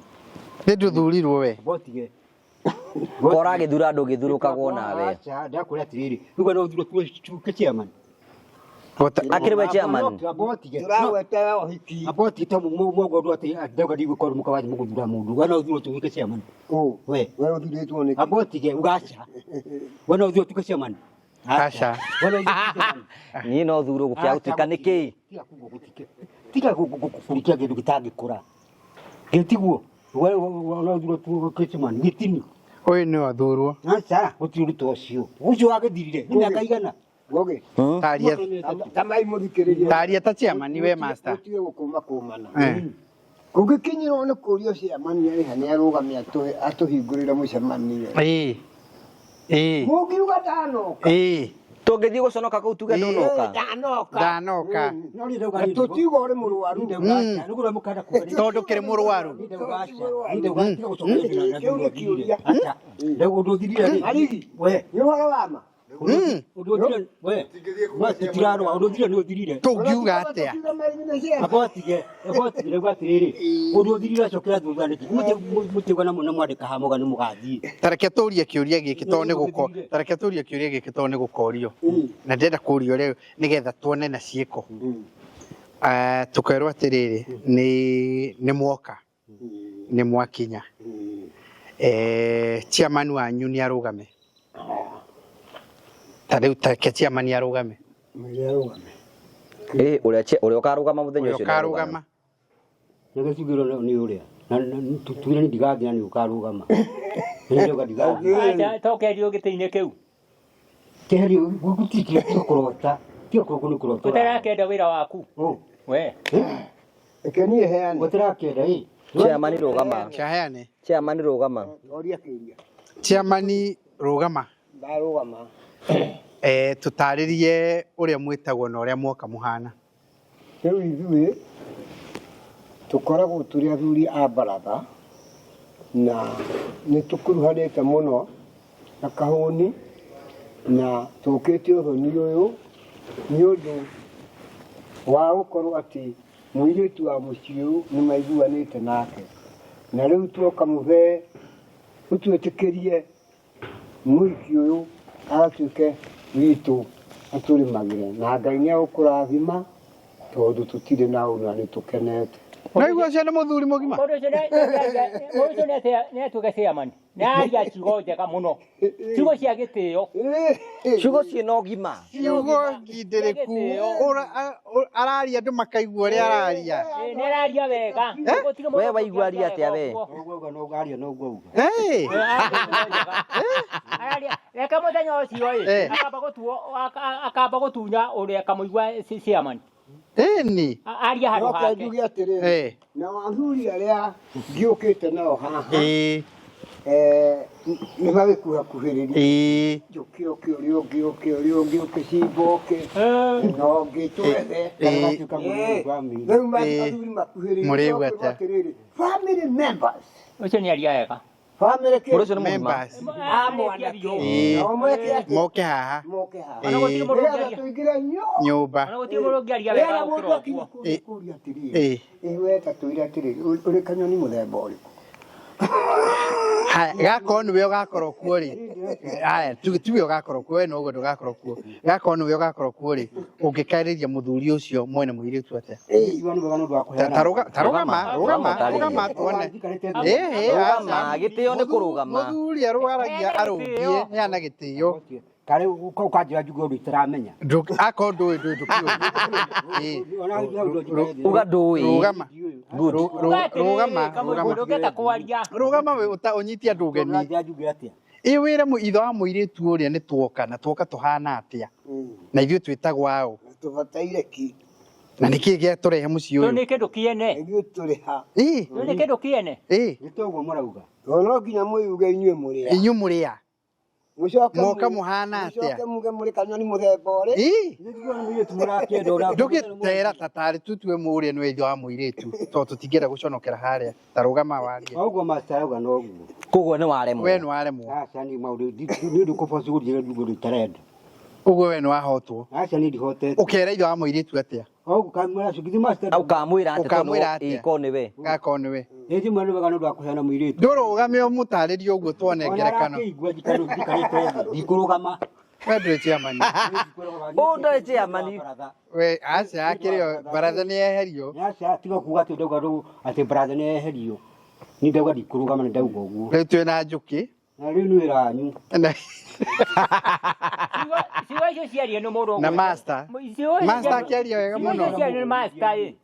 Speaker 1: Nĩ ndũthurirwo we.
Speaker 5: Botige.
Speaker 3: Ko ũragĩthura andũ ũgĩthurũkagwo nawe.
Speaker 5: Aca, ndakwĩra atĩrĩrĩ, rĩu we no ũthurwo ũtuĩke chairman.
Speaker 3: Akĩrĩ we chairman.
Speaker 5: Abotige.
Speaker 6: Tũragwetera ũhiki.
Speaker 5: Abotige to mũgongo andũ atĩ ndauga ndigũkorwo mũkawathi mũgũthura mũndũ. We no ũthurwo ũtuĩke chairman.
Speaker 6: Ũ,
Speaker 5: We.
Speaker 6: we ũthurĩtwo nĩkĩ?
Speaker 5: Abotige ugaca. We no ũthurwo ũtuĩke chairman.
Speaker 1: Aca.
Speaker 5: We no ũthurwo ũtuĩke chairman.
Speaker 3: Niĩ no thurwo gũkĩaga gũtuĩka nĩkĩ?
Speaker 5: Tiga kũgũgũtike. Tiga gũkũrikia kĩndũ gĩtangĩkũra. Gĩtiguo. We no ũthurwo ũtuĩke chairman. Gĩtini.
Speaker 1: Ũyũ nĩ athurwo.
Speaker 5: Aca, gũtirĩ ũndũ ta ũcio. Ũcio wagĩthirire nĩ mĩaka igana.
Speaker 6: Ngũgĩ,
Speaker 1: Taria
Speaker 6: tamai mũthikĩrĩrie.
Speaker 1: taria ta chairman we master.
Speaker 6: Ũtige gũkũma kũmana.
Speaker 1: Eh.
Speaker 6: Kũngĩkinyĩrwo nĩ kũrio chairman arĩ ha nĩ arũgame atũhingũrĩre mũcemanio.
Speaker 1: Ĩĩ. Ĩĩ.
Speaker 6: Mũngiuga ndanoka.
Speaker 1: Ĩĩ.
Speaker 3: Tũngĩthiĩ gũconoka kũu tuge ndũnoka.
Speaker 6: Ndanoka.
Speaker 1: Ndanoka.
Speaker 5: No niĩ ndauga
Speaker 6: Na
Speaker 5: niĩ
Speaker 6: tũtiuga ũrĩ mũrwaru.
Speaker 5: ndauga nĩ mũkanda kuga
Speaker 1: Tondũ kĩrĩ mũrwaru.
Speaker 5: Niĩ ndauga aca. Niĩ ndauga tiga gũcokeria na
Speaker 6: Kĩu nĩ kĩũria.
Speaker 5: Aca. Ndauga ũndũ ũthirire rĩ.
Speaker 6: Arigi,
Speaker 5: We.
Speaker 6: nĩ ũhoro wa ma?
Speaker 5: Ũndũ ũthirire we. We tũtirarũa ũndũ ũthirire nĩ ũthirire.
Speaker 1: Tũngiuga atĩa?
Speaker 5: Abotige, abotige ndauga atĩrĩrĩ. Ũndũ ũthirire acokera thutha nĩkĩ? Mũtiuga na mwandĩka haha muga nĩ mũgathiĩ.
Speaker 1: Ta reke tũrie kĩũria gĩkĩ tondũ nĩ gũko ta reke tũrie kĩũria gĩkĩ tondũ nĩ gũkorio. Na ndĩrenda kũrio rĩu nĩgetha tuone na ciĩko. Eh, tũkerwo atĩrĩrĩ nĩ nĩ mwoka nĩ mwakinya. Eh, chairman wanyu nĩ arũgame. Ta rĩu ta reke chairman arũgame.
Speaker 6: Mwĩre arũgame.
Speaker 3: Ĩ ũrĩa ũrĩa ũkarũgama mũthenya
Speaker 1: Ũrĩa
Speaker 3: ũcio
Speaker 1: ũkarũgama.
Speaker 5: Na gĩcugĩro nĩ ũrĩa. Na tugire nĩ ndigathiĩ na nĩ ũkarũgama. Nĩ ndauga ndigathiĩ.
Speaker 2: Aca, tokerio gĩtĩ-inĩ kĩu.
Speaker 5: Keherio gũtirĩ tiga kũrota. Tiga kũrota nĩ kũrota.
Speaker 2: Ũtarakenda wĩra waku.
Speaker 5: Ũ.
Speaker 2: We.
Speaker 6: Reke niĩ heane.
Speaker 5: Ũtarakenda ĩ.
Speaker 3: Chairman rũgama.
Speaker 1: Chaheane.
Speaker 3: Chairman rũgama.
Speaker 6: Oria kĩũria.
Speaker 1: Chairman Rũgama.
Speaker 6: Ndarũgama.
Speaker 1: Tũtarĩrie ũrĩa mwĩtagwo na ũrĩa mwoka mũhana.
Speaker 6: Rĩu ithuĩ tũkoragwo tũrĩ athuri a baratha na nĩ tũkuruhanĩte mũno na Kahũni na tũkĩte ũthoni ũyũ nĩ ũndũ wa gũkorwo atĩ mũirĩtu wa mũciĩ ũyũ nĩ maiguanĩte nake, na rĩu tuoka mũthee ũtwĩtĩkĩrie mũhiki ũyũ agatuĩke witũ atũrĩmagĩre, na Ngai nĩ egũkũrathima tondũ tũtirĩ na ũũru na nĩ tũkenete.
Speaker 1: Naigua ũcio nĩ mũthuri mũgima.
Speaker 2: Mũndũ ũcio mũndũ ũcio nĩ atuĩke chairman. Nĩ aria ciugo njega mũno. Ciugo cia gĩtĩo.
Speaker 3: Ciugo ciĩna ũgima.
Speaker 1: Ciugo ngindĩrĩku. Araria andũ makaigua ũrĩa araria.
Speaker 2: Nĩ araria wega. Gũtirĩ mũndũ
Speaker 3: We waigua aria atĩa we?
Speaker 5: Noguo auga, noguo aria, noguo auga.
Speaker 2: Araria reke mũthenya ũcio ĩ akamba gũtuo akamba gũtunya ũrĩa kamũigua chairman.
Speaker 1: Ĩni.
Speaker 2: Aria handũ
Speaker 6: Noke
Speaker 2: hake.
Speaker 6: njuge atĩrĩrĩ, na athuri arĩa ngĩũkĩte nao haha nĩ magĩkuhakuhĩrĩria njũke ũke ũrĩa ũngĩ ũke ũrĩa ũngĩ ũke cimba ũke na ũngĩ twethe. Rĩu athuri makuhĩrĩirie
Speaker 1: Mũrĩigua atĩa?
Speaker 6: atĩrĩrĩ, family members
Speaker 2: Ũcio nĩ aria wega.
Speaker 6: family
Speaker 3: Mũndũ ũcio nĩ mũgima.
Speaker 1: Members.
Speaker 6: A mwanake nao meke atĩa?
Speaker 1: Moke haha.
Speaker 6: Moke haha
Speaker 2: Ona gũtirĩ mũndũ
Speaker 6: nĩgetha
Speaker 2: ũngĩaria.
Speaker 6: tũingĩre
Speaker 1: Nyũmba.
Speaker 2: Ona gũtirĩ mũndũ ũngĩaria wega
Speaker 6: Rĩrĩa
Speaker 2: gũkĩra
Speaker 6: mũndũ akinya
Speaker 2: ũguo.
Speaker 6: kũu kũũria atĩrĩrĩ, ĩ we ta twĩre atĩrĩrĩ, ũrĩ kanyoni mũthemba ũrĩkũ?
Speaker 1: Haya, gakorwo nĩwe ũgakorwo kuo rĩ. Haya, tuge ũgakorwo kuo, we noguo ndũgakorwo kuo. Gakorwo nĩwe ũgakorwo kuo rĩ, ũngĩkarĩria mũthuri ũcio mwene mũirĩtu atĩa?
Speaker 5: Igua nĩ wega nĩ ũndũ wa kũheana.
Speaker 1: Ta rũgama, rũgama, rũgama tuone.
Speaker 3: Rũgama, gĩtĩo nĩ kũrũgama.
Speaker 1: Mũthuri arwaragia arũngie, heana gĩtĩo.
Speaker 5: Karĩ ũkanjĩra njuge ũndũ itaramenya.
Speaker 1: Akorwo ndũĩ ndũĩ ndũkĩũĩ.
Speaker 3: Uga ndũĩ.
Speaker 1: Rũgama.
Speaker 3: Good.
Speaker 1: Rũgama, rũgama.
Speaker 2: Ndũngĩhota kwaria.
Speaker 1: Rũgama we ũnyite andũ ũgeni.
Speaker 5: Ũranjĩra njuge atĩa?
Speaker 1: Ĩ wĩre ithe wa mũirĩtu ũrĩa nĩ tuoka na tuoka tũhana atĩa? Na ithuĩ twĩtagwo aũ?
Speaker 6: Tũbataire kĩ?
Speaker 1: Na nĩkĩ gĩatũrehe mũciĩ
Speaker 2: Tũ
Speaker 1: ũyũ?
Speaker 2: nĩ kĩndũ kĩene.
Speaker 6: Ithuĩ tũrĩ ha?
Speaker 2: Tũ nĩ kĩndũ kĩene.
Speaker 5: Nĩ toguo mũrauga.
Speaker 6: O no nginya mwĩuge inyuĩ mũrĩ a.
Speaker 1: Inyuĩ mũrĩ a?
Speaker 6: Mũcoke
Speaker 1: Mwoka mũhana atĩa?
Speaker 6: Mũcoke muge mũrĩ kanyoni mũthemba ũrĩ.
Speaker 1: Ndũgĩtera ta tarĩ tutue mũrĩa nĩwe ithe wa mũirĩtu tondũ tũtingĩenda gũconokera harĩa ta rũgama warie.
Speaker 5: Ũguo master auga noguo.
Speaker 3: Koguo nĩ waremwo.
Speaker 1: We nĩ waremwo.
Speaker 5: Aca niĩ maũndũ nĩ ũndũ kũboci gũthiĩ njuge ũndũ itarenda.
Speaker 1: Ũguo we nĩ wahotwo.
Speaker 5: Aca niĩ ndihotete.
Speaker 1: Ũkera ithe wa mũirĩtu atĩa?
Speaker 5: Ũguo kamwĩra acio githĩ master.
Speaker 3: Ũkamwĩra atĩa tondũ
Speaker 1: Ũkamwĩra atĩa?
Speaker 3: ĩĩ, korwo nĩwe.
Speaker 1: Gakorwo nĩwe.
Speaker 5: Ĩ ti mwene wega nĩ ũndũ wa kũheana mũirĩtu.
Speaker 1: Ndũrũgame ũmũtarĩrie ũguo tuone ngerekano.
Speaker 5: Ona arakĩigua njikarĩte thĩ ndikũrũgama.
Speaker 1: We ndũrĩ chairman.
Speaker 3: Ũũ ndarĩ chairman.
Speaker 1: We aca akĩrĩ o baratha nĩ yeherio.
Speaker 5: Aca tiga kuga atĩ ndauga atĩ baratha nĩ yeherio. Niĩ ndauga ndikũrũgama nĩ ndauga ũguo.
Speaker 1: Rĩu twĩna njũkĩ.
Speaker 5: Na rĩu nĩ wĩra wanyu.
Speaker 2: Ciugo icio ciario nĩ mũndũ
Speaker 1: Na master. Master akĩaria wega
Speaker 2: Ciugo
Speaker 1: mũno.
Speaker 2: icio ciario nĩ master ĩ.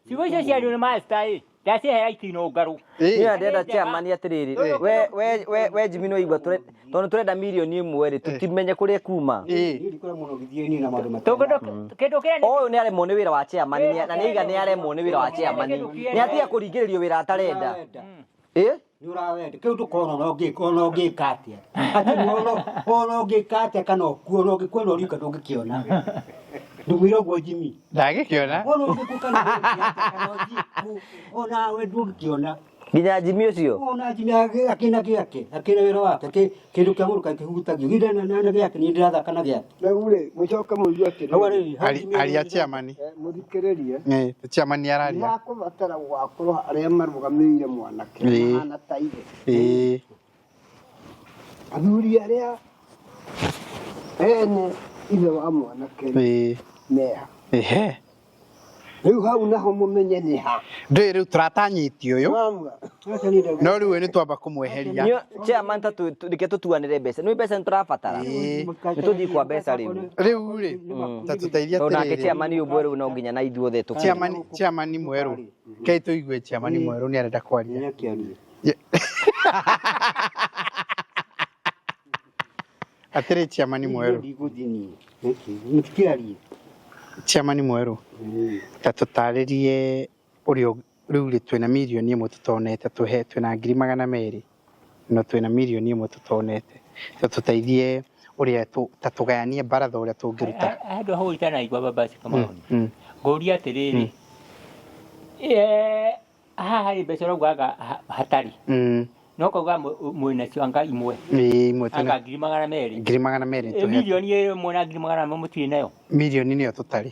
Speaker 2: Ciugo icio ciario nĩ master ĩ. Ndacihera itinũ ngarũ.
Speaker 3: Niĩ ndĩrenda chairman atĩrĩrĩ, we we we we Jimmy nĩ waigua tondũ tũrenda mirioni ĩmwe rĩ, tũtimenye kũrĩa kuma.
Speaker 5: Niĩ ndikoragwo mũno ngĩthiĩ niĩ na maũndũ
Speaker 2: Kĩndũ kĩrĩa
Speaker 3: Ũyũ nĩ aremwo nĩ wĩra wa chairman na nĩ aiga nĩ aremwo nĩ wĩra wa chairman. Nĩ atiga kũringĩrĩrio wĩra atarenda. Ĩ?
Speaker 5: Nĩ ũrawenda kĩu ndũkona ona ũngĩka ona ũngĩka atĩa atĩ ona ũngĩka atĩa kana ũkue ona ũngĩkua na ũriũka ndũngĩkĩona ndũmwĩre ũguo Jimmy
Speaker 1: Ndagĩkĩona.
Speaker 5: ona ũngĩkua kana ũngĩka atĩa kana ũthiĩ kũ ona we ndũngĩkĩona
Speaker 3: Nginya Jimmy ũcio.
Speaker 5: Ona Jimmy akĩna gĩake akĩna wĩra wake kĩndũ kĩa mũndũ kangĩhutagio githĩ na gĩake niĩ ndĩrathaka na gĩake.
Speaker 6: Rĩu rĩ mũcoke mũigue atĩrĩrĩ.
Speaker 1: Aria chairman.
Speaker 6: Mũthikĩrĩrie.
Speaker 1: Chairman araria.
Speaker 6: Nĩhakũbatara gũgakorwo arĩa marũgamĩrĩire mwanake mahana ta ithe. Athuri arĩa ene ithe wa mwanake meha.
Speaker 1: Ehe.
Speaker 6: Rĩu hau naho mũmenye nĩ ha.
Speaker 1: Ndũĩ rĩu tũratanyĩtie ũyũ. No rĩu nĩ twamba kũmweheria.
Speaker 3: Chairman ta reke tũtuanĩre mbeca. Nĩ mbeca nĩ tũrabatara. Nĩ tũthiĩ kwa mbeca rĩu.
Speaker 1: Rĩu rĩ ta tũteithie
Speaker 3: Tondũ nake
Speaker 1: atĩrĩrĩ.
Speaker 3: chairman ũyũ mwerũ no nginya na ithuothe tũkue.
Speaker 1: Chairman chairman mwerũ. Kei tũigue chairman mwerũ nĩ arenda kwaria. Atĩrĩ chairman mwerũ.
Speaker 5: Mũtikĩarie.
Speaker 1: Chairman mwerũ. Ta tũtarĩrie ũrĩa rĩu rĩ twĩna mirioni ĩmwe tũtonete tũhe twĩna 200,000 no twĩna mirioni ĩmwe tũtonete. Tũteithie ũrĩa ta tũgayanie baratha ũrĩa tũngĩruta.
Speaker 2: Handũ hau itanaigua baba Kamau. Ngũria atĩrĩrĩ, haha harĩ mbeca ũraugaga hatarĩ no kauga mwĩnacio anga imwe.
Speaker 1: Ĩĩ, imwe
Speaker 2: anga 200,000.
Speaker 1: 200,000.
Speaker 2: Mirioni ĩmwe na 400,000 mũtirĩ nayo?
Speaker 1: Mirioni nĩyo tũtarĩ.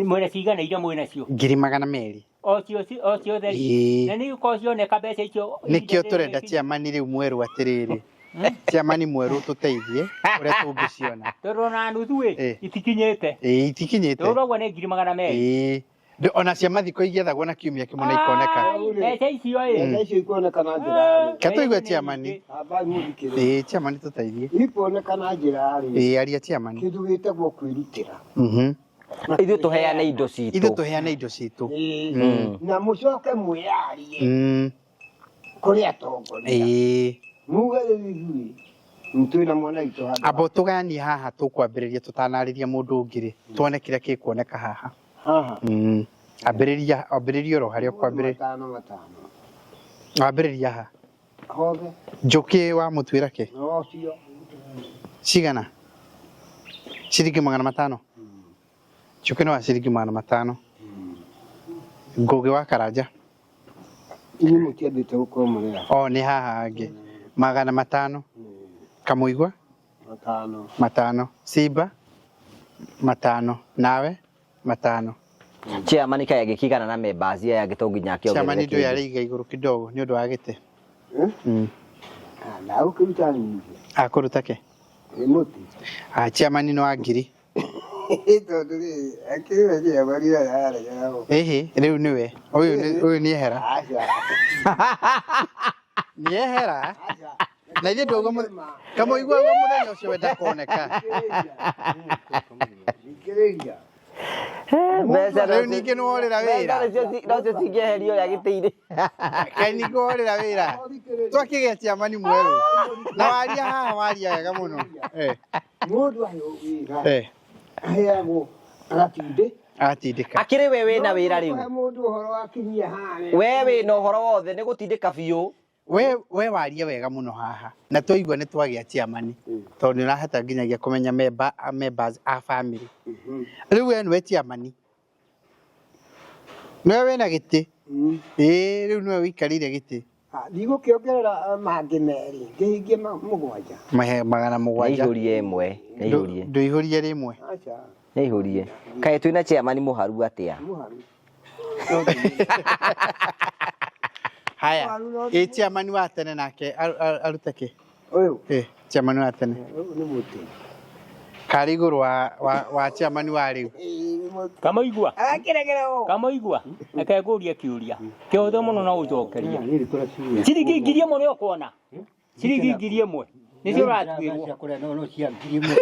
Speaker 2: Mwĩna cigana iria mwĩnacio?
Speaker 1: 200,000.
Speaker 2: O ciothe?
Speaker 1: Ĩĩ.
Speaker 2: Na nĩ gũkorwo cioneka mbeca icio.
Speaker 1: Nĩkĩo tũrenda chairman rĩu mwerũ atĩrĩrĩ, chairman mwerũ tũteithie ũrĩa tũngĩciona.
Speaker 2: Tondũ ona nuthu ĩ itikinyĩte.
Speaker 1: Ĩĩ, itikinyĩte.
Speaker 2: Tondũ ũguo nĩ 200,000.
Speaker 1: Ĩĩ. Ona cia mathiko igĩethagwo na kiumia kĩmwe na ikoneka.
Speaker 2: Mbeca icio ĩ.
Speaker 6: Mbeca icio ikuoneka na njĩra rĩ.
Speaker 1: Ke tũigue chairman.
Speaker 6: Ambai mũthikĩrĩrie.
Speaker 1: Ĩĩ, chairman tũteithie.
Speaker 6: Ikuoneka na njĩra rĩ.
Speaker 1: Ĩĩ, aria chairman.
Speaker 6: Kĩndũ gĩtagwo kwĩrutĩra.
Speaker 3: Ithuĩ tũheane indo citũ.
Speaker 1: Ithuĩ tũheane indo citũ.
Speaker 6: Na mũcoke mwĩyarie kũrĩ atongoria.
Speaker 1: Ĩĩ.
Speaker 6: Muge rĩu ithuĩ twĩna mwana witũ handũ.
Speaker 1: Amba ũtũgayanie haha tũkwambĩrĩria tũtanarĩria mũndũ ũngĩ rĩ, tuone kĩrĩa gĩkuoneka haha.
Speaker 6: Haha.
Speaker 1: Ambĩrĩria, ambĩrĩria oro harĩa ũkwambĩrĩria.
Speaker 6: Matano matano.
Speaker 1: Wambĩrĩria ha?
Speaker 6: Hothe.
Speaker 1: Njũkĩ wa mũtuĩra kĩ?
Speaker 6: No ũcio.
Speaker 1: Cigana? Ciringi 500. Njũkĩ nĩ wa ciringi 500. Ngũgĩ wa Karanja.
Speaker 6: Inyuĩ mũtiambĩte gũkorwo mũrĩ haha.
Speaker 1: O nĩ haha hangĩ. 500. Kamũigua?
Speaker 6: Matano.
Speaker 1: Matano. Simba? Matano. Nawe? Matano.
Speaker 3: Chairman kaĩ angĩkĩigana na members aya angĩ to nginya akĩongerere
Speaker 1: Chairman ndũĩ
Speaker 3: kĩndũ.
Speaker 1: arĩiga igũrũ kidogo nĩ ũndũ wa gĩtĩ.
Speaker 6: Na ũkĩruta nyingĩ.
Speaker 1: Akũruta kĩ?
Speaker 6: Nĩ mũtĩ.
Speaker 1: Chairman nĩ wa ngiri.
Speaker 6: Tondũ rĩ, akĩrĩ chairman araregera gũka.
Speaker 1: Ĩhĩ, rĩu nĩwe. Ũyũ nĩ ehera.
Speaker 6: Aca.
Speaker 1: Nĩ ehera. Na ithuĩ ndauga kamũigua ũguo mũthenya ũcio we ndakoneka.
Speaker 6: Thikĩrĩria.
Speaker 3: Mbeca
Speaker 1: Rĩu ningĩ nĩ worĩra wĩra.
Speaker 3: nocio cingĩeherio ũrĩa gĩtĩ-inĩ.
Speaker 1: Kaĩ ningĩ worĩra wĩra. Twakĩgĩa chairman mwerũ. Na waria haha waria wega mũno.
Speaker 6: Mũndũ aheo wĩra. Aheagwo agatindĩ.
Speaker 1: Agatindĩka.
Speaker 3: Akĩrĩ we wĩna wĩra rĩu.
Speaker 6: Kũhe mũndũ ũhoro wa kinyia haha.
Speaker 3: We wĩna ũhoro wothe nĩ gũtindĩka biũ.
Speaker 1: We waria wega mũno haha na twaigua nĩ twagĩa chairman tondũ nĩ ũrahota nginyagia kũmenya members a family. Rĩu we nĩwe chairman. Nĩwe wĩna gĩtĩ. Ĩĩ, rĩu nĩwe ũikarĩire gĩtĩ.
Speaker 6: Ndigũkĩongerera mangĩ merĩ, ngĩhingie mũgwanja.
Speaker 1: Mahe 700.
Speaker 3: Nĩihũrie ĩmwe, nĩihũrie.
Speaker 1: Ndũihũrie rĩmwe.
Speaker 6: Aca.
Speaker 3: Nĩihũrie. Kaĩ twĩna chairman mũharu atĩa?
Speaker 6: Mũharu.
Speaker 1: Haya. Ĩ chairman wa tene nake arute kĩ?
Speaker 6: Ũyũ.
Speaker 1: Ĩ, chairman wa tene.
Speaker 6: Ũyũ nĩ mũtĩ.
Speaker 1: Karĩ igũrũ wa chairman wa rĩu.
Speaker 2: Kamũigua.
Speaker 6: Arakĩregera ũũ.
Speaker 2: Kamũigua. Reke ngũrie kĩũria. Kĩhũthũ mũno no ũnjokerie. Ciringi 1000 nĩ ũkuona. Ciringi 1000. Nĩcio ũratuĩrwo.
Speaker 5: Cia kũrĩa no cia 1000.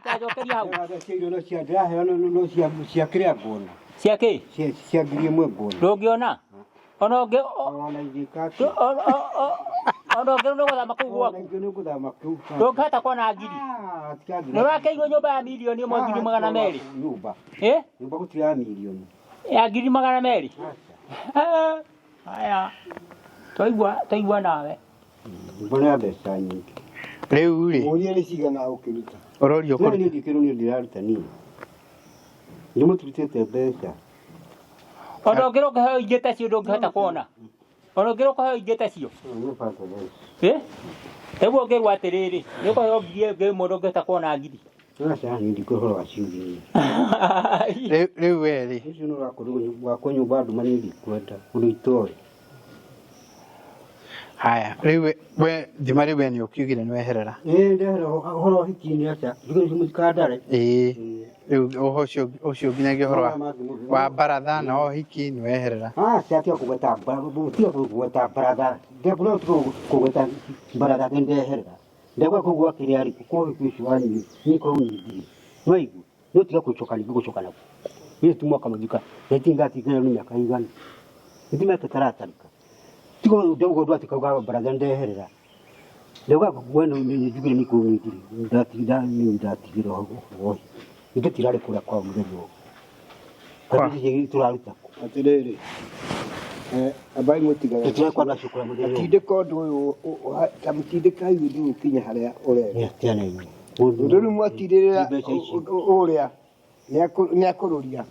Speaker 2: Aruta hau.
Speaker 5: Cia cia ndĩraheo no cia kĩrĩa nguona.
Speaker 2: Cia kĩ?
Speaker 5: Cia 1000 nguona.
Speaker 2: Ndũngĩona? Ona ũngĩ
Speaker 5: Ona ingĩka atĩa?
Speaker 2: ona ũngĩ nĩ gũthama kũu gwaku.
Speaker 5: Ona ingĩ nĩ gũthama kũu.
Speaker 2: Ndũngĩhota kuona ngiri. Nĩ ũrakeirwo nyũmba ya 1,200,000.
Speaker 5: Nyũmba.
Speaker 2: Ĩ?
Speaker 5: Nyũmba gũtirĩ ya mirioni.
Speaker 2: Ya 200,000. Haya. Twaigua nawe.
Speaker 5: Nyũmba nĩ ya mbeca nyingĩ.
Speaker 1: Rĩu rĩ.
Speaker 6: Mũrie nĩ cigana ũkĩruta.
Speaker 1: Ũrorio
Speaker 5: kũruta. Niĩ ndikĩrwo niĩ ndĩraruta niĩ. Nĩ mũturutĩte mbeca.
Speaker 2: Ona ũngĩrwo ũkĩheo ingĩ ta cio ndũngĩhota kuona. Ona ũngĩrwo ũkĩheo ingĩ ta cio. Ĩ? Rĩu ũngĩrwo atĩrĩrĩ, nĩ ũkũheo 1000 ndũngĩhota kuona ngiri.
Speaker 5: Aca niĩ ndikũhe ũhoro wa ciringi.
Speaker 1: Rĩu we rĩ.
Speaker 5: Ũcio nĩ ũrakorwo nyũmba nduma niĩ ndikwenda ũndũ itoĩ.
Speaker 1: Haya, rĩu we thima rĩu we nĩ ũkiugire nĩ weherera.
Speaker 5: Ĩĩ ndeherera ũhoro wa ũhiki-inĩ aca. Njuge mũtikandare.
Speaker 1: Ĩĩ. Rĩu ũcio nginyagia ũhoro wa baratha na ũhiki nĩ weherera.
Speaker 5: Aca tiga kũgweta tiga kũgweta baratha. Ndekũrĩa tiga kũgweta baratha atĩ ndeherera. Ndekũrĩa kũu gwa kĩrĩa rĩ, kwa ũhiki ũcio wanyu niĩ korwo niĩ ndirĩ. Nĩwaigua? No tiga gũcoka ningĩ gũcoka nakuo. Niĩ ti mwaka mũthika. Na itingatigĩra nĩ mĩaka ĩigana. Nĩ ti mĩaka ĩtaratarĩka. Tiga ndauga ũndũ atĩ kauga baratha ndeherera. Ndauga we nĩ njugire nĩ kũu ndirĩ. Ndatigĩra ũhoro ũcio. Ingĩtirarĩ kũrĩa kwao mũthenya ũyũ. Tũraruta.
Speaker 6: Atĩrĩrĩ. Ambai mũtigane.
Speaker 5: Tũtirekwa na cukura mũthenya.
Speaker 6: Tindĩka ũndũ ũyũ ta mũtindĩka ũndũ ũyũ kinya harĩa ũrenda.
Speaker 5: Nĩ atiana inyuĩ.
Speaker 6: Ũndũ rĩu mwatirĩrĩra
Speaker 5: Mbeca icio.
Speaker 6: ũrĩa nĩakũrũria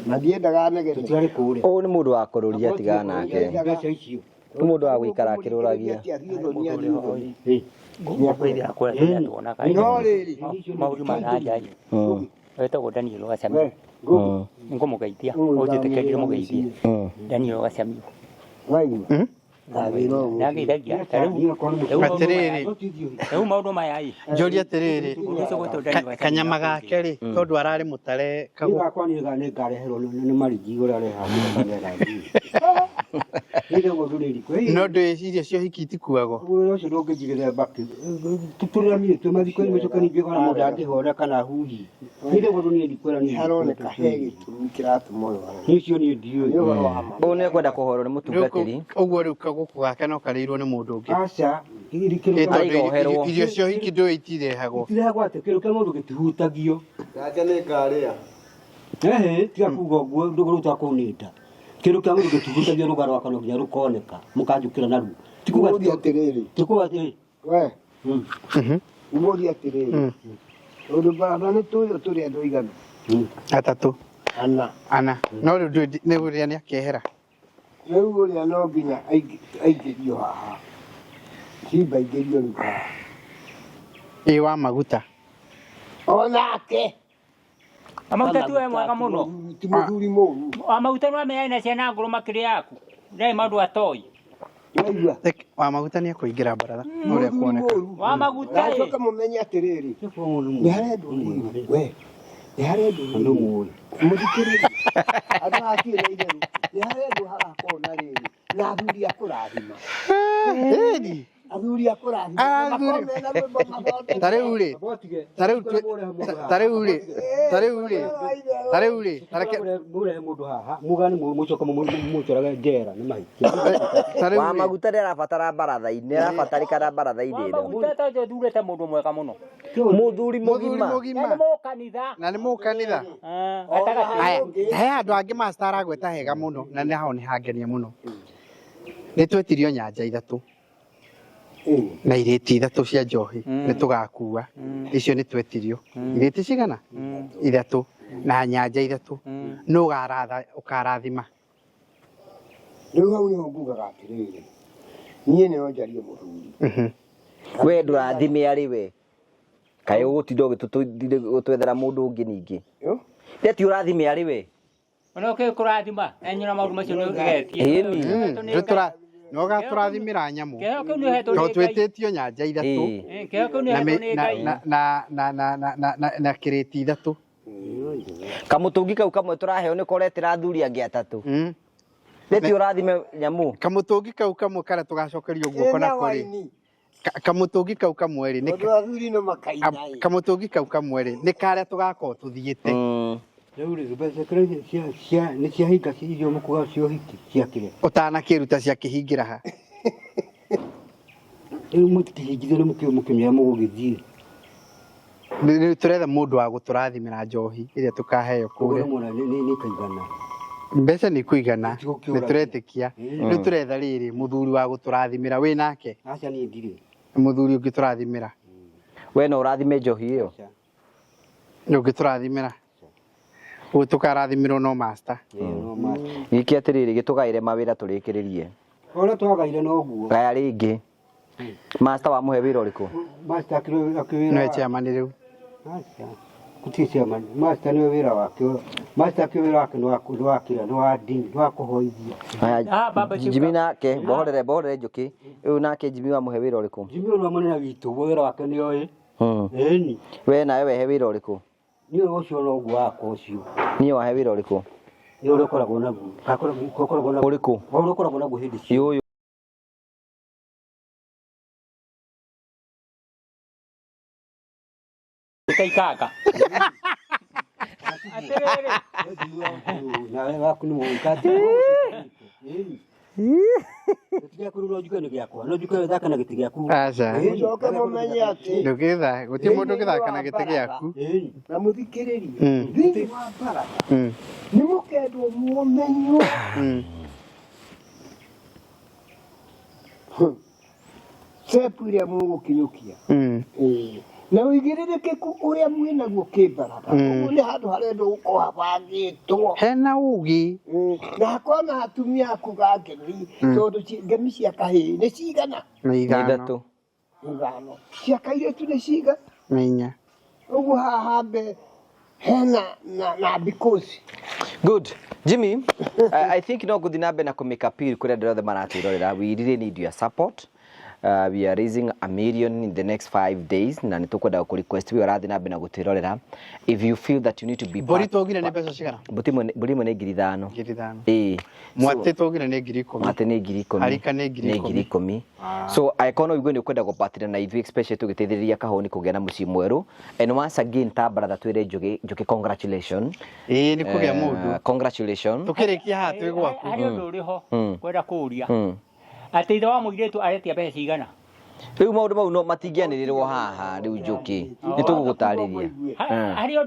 Speaker 6: na ndiendaga negene.
Speaker 5: Tũtiarĩ kũrĩa.
Speaker 3: Ũyũ nĩ mũndũ wa kũrũria tigana nake.
Speaker 5: Mbeca icio.
Speaker 3: Nĩ mũndũ wa gũikara akĩrũragia.
Speaker 6: No rĩrĩ
Speaker 2: maũndũ ma nanja ĩ wetagwo Daniel Gacamio nĩngũmũgeithia ũnjĩtĩkĩrie mũgeithie Daniel Gacamio
Speaker 6: waigua ndageithagia
Speaker 2: ta rĩu
Speaker 1: Atĩrĩrĩ.
Speaker 2: rĩu maũndũ maya ĩ
Speaker 1: Njũrie atĩrĩrĩ,
Speaker 2: ũndũ ũcio gwĩtwo Daniel Gacamio
Speaker 1: kanyama gake rĩ, tondũ ararĩ mũtare
Speaker 5: Niĩ
Speaker 1: kagũ
Speaker 5: gakwa niĩ nĩngareherwo nĩ marigi ũrĩa arehaga Niĩ ndauga ũndũ nĩ riko.
Speaker 1: No ndwĩ irio cia ũhiki itikuagwo.
Speaker 5: Wĩra ũcio ndũngĩnjigĩrĩra mbakĩ. Tũtũranĩtio mathiko-inĩ macoke ningĩ ona mũndũ angĩhora kana huhi. Niĩ ndauga ũndũ niĩ ndikwĩra niĩ.
Speaker 6: Haroneka he gĩtũmi kĩratũma ũyũ arore.
Speaker 5: Niĩ ũcio niĩ ndiũĩ.
Speaker 6: Nĩ ũhoro wa ma.
Speaker 3: Ũyũ nĩ ekwenda kũhorwo nĩ mũtungatĩri.
Speaker 1: Ũguo rĩu kagũkũ gake no karĩirwo nĩ mũndũ ũngĩ.
Speaker 5: Aca.
Speaker 1: Ĩ, tondũ
Speaker 3: Araiga oherwo.
Speaker 1: irio cia ũhiki ndũĩ itirehagwo.
Speaker 5: Itirehagwo atĩ kĩndũ kĩa mũndũ gĩtihutagio.
Speaker 6: Nake nĩ ngarĩa.
Speaker 5: Ehe, tiga kuga ũguo ndũgũrũ kũnĩnda. Kĩndũ kĩa mũndũ gĩtihutagio rũgara rwakwa no nginya rũkoneka mũkanjũkĩra naruo. Ti kuga
Speaker 6: Ũmũrie atĩrĩrĩ.
Speaker 5: ti kuga atĩ
Speaker 6: We. Ũmũrie atĩrĩrĩ. Tondũ baratha nĩ tũĩ tũrĩ andũ aigana.
Speaker 1: Atatũ.
Speaker 6: Ana.
Speaker 1: Ana. No rĩu ndũĩ nĩ ũrĩa nĩ akehera.
Speaker 6: Rĩu ũrĩa no nginya aingĩrio haha. Simba aingĩrio rĩu haha.
Speaker 1: Ĩ wa maguta.
Speaker 6: Onake.
Speaker 2: Maguta ti we mwega mũno.
Speaker 6: Ti mũthuri mũru.
Speaker 2: Wa maguta no amenyane na ciana ngũrũ makĩria yaku. Ndarĩ maũndũ atoĩ.
Speaker 6: Waigua.
Speaker 1: Wa maguta nĩ ekũingĩra baratha. No ũrĩa kuoneka.
Speaker 2: Wa maguta ĩ.
Speaker 6: Acoka mũmenye atĩrĩrĩ. Nĩ harendwo rĩrĩ. We. Nĩ harendwo rĩrĩ. Mũthikĩrĩrie. Andũ hatirĩ na itherũ. Nĩ harendwo hagakorwo na rĩrĩ. Na athuri a kũrathima.
Speaker 1: Ĩni.
Speaker 6: Athuri a kũrathima. Na makorwo mena rwĩmbo mathondekete.
Speaker 1: Ta rĩu rĩ. Ta rĩu ta rĩu rĩ. Ta rĩu rĩ. Ta rĩu rĩ. Ta reke
Speaker 5: Mũrehe mũndũ haha mugane mũcoke mũcorage njera nĩ mahĩtia.
Speaker 1: ta rĩu
Speaker 3: Wa
Speaker 1: rĩ.
Speaker 3: maguta nĩ arabatara baratha-inĩ, nĩ arabatarĩkana
Speaker 2: Wa
Speaker 3: baratha-inĩ ĩno.
Speaker 2: maguta tondũ thurĩte mũndũ mwega mũno.
Speaker 1: Mũthuri
Speaker 3: Mũthuri mũgima.
Speaker 2: Na nĩ
Speaker 1: mũgima.
Speaker 2: mũkanitha.
Speaker 1: Na nĩ mũkanitha.
Speaker 2: Ah, Gatagatĩ.
Speaker 1: Aya, he andũ angĩ master aragweta hega mũno na nĩ hao nĩ hangenia mũno. Nĩ twetirio nyanja ithatũ na irĩti ithatũ cia njohi nĩ tũgakua icio nĩ twetirio irĩti cigana ithatũ na nyanja ithatũ nũ ũkarathima.
Speaker 6: Rĩu hau nĩho ngugaga atĩrĩrĩ. Niĩ nĩo njarie mũthuri.
Speaker 3: We ndũrathime arĩ we. Kaĩ ũgũtinda ũgĩtwethera mũndũ ũngĩ ningĩ.
Speaker 6: Yo.
Speaker 3: Ndeti ũrathime arĩ we.
Speaker 2: Ona ũkĩ kũrathima. Na nyona maũndũ macio nĩ ũgetie.
Speaker 3: Ĩni.
Speaker 1: No gatũrathimĩra nyamũ.
Speaker 2: Kĩheo kĩu nĩ ũhetwo
Speaker 1: Tondũ
Speaker 2: nĩ Ngai.
Speaker 1: twĩtĩtio nyanja ithatũ
Speaker 3: Ĩĩ.
Speaker 2: Eh, Kĩheo kĩu nĩ
Speaker 1: na
Speaker 2: ũhetwo
Speaker 1: mĩ-
Speaker 2: nĩ
Speaker 1: na
Speaker 2: Ngai.
Speaker 1: na na na na na na na kĩrĩti ithatũ.
Speaker 3: Kamũtũngi kau kamwe tũraheo nĩ koretĩra athuri angĩ atatũ. Ndeti ũrathime nyamũ.
Speaker 1: Kamũtũngi kau kamwe karĩa tũgacokerio guoko
Speaker 6: Ĩna
Speaker 1: nako rĩ.
Speaker 6: waini.
Speaker 1: Kamũtũngi kau kamwe rĩ nĩ
Speaker 6: Tondũ athuri no makaina ĩ.
Speaker 1: kamũtũngi kau kamwe rĩ nĩ karĩa tũgakorwo tũthiĩte.
Speaker 5: Rĩu rĩ mbeca kĩrĩa cia nĩ ciahinga irio mũkuga cia ũhiki cia kĩrĩa.
Speaker 1: Ũtanakĩruta ciakĩhingĩra ha.
Speaker 5: Rĩu mũtikĩhingithio nĩ mũkĩmĩra mũgũgĩthiĩ.
Speaker 1: Rĩu tũretha mũndũ wa gũtũrathimĩra njohi ĩrĩa tũkaheo
Speaker 5: Koguo
Speaker 1: kũrĩa.
Speaker 5: nĩ muona nĩ ĩkaigana.
Speaker 1: Mbeca nĩ ikuigana
Speaker 5: Itigũkĩũra.
Speaker 1: nĩ tũretĩkia. Rĩu tũretha rĩrĩ mũthuri wa gũtũrathimĩra wĩ nake.
Speaker 5: Aca niĩ ndirĩ.
Speaker 1: Mũthuri ũngĩtũrathimĩra.
Speaker 3: We no ũrathime njohi ĩyo.
Speaker 1: Nĩ ũngĩtũrathimĩra. Ũguo tũkarathimĩrwo no master.
Speaker 3: Gĩke atĩrĩrĩ gĩtũgaĩre mawĩra tũrĩkĩrĩrie.
Speaker 5: Ũrĩa twagaire noguo.
Speaker 3: Gaya rĩngĩ. Master wamũhe wĩra ũrĩkũ?
Speaker 5: Master akĩwĩra.
Speaker 1: Nĩwe chairman rĩu.
Speaker 5: Aca. Gũtirĩ chairman. Master nĩwe wĩra wake. Master akĩwĩra wĩra wake nĩ wa kĩrĩa nĩ wa ndini nĩ wa kũhoithia.
Speaker 2: Ah, baba
Speaker 3: Jimmy nake bohorere bohorere njũkĩ. Ũyũ nake Jimmy wamũhe wĩra ũrĩkũ?
Speaker 5: Jimmy ũrĩa mũnene witũ wĩra wake nĩ oĩ. Ĩni.
Speaker 3: We nawe wehe wĩra ũrĩkũ?
Speaker 5: Niĩ ũcio noguo wakwa ũcio.
Speaker 3: Niĩ wahe wĩra ũrĩkũ?
Speaker 5: Nĩ ũrĩa ũkoragwo naguo. Ũkoragwo naguo.
Speaker 3: Ũrĩkũ?
Speaker 5: Ũrĩa ũkoragwo naguo hĩndĩ ciothe.
Speaker 3: Ũyũ.
Speaker 2: Utaikaka. Atĩrĩrĩ.
Speaker 5: Nawe waku nĩ mũĩ. Gĩtĩ gĩaku rĩu no njuge nĩ gĩakwa. No njuge thaka na gĩtĩ gĩaku.
Speaker 1: Aca.
Speaker 6: Mũcoke mũmenye atĩ
Speaker 1: Ndũgĩtha, gũtirĩ mũndũ ũngĩthaka na gĩtĩ gĩaku.
Speaker 5: Ĩni.
Speaker 6: na mũthikĩrĩrie
Speaker 1: Mm.
Speaker 6: thĩinĩ wa baratha nĩ mũkendwo mũmenywo step ĩrĩa mũgũkinyũkia. Ĩĩ. Na ũigĩrĩrĩkĩku ũrĩa mwĩnaguo kĩmbaratha ũguo nĩ handũ harendwo gũkorwo habangĩtwo
Speaker 1: Hena ũgĩ.
Speaker 6: Na hakorwo na atumia a kuga ngemi tondũ ngemi cia kahĩĩ nĩ cigana?
Speaker 1: Nĩ ithano.
Speaker 3: Ithatũ.
Speaker 6: Ithano. Cia kairĩtu nĩ cigana?
Speaker 1: Nĩ inya.
Speaker 6: Ũguo haha hambe hena na mbikũci.
Speaker 3: Good. Jimmy, I think no ngũthiĩ na mbere na kũmake appeal kũrĩ andũ othe maratwĩrorera. We really need your support. We are raising 1 million in the next 5 days na nĩ tũkwenda gũkũ request we ũrathiĩ na mbere na gũtwĩrorera, if you feel that you need to be
Speaker 1: Mbũri
Speaker 3: part.
Speaker 1: twaugire nĩ mbeca cigana?
Speaker 3: Mbũri ĩmwe nĩ 5,000.
Speaker 1: 5,000.
Speaker 3: Ĩĩ.
Speaker 1: Mwatĩ twaugire nĩ 10,000.
Speaker 3: Mwatĩ nĩ 10,000.
Speaker 1: Harika nĩ ngiri
Speaker 3: Nĩ
Speaker 1: ikũmi.
Speaker 3: 10,000. So angĩkorwo no ũigue nĩ ũkwenda gũpatĩra na ithuĩ, especially tũgĩteithĩrĩria Kahũni kũgĩa na mũciĩ mwerũ, and once again ta brother twĩre Njũgĩ, Njũkĩ, congratulations.
Speaker 1: Ĩĩ, nĩ kũgĩa mũndũ.
Speaker 3: Congratulations.
Speaker 1: Tũkĩrĩkia haha twĩ gwaku.
Speaker 2: Harĩ ũndũ ũrĩ ho kwenda kũũria atĩ ithe wa mũirĩtu aretia mbeca cigana?
Speaker 3: Rĩu maũndũ mau no matingĩanĩrĩrwo haha rĩu, Njũkĩ, nĩ tũgũgũtarĩria.
Speaker 2: Harĩ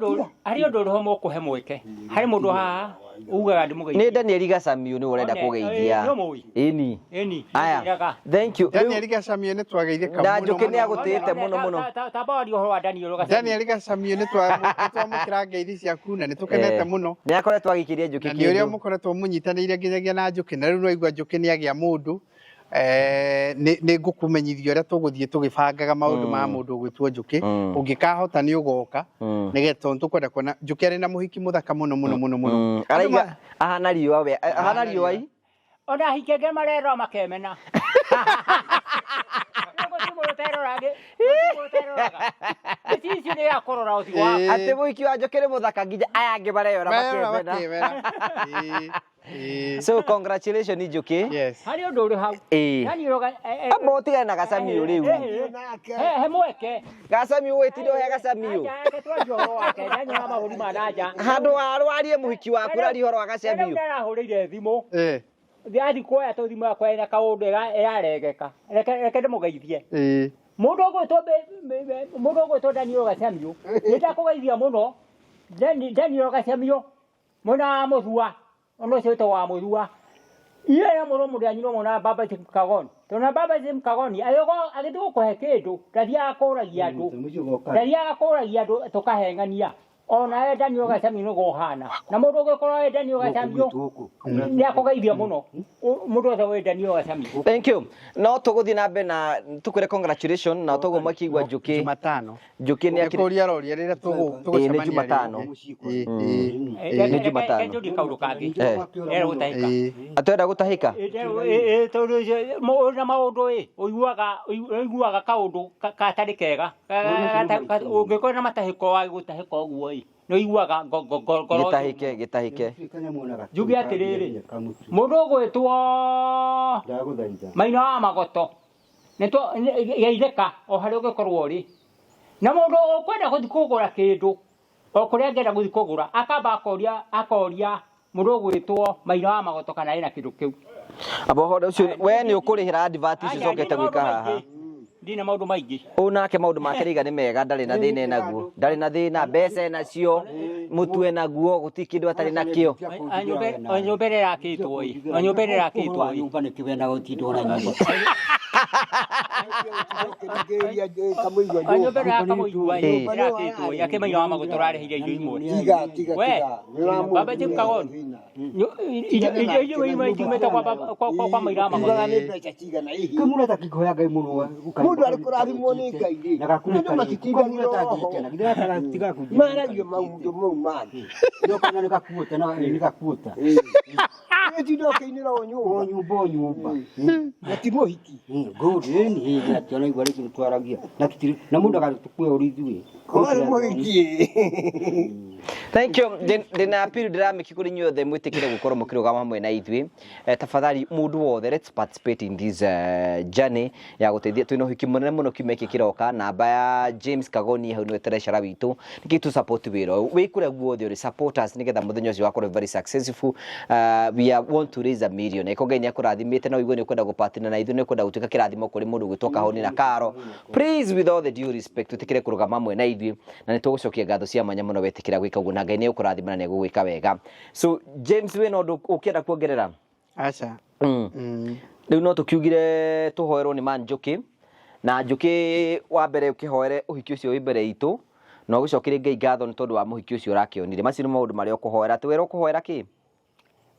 Speaker 2: ũndũ ũrĩ ho mũkũhe mweke harĩ mũndũ haha ugaga ndĩmũgeithie.
Speaker 3: Nĩ Daniel Gacamiũ nĩwe ũrenda
Speaker 2: One,
Speaker 3: kũgeithia.
Speaker 2: Nĩ ũmũĩ?
Speaker 3: Ĩni.
Speaker 2: Ĩni.
Speaker 3: Aya.
Speaker 2: Nĩnjĩraga.
Speaker 3: Thank you. Rĩu
Speaker 1: Daniel Gacamio nĩ twageithĩka
Speaker 3: Na
Speaker 1: mũno
Speaker 3: Njũkĩ nĩ
Speaker 1: mũno.
Speaker 3: agũtĩĩte mũno mũno.
Speaker 2: Tamba warie ũhoro wa Daniel Gacamiũ.
Speaker 1: Daniel Gacamio nĩ twamũkĩra ngeithi ciaku na nĩ tũkenete mũno.
Speaker 3: Nĩ akoretwo agĩkĩria Njũkĩ
Speaker 1: Na nĩ ũrĩa
Speaker 3: kĩndũ.
Speaker 1: mũkoretwo mũnyitanĩire nginyagia na Njũkĩ, na rĩu nĩwaigua Njũkĩ nĩ agĩa mũndũ. Nĩ ngũkũmenyithia ũrĩa tũgũthiĩ tũgĩbangaga maũndũ ma mũndũ ũgwĩtwo Njũkĩ. Ũngĩkahota nĩ ũgoka nĩgetha tondũ tũkwenda kuona Njũkĩ arĩ na mũhiki mũthaka mũno mũno mũno mũno. Andũ
Speaker 3: Araiga ahana riũa, we ahana riũa i.
Speaker 2: Ona ahiki angĩ marerora makemena. Gũtirĩ mũndũ ũteroraga, gũtirĩ mũndũ ũteroraga. Gĩcicio nĩ gĩa kũrora ũthiũ waku.
Speaker 3: Atĩ mũhiki wa Njũkĩ nĩ mũthaka nginya aya angĩ mareyora
Speaker 1: Marerora
Speaker 3: makemena.
Speaker 1: makemena. Ĩĩ, ĩĩ.
Speaker 3: So congratulations Njũkĩ.
Speaker 1: Yes.
Speaker 2: Harĩ ũndũ ũrĩ hau. Daniel
Speaker 3: Amba ũtigane na Gacamiũ rĩu.
Speaker 2: He mweke.
Speaker 3: Gacamiũ wĩtinde ũhe Gacamiũ.
Speaker 2: Aca, reke twarie ũhoro wake. Daniel wa mahũri ma nanja.
Speaker 3: Handũ wa rwarie mũhiki waku ũraria ũhoro wa
Speaker 2: Rĩu
Speaker 3: Gacamiũ.
Speaker 2: ndarahũrĩire thimũ. Athiĩ kuoya tũthimũ yakwa ĩna kaũndũ ĩraregeka. Reke ndĩmũgeithie. Mũndũ ũgwĩtwo Daniel Gacamiũ, nĩ ndakũgeithia mũno. Daniel Gacamiũ mwena wa Mũthua, ona ũcio wĩtagwo wa Mũthua, iye mũno mũndũ anyirwo mũno na Baba Jim Kagoni, tondũ na Baba Jim Kagoni agĩkorwo agĩthiĩ gũkũhe kĩndũ ndathiaga kũragia andũ, ndathiaga kũragia andũ tũkaheng'ania. Ona we Daniel Gacamiũ nĩguo ũhana, na mũndũ ũngĩkorwo wĩ Daniel Gacamiũ nĩ akũgeithia mũno. Mũndũ wothe wĩ Daniel Gacamiũ.
Speaker 3: Thank you. No tũgũthiĩ na mbere na tũkwĩre congratulations na toguo makĩigua Njũkĩ.
Speaker 1: Jumatano.
Speaker 3: Njũkĩ nĩ
Speaker 1: Nĩ kũria aroria rĩrĩa
Speaker 3: Ĩĩ, nĩ
Speaker 1: tũgũcemania
Speaker 3: Jumatano.
Speaker 1: rĩngĩ. Ĩĩ, ĩĩ.
Speaker 3: Nĩ Jumatano.
Speaker 2: Reke njũrie kaũndũ kangĩ. Ndĩrenda gũtahĩka.
Speaker 3: Atwenda gũtahĩka.
Speaker 2: Tondũ na maũndũ ĩ ũiguaga kaũndũ gatarĩ kega. Ũngĩkorwo na matahĩko wa gũtahĩka ũguo ĩ nĩ ũiguaga ngoro.
Speaker 3: Gĩtahĩke, gĩtahĩke.
Speaker 2: Njuge atĩrĩrĩ, mũndũ ũgwĩtwo
Speaker 5: Ndagũthaitha.
Speaker 2: Maina wa Magoto geithĩka o harĩa ũngĩkorwo ũrĩ, na mũndũ ũkwenda gũthiĩ kũgũra kĩndũ o kũrĩa angĩenda gũthiĩ kũgũra akamba akoria mũndũ ũgwĩtwo Maina wa Magoto kana ĩna kĩndũ kĩu.
Speaker 3: Amba ũhoro ũcio we nĩ ũkũrĩhĩra advert icio
Speaker 2: Anja,
Speaker 3: ũcokete
Speaker 2: ndina
Speaker 3: gwĩka
Speaker 2: maũndũ
Speaker 3: haha.
Speaker 2: maingĩ. Ndina maũndũ maingĩ.
Speaker 3: Ũũ nake maũndũ make rĩiga nĩ mega, ndarĩ na thĩna enaguo, ndarĩ na thĩna, mbeca enacio, mũtu enaguo, gũtirĩ kĩndũ atarĩ nakĩo.
Speaker 2: O nyũmba ĩrĩa ĩrakĩtwo ĩ, o nyũmba ĩrĩa ĩrakĩtwo ĩ.
Speaker 5: Nyũmba nĩ kĩwena gũtindwo na nyũmba.
Speaker 6: Kamũigua.
Speaker 2: O nyũmba ĩrĩa yakamũigua ĩ
Speaker 3: Ĩ.
Speaker 2: ĩrakĩtwo ĩ akĩmaina wa Magoto ũrarĩhire indo imwe.
Speaker 6: Tiga, tiga,
Speaker 2: We,
Speaker 6: tiga.
Speaker 2: Baba Jim Kagoni, indo imwe itumĩte kwa Maina wa Magoto.
Speaker 6: Ugaga nĩ mbeca cigana hihi?
Speaker 5: Kamura ta kĩhoya Ngai mũno.
Speaker 6: Mũndũ arĩ kũrathimwo nĩ Ngai rĩ,
Speaker 5: Na gakuna
Speaker 6: andũ matitindagĩra oho. Maragia maũndũ mau mangĩ.
Speaker 5: No kana nĩ gakuota na nĩ gakuota.
Speaker 6: Ĩtinda ũkĩinĩra o
Speaker 5: O
Speaker 6: nyũmba.
Speaker 5: nyũmba, o nyũmba.
Speaker 6: Na ti mũhiki.
Speaker 5: Good, ĩni hĩndĩ atĩ ona igua rĩngĩ twaragia. Na tutiri na mũndũ agatũkue ũrĩ ithuĩ.
Speaker 6: Korwo nĩ mũhiki ĩ.
Speaker 3: Thank you. Ndĩna appeal ndĩramĩki kũrĩ inyuothe mwĩtĩkĩre gũkorwo mũkĩrũgama hamwe na ithuĩ. Tafadhali mũndũ wothe, let's participate in this journey ya gũteithia. Twĩna ũhiki mũnene mũno kiumia gĩkĩ kĩroka. Namba ya James Kagoni hau nĩwe treasurer witũ, nĩkĩ tu support wĩra ũyũ wĩ kũrĩa guothe ũrĩ, support us nĩgetha mũthenya ũcio wakorwo very successful. We are want to raise a million. Eko Ngai nĩakũrathimĩte na ũigue nĩ ũkwenda gũpartner na ithuĩ, nĩ ũkwenda gũtuĩka kĩrathimo kũrĩ mũndũ ũgwĩtwo Kahoni na Karo, please, with all the due respect, tũtikĩre kũrũgama hamwe na ithuĩ na nĩ tũgũcokia ngatho cia mwanya mũno wetĩkĩra gwĩka ũguo, na Ngai nĩ egũkũrathima na nĩ egũgwĩka wega. So James, wĩna ũndũ ũkĩenda kuongerera?
Speaker 1: Aca.
Speaker 3: Rĩu no tũkiugire tũhoerwo nĩ man Njũkĩ na Njũkĩ wa mbere, ũkĩhoere ũhiki ũcio wĩ mbere itũ na ũgĩcokerie Ngai ngatho nĩ tondũ wa mũhiki ũcio ũrakĩonire. Macio nĩ maũndũ marĩa ũkũhoera. Twĩra ũkũhoera kĩ?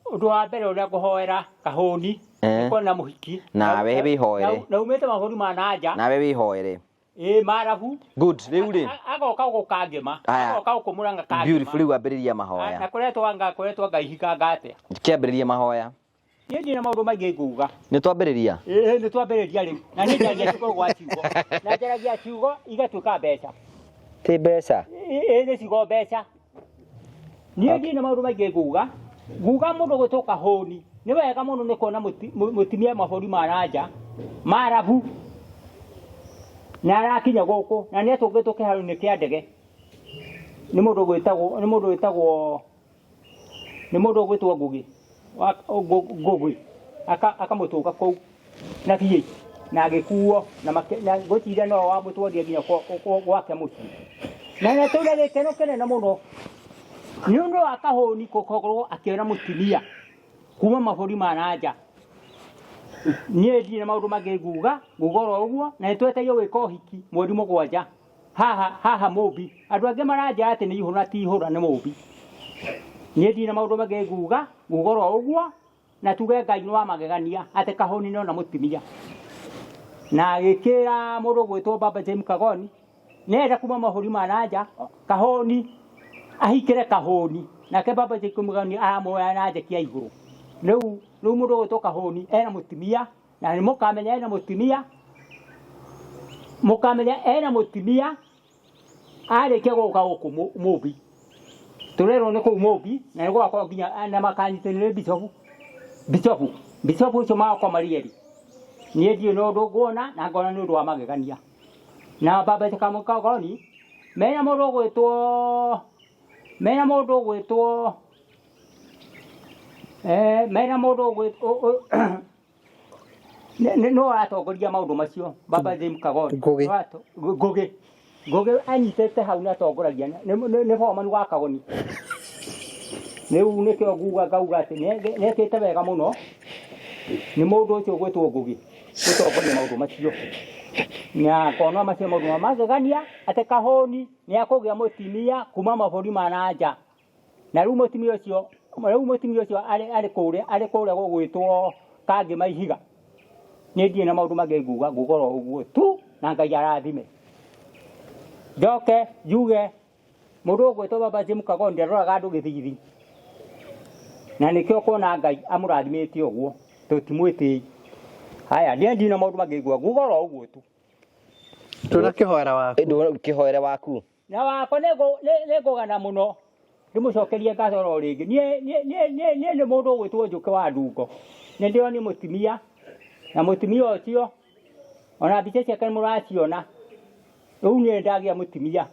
Speaker 2: Ũndũ wa mbere ũrĩa ngũhoera Kahũni nĩ kuona mũhiki.
Speaker 3: Nawe wĩhoere.
Speaker 2: Na umĩte mabũrũri ma na nja.
Speaker 3: Nawe wĩhoere.
Speaker 2: Ĩ marabu.
Speaker 3: Good. Rĩu rĩ,
Speaker 2: Agoka gũkangĩma.
Speaker 3: Aya.
Speaker 2: Agoka gũkũmũranga kangĩma.
Speaker 3: Beautiful. Rĩu ambĩrĩria mahoya.
Speaker 2: Na koretwo anga koretwo anga ihikanga atĩa?
Speaker 3: Kĩambĩrĩria mahoya.
Speaker 2: Niĩ ndina maũndũ maingĩ nguga.
Speaker 3: Nĩ twambĩrĩria.
Speaker 2: Ĩĩ, nĩ twambĩrĩria rĩu, na niĩ njaragia ciugo gwa ciugo, na njaragia ciugo igatuĩka mbeca.
Speaker 3: Ti mbeca.
Speaker 2: Ĩĩ, nĩ ciugo mbeca. Niĩ ndina maũndũ maingĩ nguga. Nguga mũndũ gwĩtwo Kahũni nĩ wega mũno nĩ kuona mũtumia mabũrũri ma na nja marabu na arakinya gũkũ, na nĩ atũngĩtwo kĩharo-inĩ kĩa ndege nĩ mũndũ wĩtagwo nĩ mũndũ ũgwĩtwo Ngugi Ngugi akamũtũnga kũu na biĩ na agĩkuo na na ngwĩciria no wamũtwarire nginya gwake mũciĩ, na nĩ gĩkeno kĩnene mũno nĩ ũndũ wa Kahũni gũkorwo akĩona mũtumia kuma mabũrũri ma na nja. Niĩ ndirĩ na maũndũ mangĩ nguga, nguga oro ũguo, na nĩ twetereire gwĩka ũhiki mweri 7 haha haha Mũmbi. Andũ angĩ maranjĩra atĩ nĩ ihũra, ti ihũra, nĩ Mũmbi. Niĩ ndirĩ na maũndũ mangĩ nguga, nguga oro ũguo, na tuge Ngai nĩ wa magegania atĩ Kahũni nĩona mũtumia na agĩkĩra mũndũ ũgwĩtwo Baba James Kagoni nĩarenda kuma mabũrũri ma na nja Kahũni ahikĩre Kahũni, nake Baba James Kagoni aramuoya na njeki ya igũrũ. Rĩu mũndũ ũgwĩtwo Kahũni ena mũtumia, na nĩ mũkamenya ena mũtumia, mũkamenya ena mũtumia arĩkia gũka gũkũ Mũmbi. Tũrerwo nĩ kũu Mũmbi na nĩ gũgakorwo nginya na makanyitanĩra bicobu ũcio, magakorwo marĩ erĩ. Niĩ ndirĩ na ũndũ nguona na ngona nĩ ũndũ wa magegania. Na Baba Kagoni mena mũndũ ũgwĩtwo no aratongoria maũndũ macio, Baba James Kagoni.
Speaker 1: Ngugi.
Speaker 2: Ngugi, Ngugi anyitĩte hau nĩ atongoragia, nĩ foreman wa Kagoni. Rĩu nĩkĩo nguga ngauga atĩ nĩekĩte wega mũno nĩ mũndũ ũcio ũgwĩtwo Ngugi gũtongoria maũndũ macio, na ngona macio maũndũ ma magegania atĩ Kahũni nĩ akũgĩa mũtumia kuma mabũrũri ma na nja, na rĩu mũtumia ũcio arĩ kũrĩa gũgwĩtwo Kangĩma Ihiga. Niĩ ndirĩ na maũndũ mangĩ nguga, nguga oro ũguo tu, na Ngai arathime. Njoke njuge mũndũ ũgwĩtwo Baba James Kagoni ndaroraga andũ gĩthithi, na nĩkĩo kuona Ngai amũrathimĩte ũguo, tũtimwĩtĩi. Haya, niĩ ndirĩ na maũndũ mangĩ nguga, nguga oro ũguo tu.
Speaker 1: Tuna kĩhoera waku.
Speaker 3: Kĩhoere waku.
Speaker 2: Na wakwa nĩ ngũgana mũno ndĩmũcokerie ngatho oro rĩngĩ. Niĩ nĩ mũndũ ũgwĩtwo Njũkĩ wa Ndungo, nĩ ndĩronire mũtumia, na mũtumia ũcio ona mbica ciake nĩ mũraciona. Rĩu niĩ ndagĩa mũtumia,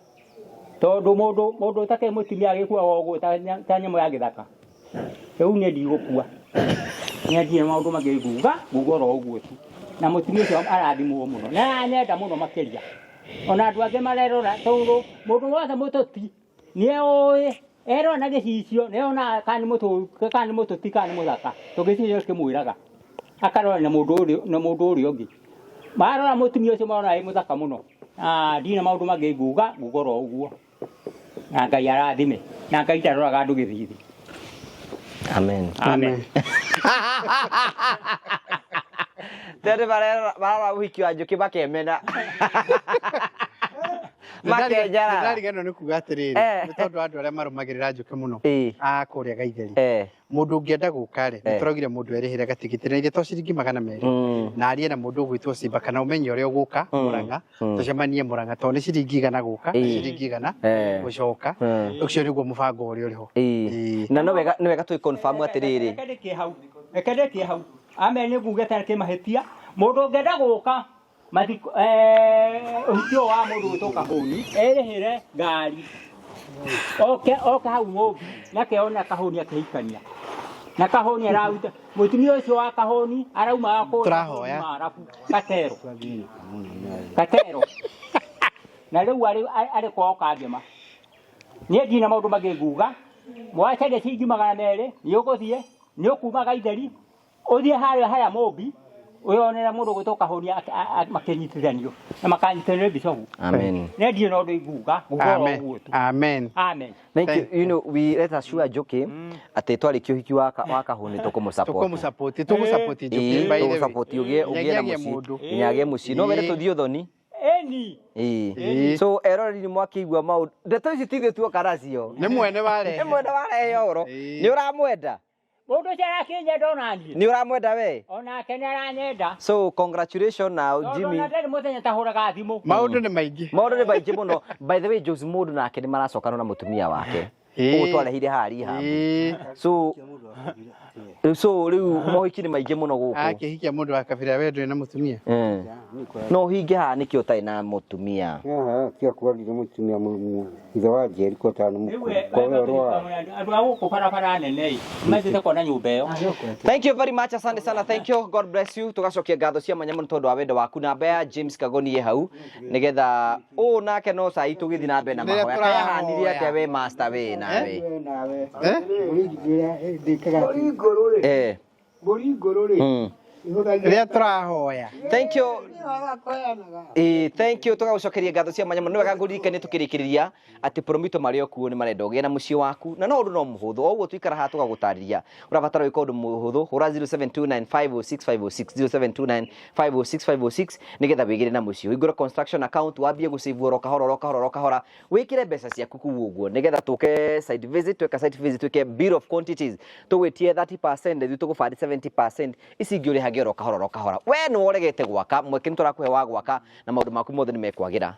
Speaker 2: tondũ mũndũ ũtakĩrĩ mũtumia agĩkuaga ũguo ta nyamũ ya gĩthaka. Rĩu niĩ ndigũkua, niĩ ndirĩ na maũndũ mangĩ nguga, nguga oro ũguo tu, na mũtumia ũcio arathimwo mũno na aranyenda mũno makĩria ona andũ angĩ marerora, tondũ mũndũ wothe mũtũti nĩoĩ erora na gĩcicio nĩonaga kana nĩ mũtũti kana nĩ mũthaka, tondũ gĩcicio kĩmwĩraga akarora na mũndũ ũrĩa ũngĩ marora mũtumia ũcio marona ĩ mũthaka mũno. Na ndirĩ na maũndũ mangĩ nguga, nguga oro ũguo, na Ngai arathime, na Ngai ndaroraga andũ gĩthithi.
Speaker 3: Amen.
Speaker 2: Amen.
Speaker 3: Tene bararora ũhiki wa Njũkĩ makemena. Makenjarara.
Speaker 1: Ndarigano nĩ kuga atĩrĩrĩ, nĩ tondũ andũ arĩa marũmagĩrĩra Njũkĩ mũno a kũrĩa Gaitheri, mũndũ ũngĩenda gũka rĩ, nĩ tũraugire mũndũ erĩhĩre gatigiti na ithe to ciringi 200, na arie na mũndũ ũgwĩtwo Simba kana ũmenye ũrĩa ũgũka Mũrang'a, tũcemanie Mũrang'a, tondũ nĩ ciringi 100 gũka na ciringi 100 gũcoka. Ũcio nĩguo mũbango ũrĩa ũrĩ ho.
Speaker 3: Na no wega, nĩ wega tũ confirm atĩrĩrĩ.
Speaker 2: Reke ndĩkie hau, reke ndĩkie hau. Ame nĩ nguge ta kĩmahĩtia, mũndũ ũngĩenda gũka mathiko, ũhiki ũyũ wa mũndũ gwĩtwo Kahũni, erĩhĩre ngari oke, oke hau Mũmbi nake ona Kahũni akĩhikania na Kahũni araruta mũtumia ũcio wa Kahũni araumaga kũrĩa
Speaker 1: Tũrahoya.
Speaker 2: Marabu Gatero, Gatero, na rĩu arĩ kwao Kangema. Niĩ ndirĩ na maũndũ mangĩ nguga, mwacaria ciringi 200 nĩ ũgũthiĩ, nĩ ũkuma Gaitheri ũthiĩ harĩa harĩa Mũmbi wĩyonere mũndũ gwĩtwo Kahũni makĩnyitithanio na makanyitithanio nĩ bishofu.
Speaker 3: Amen.
Speaker 2: Nĩ ndirĩ na ũndũ inguga, nguga oro
Speaker 1: Amen.
Speaker 2: ũguo tu.
Speaker 1: Amen.
Speaker 2: Amen.
Speaker 3: Thank you. You know, we let us sure Njũkĩ atĩ twarĩkia ũhiki wa Kahũni tũkũmũsupport.
Speaker 1: Tũkũmũsupport, tũgũsupport Njũkĩ, by the way.
Speaker 3: Tũgũsupport ũgĩe
Speaker 1: Nginyagia
Speaker 3: na
Speaker 1: agĩe
Speaker 3: mũciĩ.
Speaker 1: mũndũ.
Speaker 3: Nginya agĩe mũciĩ. No wende tũthiĩ ũthoni.
Speaker 2: Ĩni.
Speaker 3: So eroreri nĩ mwakĩigua maũndũ. Ndeto ici ti ithuĩ tuoka nacio.
Speaker 1: Nĩ mwene warehe.
Speaker 3: Nĩ mwene warehe ũhoro. Nĩ ũramwenda?
Speaker 2: Mũndũ ũcio arakĩnyenda ona niĩ.
Speaker 3: Nĩ ũramwenda we?
Speaker 2: Onake nĩ aranyenda.
Speaker 3: So congratulations now
Speaker 2: Tondũ
Speaker 3: Jimmy.
Speaker 2: ona ndarĩ mũthenya tahũraga thimũ.
Speaker 1: Maũndũ nĩ maingĩ.
Speaker 3: Maũndũ nĩ maingĩ mũno. By the way, Jose Mũndũ nake nĩ maracokana na mũtumia wake. Ũguo twarehire haha rehab. So rĩu mohiki nĩ maingĩ mũno gũkũ.
Speaker 1: Akĩhikia mũndũ wa kabira we ndũrĩ na mũtumia.
Speaker 3: No ũhinge haha nĩkĩo ũtarĩ na mũtumia.
Speaker 5: Haha kĩa kwarire mũtumia ithe wa Njeri ko tano
Speaker 2: Rĩu
Speaker 5: mũkũrũ.
Speaker 2: we-
Speaker 5: Kwa
Speaker 2: we
Speaker 5: we ũrwara.
Speaker 2: andũ a gũkũ barabara nene ĩ mathiĩte kuona nyũmba ĩyo.
Speaker 3: Thank you very much, asante sana, thank you, God bless you. Tugacokia ngatho cia mwanya mũno tondũ wa wendo waku. Namba ya James Kagoni ĩ hau nĩgetha ũũ nake no cai tũgĩthiĩ na mbere na
Speaker 1: Rĩrĩa
Speaker 3: mahoya. Kayahanire
Speaker 1: tũrahoya.
Speaker 3: atĩa we master we nawe?
Speaker 5: Nawe.
Speaker 1: Eh?
Speaker 6: Mbũri ngũrũ rĩ, mbũri ngũrũ rĩ, ihũthagĩra
Speaker 1: Rĩrĩa tũrahoya.
Speaker 3: Thank you. Thank you, tũgagũcokeria ngatho cia mwanya mũno. Nĩ wega ngũririkanie tũkĩrĩkĩrĩria atĩ Promito marĩ o kuo nĩ marenda ũgĩe na mũciĩ waku, na no ũndũ no mũhũthũ o ũguo tũikara haha tũgagũtarĩria. Ũrabatara gwĩka ũndũ mũhũthũ, hũra 0729506506, 0729506506 nĩgetha wĩgĩre na mũciĩ, ũhingũre construction account, wambie gũsave oro kahora oro kahora oro kahora, wĩkĩre mbeca ciaku kũu ũguo nĩgetha tũke site visit. Tweka site visit twĩke bill of quantities, tũgwĩtie 30%, ithuĩ tũgũbandi 70%, ici ingĩ ũrĩhage oro kahora oro kahora. We nĩ woregete gwaka, mweke nĩ tũrakũhe wa gwaka na maũndũ maku mothe nĩ mekwagĩra.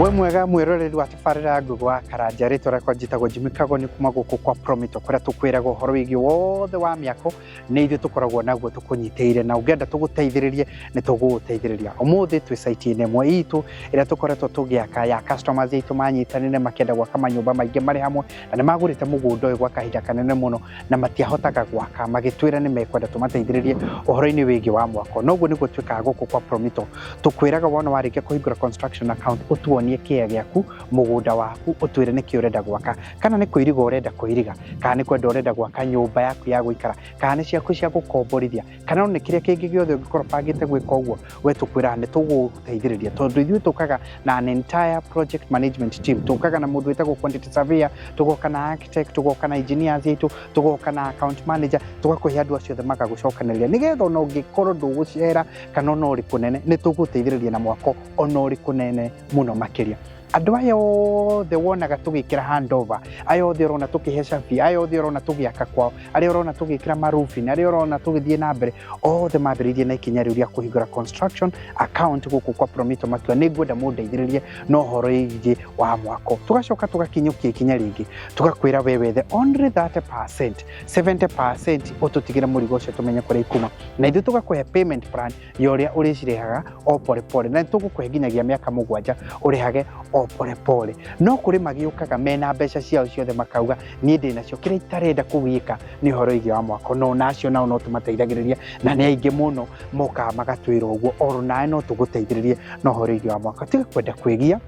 Speaker 1: We mwega mwĩroreri wa tabarĩra ya Ngũgĩ wa Karanja, rĩtwa rĩakwa njĩtagwo Jimmy Kagoni kuma gũkũ kwa Promito kũrĩa tũkwĩraga ũhoro wĩgiĩ wothe wa mĩako, nĩ ithuĩ tũkoragwo naguo tũkũnyitĩire, na ũngĩenda tũgũteithĩrĩrie nĩ tũgũgũteithĩrĩria. Ũmũthĩ twĩ site-inĩ ĩmwe itũ ĩrĩa tũkoretwo tũgĩaka ya customers aitũ manyitanĩre makĩenda gwaka manyũmba maingĩ marĩ hamwe, na nĩ magũrĩte mũgũnda ũyũ gwa kahinda kanene mũno na matiahotaga gwaka, magĩtwĩra nĩ mekwenda tũmateithĩrĩrie ũhoro-inĩ wĩgiĩ wa mwako. Noguo nĩguo twĩkaga gũkũ kwa Promito, tũkwĩraga wona warĩkia kũhingũra construction account ũtuonie kĩea gĩaku, mũgũnda waku, ũtwĩre nĩkĩ ũrenda gwaka, kana nĩ kũiriga ũrenda kũiriga, kana nĩ kwenda ũrenda gwaka nyũmba yaku ya gũikara, kana nĩ ciaku cia gũkomborithia, kana nĩ kĩrĩa kĩngĩ gĩothe ũngĩkorwo bangĩte gwĩka ũguo, we tũkwĩraga nĩ tũgũgũteithĩrĩria, tondũ ithuĩ tũkaga na an entire project management team, tũkaga na mũndũ wĩtagwo quantity surveyor, tũgoka na architect, tũgoka na engineers aitũ, tũgoka na account manager, tũgakũhe andũ acio othe magagũcokanĩrĩria nĩgetha ona ũngĩkorwo ndũgũcera kana ona ũrĩ kũnene, nĩ tũgũteithĩrĩria na mwako ona ũrĩ kũnene mũno makĩria. Andũ aya othe wonaga tũgĩkĩra handover, aya othe ũrona tũkĩhe cabi, aya othe ũrona tũgĩaka kwao, arĩa ũrona tũgĩkĩra marufin, arĩa ũrona tũgĩthiĩ na mbere, othe mambĩrĩirie na ikinya rĩu rĩa kũhingũra construction account gũkũ kwa Promito, makiuga nĩ ngwenda mũndeithĩrĩrie na ũhoro wĩgiĩ wa mwako. Tũgacoka tũgakinyũkia ikinya rĩngĩ, tũgakwĩra we wethe only 30%, 70% ũtũtigĩre mũrigo ũcio tũmenye kũrĩa ikuma, na ithuĩ tũgakũhe payment plan ya ũrĩa ũrĩcirĩhaga o pole pole, na tũgũkũhe nginyagia mĩaka 7 ũrĩhage o pole pole. No kũrĩ magĩũkaga mena mbeca ciao ciothe makauga niĩ ndĩ nacio, kĩrĩa itarenda kũgĩka nĩ ũhoro wĩgiĩ wa mwako, no nacio nao no tũmateithagĩrĩria, na nĩ aingĩ mũno mokaga magatwĩra ũguo, oro nawe no tũgũteithĩrĩrie na ũhoro wĩgiĩ wa mwako. Tiga kwenda kwĩgia,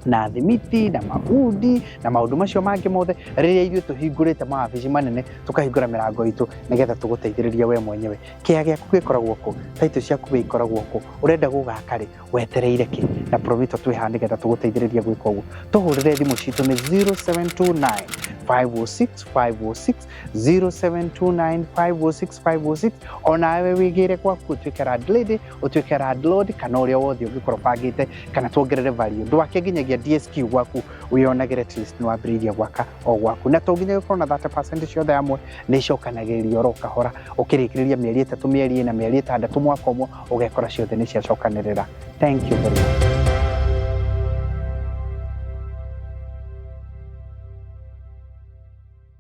Speaker 1: Na thimiti na mabundi na maũndũ macio mangĩ mothe, rĩrĩa ithuĩ tũhingũrĩte mawabici manene, tũkahingũra mĩrango itũ nĩgetha tũgũteithĩrĩrie we mwenyewe. Kĩaya gĩaku gĩkoragwo kũ? Taitũ ciaku we ikoragwo kũ? Ũrenda gũgaka rĩ? Wetereire kĩ? Na Promito twĩ haha nĩgetha tũgũteithĩrĩrie gwĩka ũguo. Tũhũrĩre thimũ citũ nĩ 0729 506 506, 0729 506 506. Onawe wĩgĩre gwaku, ũtuĩke landlady, ũtuĩke landlord, kana ũrĩa wothe ũngĩkorwo bangĩte, kana tuongerere value. Ndwake nginyagia DSQ gwaku, wĩyonagĩre at least nĩ wambĩrĩirie gwaka o gwaku. Na to nginya gũkorwo na 30% ciothe hamwe, nĩ icokanagĩrĩria oro kahora, ũkĩrĩkĩrĩria mĩeri 3, mĩeri 4, mĩeri 6, mwaka ũmwe, ũgekora ciothe nĩ ciacokanĩrĩra. Thank you very much.